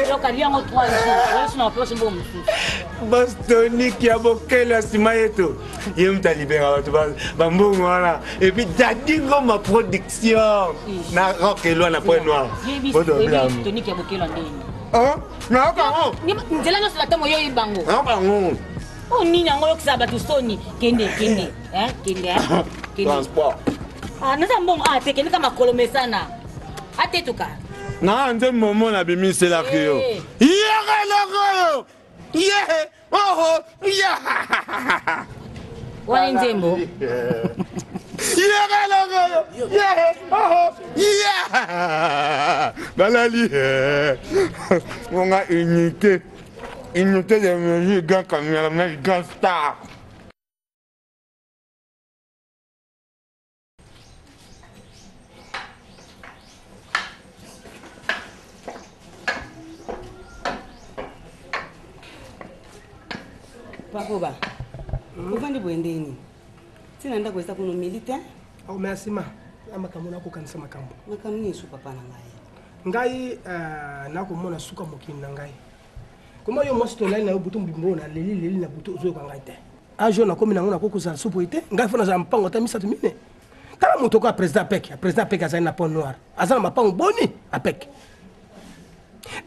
yoka yango 3 jours oyosi na opesi mbongo mosusu bastonike ya bokele nsima yetu ye moto alibera bato bambongo wana epuis dadi ngoma production na rock elwa na point noir tonike ya bokelo ndeni nayokango nzela nyonso na ntango yo oyebango nayokango o nini yango oyokisaka bato soni kende kende kende kende transport naza mbongo a te kende ka makolo mesana atetuka na nze momo nabimiselaki yo yaka eloko oyo ye oho ya wana nzembo yaka eloko oyo ye oho ya balali monga unité unité de mesure grand cameraman grand star. Pakoba ovandi boye ndeni ntina ndako eza kuna omeli te Oh, merci ma na makambo nakokanisa makambo makambo nini esu papa na ngai ngai nakomona suka mokili na ngai koma yo mwasi tolali na yo butu mobimba oyo naleli leli na butu ozoyoka ngai te age oyo nakomi nango nakoki kozala supu te ngai fo nazala mpango ata misato mine tala moto okoya président apek président apek azali na pont noir aza na mapango boni apek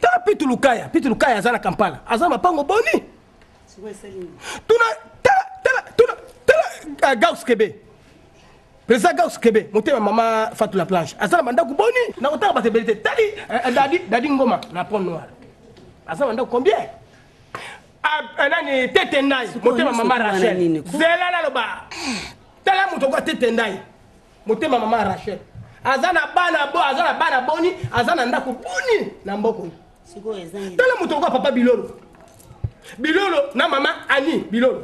tala pitu lukaya pitu lukaya aza na kampala aza na mapango boni sikoyo esali nini tuna tala tala tuna tala gaus kebe. Président Gauss Kebe, motema mama Fatou la planche. Aza na bandako boni, na kotanga bato ebele te. Tali Dadi, Dadi Ngoma na Pont Noir. Aza na bandako combien? Ah, nani Tete Ndai, motema mama Rachel. Zela naloba. Tala moto kwa Tete Ndai. Motema mama Rachel. Aza na bana bo, aza na bana boni, aza na ndako boni na mboko. Tala moto kwa papa Bilolo. Bilolo na mama Annie Bilolo.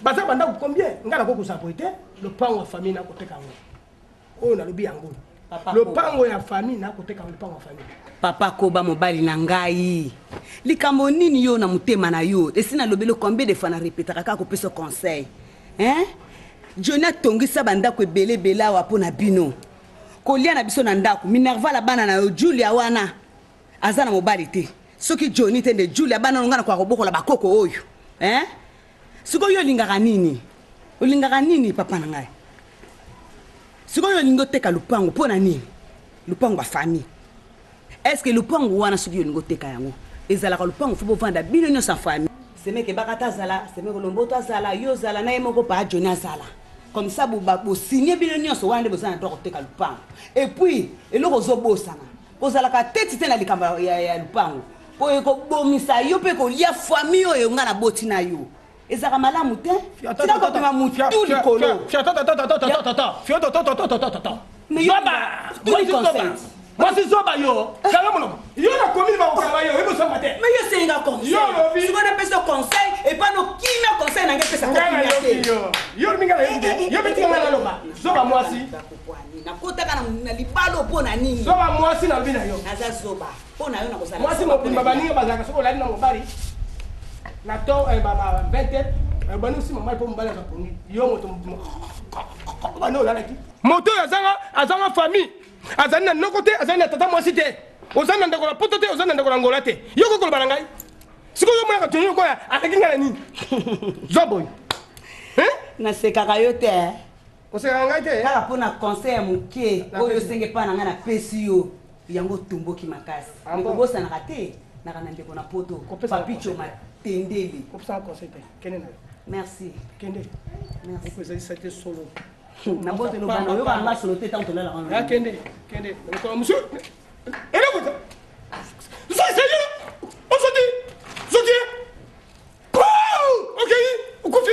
Baza bandako combien? Nga nakoki kozala boye te, lopango ya famille nakoteka yango. Oyo nalobi yango. Lopango ya famille nakoteka yango, lopango ya famille. Papa koba mobali na ngai likambo nini yo na motema na yo esi nalobeli combien de fois na repetaka kaka kopesa conseil hein? Johnny atongisa bandako ebele ebele awa mpo na bino kolia na biso na ndako minerval ya bana na yo Julia wana aza na mobali te soki Johnny te nde Julia bana no ngai nakoka kobokola bakoko oyo hein? Sikoyo yo olingaka nini? Olingaka nini papa na ngai? Sikoyo olingi oteka lupango mpo na nini? Lupango ya famille. Est-ce que lupango wana soki olingi oteka yango ezalaka lupango fo bovanda bino nyonso ya famille? Semeke bakata azala, semeke lomboto azala, yo ozala na ye moko pa Johnny azala. Comme ça bosigne bino nyonso wana nde boza na droit koteka lupango. Et puis eloko ozobosana kozalaka teti te na likambo ya lupango po ekobomisa yo mpe kolia famille oyo ngai naboti na yo ezalaka malamu te tika kopema motu likolo. Mwasi zoba yo, kanga monoko. Yo na commune bakokanga yo, oyebi osamba te. Mais yo osenga conseil. Sikoyo napesa conseil epa nokimia conseil na ngai epesa kokimia te. Yo olobi ngai nayebi te. Yo mpe tika ngai naloba. Zoba mwasi. Nakotaka na libala mpo na nini? Zoba mwasi nalobi na yo. Naza zoba. Mpo na yo nakozala mwasi mobimba. Baninga bazalaka soki olali na mobali na to ba 20 heures bani osi mobali mpo mobali aza pongi yo moto bani olalaki moto oyo azanga azanga famille azali na noko te, azali na tata mwasi te, ozali na ndeko na poto te, ozali na ndeko na Ngola te, yo okoki koloba na ngai sikoyo yo omonaka toni lokola aleki ngai na nini? Zwa boye. Nasekaka yo te. Osekaka ngai te. Kaka mpo na conseil ya moke oyo osenge epai na ngai napesi yo yango otomboki makasi. Ah bon? Kobosanaka te naka na ndeko na poto Papicho Matendele. Kopesaka conseil te, kende na yo. Merci. Kende. Merci. Ezalisa te solo. Nabotelo bana oyoka nga solo te ntango tolalaka. Ah, kende kende mokolo mosusu eloko te zongisa yo ozoti zoti okei okufi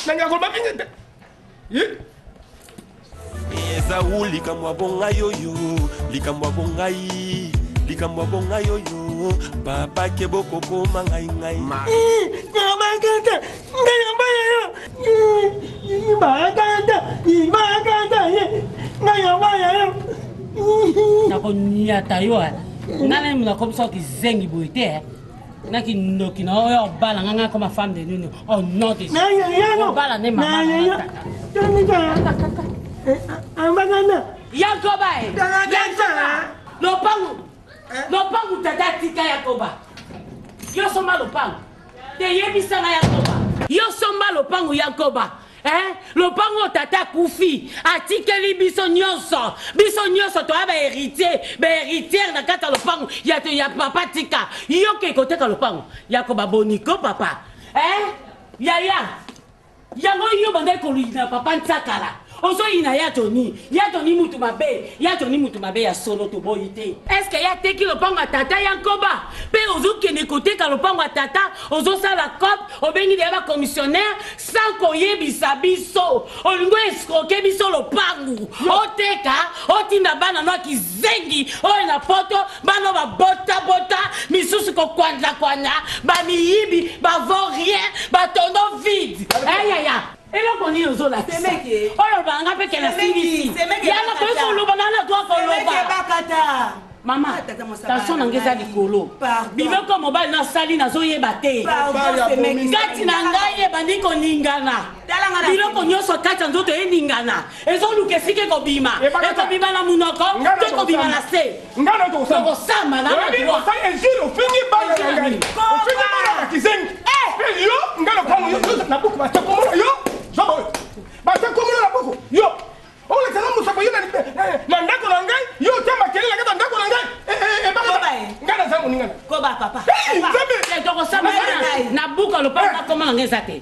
nangaka koloba mingi te. Ezau likambo ya bongai oyo, likambo ya bongai, likambo ya bongai oyo, papa ke bokokoma ngai ngai. Nakoniata yo nga nani nakomisa kizengi boye te na kindoki na oyo obala nga nga koma femme de nini oh non te obala nde mama Yakoba e lopangu lopangu tata atika Yakoba yo somba lopangu te yebisanga Yakoba yo somba lopangu Yakoba. Eh, lopango oyo tata akufi atikeli biso nyonso, biso nyonso toya ba héritier ba héritière na kati ya lopango ya, ya papa tika yo ke koteka lopango Yakoba boniko papa eh, yaya yango yo bandaki kolina papa Nsakala ozoyina ya Tony, ya Tony mutu mabe, ya Tony mutu mabe ya solo toboyi te. Eske ya teki lopango ya tata ya nkoba mpe ozokende koteka lopango ya tata ozosala cop obengi deya bacommissionnaire sans koyebisa biso olingi oescroke biso lopangu oteka otinda bana no kizengi oyo na poto bana oyo babotabota misusu kokwanzakwanya bamiyibi bavaut rien batondo vide eyaya eloko nini ozolakisa oyo olobaka mpe kena silisi yana koyi koloba na na droit koloba. Mama, tension na ngai eza likolo. Biloko mobali nasali nazoyeba te. Kati na ngai ebandi koningana. Biloko nyonso kati ya nzoto eningana. Ezoluka esika ekobima. Ekobima na monoko to ekobima na se. Tokosamba na Oyebi, osali injure, ofingi bana na ngai, ofingi bana na kizengi mpe yo ngai lopango yo na buku batia komona yo zoba oyo batia komona na buku yo olekanga mosako yo na ndako na ngai yo otia makelele na kati ya ndako na ngai ebakata ngai naza moninga na koba papa. Tokosamba na buka lopango nakoma na ngai eza te.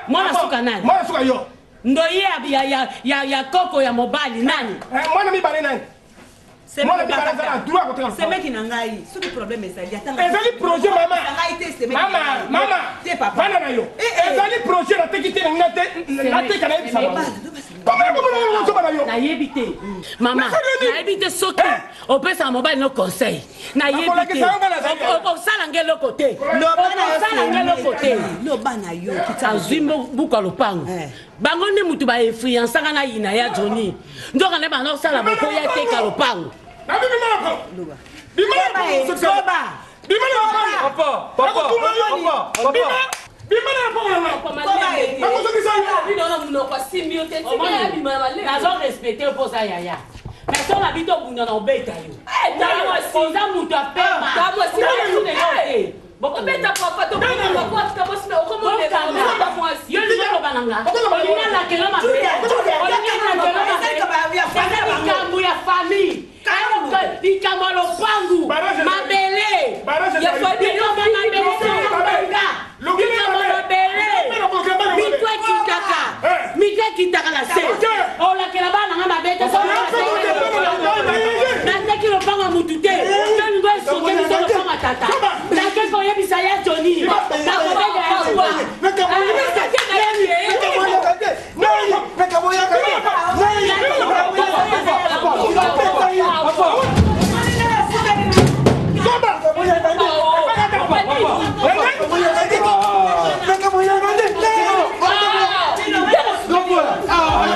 Mwana suka nani? Mwana suka yo. Ndoyi ya, ya, ya, ya, ya koko ya mobali nani? Mwana mibale nani? Mwana mibale aza na droit koteka lopango. Semeki na ngai soki problème ezali ata Ezali projet mama. ngai te semeki Mama, mama. Te papa. Vanda na yo. Ezali projet nateki te na te nateka nayebisa bango. Komona komona ozoba na yo. Nayebi te. Mama, nayebi te soki opesaka mobali no conseil. Nayebi te. Nakolakisa yo nga nazali ya. Okosala nga eloko te. Loba na yo, Okosala nga eloko te. Loba na yo. Azwi buku ya lopango. Bango nde mutu ba influençaka na yina ya Johnny. Nzoka nde banda kosala boko ya teka lopango. Nazo respecte mpo oza yaya. Mais so na bito obunda na obeta yo. Oza moto apema. Obeta papa to papa atika mwasi na okomona mwasi. Yo linga loba na nga. Olinga lakelo mabe. Olinga lakelo mabe. Eza likambo ya famille. Likambo ya lopangu. Mabele. Likambo ya mabele. Likambo ya mabele. Mito ekitaka. Mito ekitaka na se. Olakela bana nga mabe te. Nateki lopango ya mutu te. Tolingo esoke biso lopango ya tata. Nake koyebisa ya Johnny. Nakobenda ya kwa.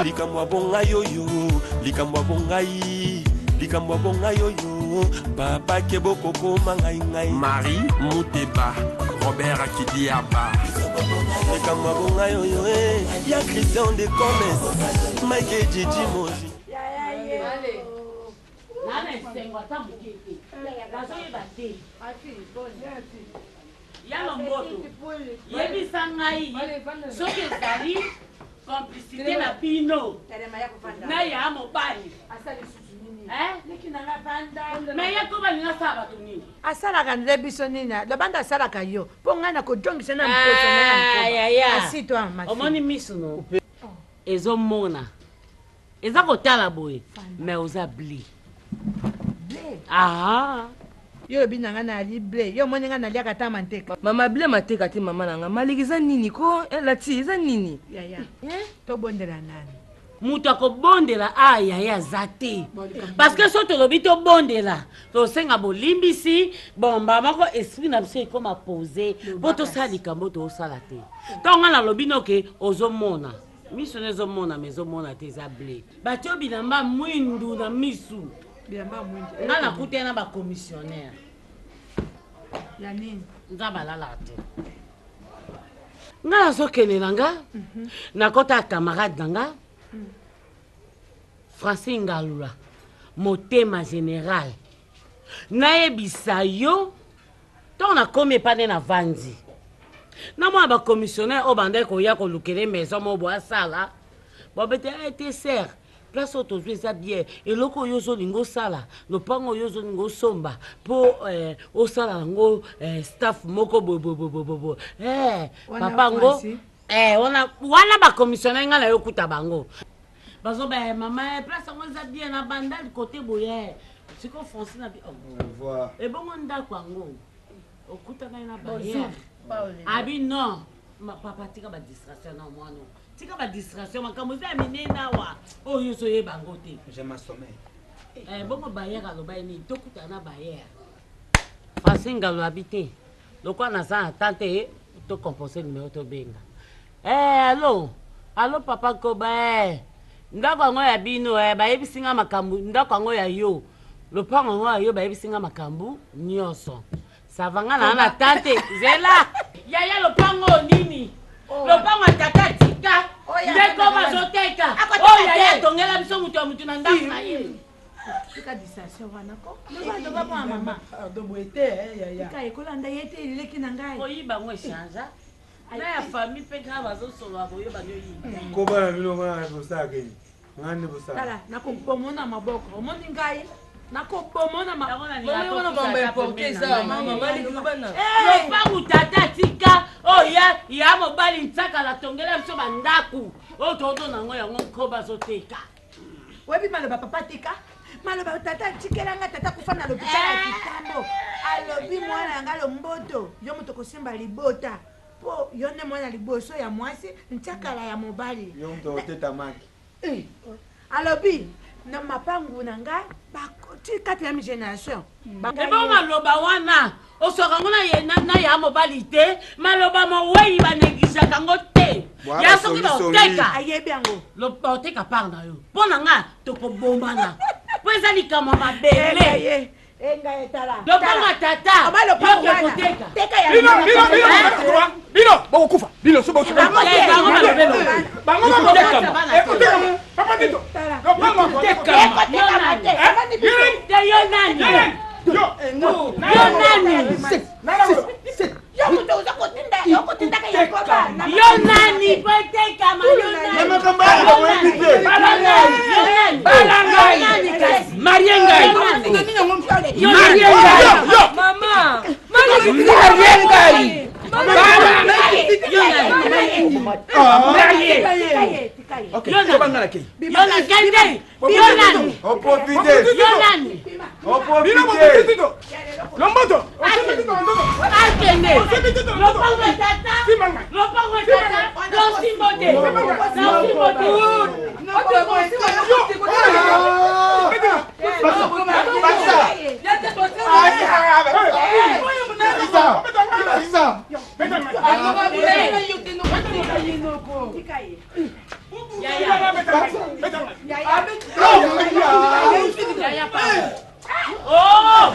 Likambo ya bongai oyo, likambo ya bongai, likambo ya bongai oyo, papa kebo kokoma ngai ngai. Marie Muteba, Robert Akidiaba. Likambo ya bongai oyo, eh, ya Christian de Comes, Mike Jiji Moji. Nana esengo ata moke te. Nazoyeba te. Ya lomboto. Yebisa ngai soki ezali complicité na bino na ya mobali. Mais ye ko balinga asala bato nini? Asalaka nde biso nini? Loba nde asalaka yo mpo ngai nakozongisa na Ah, yaya. mposo. Omoni miso no ezomona eza kotala boye mais oza ble. Ah. Yo olobi na ngai nali ble, yo omoni ngai naliaka ata manteka. Mama ble mateka te mama na nga. Maliki eza nini ko? Eh, Lati eza nini? Yaya, tobondela nani? Moto akobondela a yaya aza te, parce que so tolobi tobondela tosenga bolimbisi bomba moko esprit na biso ekoma pose mpo tosala likambo tosala te. Ntango ngai nalobi noke ozomona miso no ezomona ma ezomona te, eza ble. Batio bilamba mwindu na misu. Bilamba mwindu. Ngai nakutani na bacommissionnaire ya nini? Nzambe alalaka te. Ngai nazokende na nga, nakota ya camarade na nga Francine Ngalula, motema général. Nayebisa yo, ntango nakomi epa nde navandi na mwana bacommissionnaire oyo bandaki koya kolukele maison moko boye asala babete te ser place oyo tozwi eza bien, eloko oyo ozolinga osala, lopango oyo ozolinga osomba mpo osala yango staff moko boyeboyeboyeboye. Wana Papa yango Francis? Wana wana bacommissionnaire ngai nayo kuta bango bazoba mama place yango eza bien na bandali kote boye. Sikoyo Francine abi oh. Ebongo ndako yango okutana ye na barrière abi non. Papa tika badistraction na mwana, tika badistraction, makambo eza ya minene awa oyo ozoyeba yango te. J'ai ma sommeil. Bongo bayer aloba ye nini? Tokutana na bayer Francine Ngalo abi te lokola naza na tan te, tocompose numero tobenga. Allo allo papa Koba, ndako yango ya bino, bayebisi nga makambo ndako yango ya yo, lopango yango ya yo, bayebisi nga makambo nyonso. Sava nga na na tante zela yaya lopango oyo nini? Lopango ya tata tika ndeko bazoteka oyo yaya atongela biso moto ya motu na ndako na ye. Tika distraction wana ko. Loba loba mwa mama. Pardon boye te yaya. Tika ekolanda ye te eleki na ngai. Koyiba yango echange na ya famille mpe kaka bazosolola boyeba nde oyiba. Koba na bino wana bosalaka nini? Ngai nde bosala. Tala nakobomona maboko. Omoni ngai? Nakobomona lopangu tata tika oyo ya ya mobali ntsakala atongela biso bandako oyo tootona yango yango nkoba azoteka. Oyebi maloba papa tika, maloba tata atikelanga, tata kufa na lopitala ya kitambo, alobi mwana yanga lomboto, yo moto kosimba libota mpo yo nde mwana liboso ya mwasi, ntiakala ya mobali. Yo moto oteta maki. Eh, alobi na mapangu na nga ti 4e génération. Ebo maloba wana oswaka yango na ya mobali te, maloba mowei banegligeaka yango te. Ya soki baoteka, ayebi yango, baoteka part na yo. Mpo na nga tokobomana mpo eza likambo mabele. Lopango tata yokoteka. Bino bino bino bino bokokufa bino so bango. Papa Tito, lopango yo nani? Yo nani? Yo moto oza kotinda, okotindaka Yakoba. Yo nani po etekama? Yo nani? Bala ngai, marie ngai, marie ngai, marie ngai, marie. Ok, tobanga na kei. Yo na kende. Yo nani? Oprofite. Yo nani? Oprofite. Lomboto. Akende. Lopango tata. Lopango tata. Losimbo te. Losimbo te. Oh!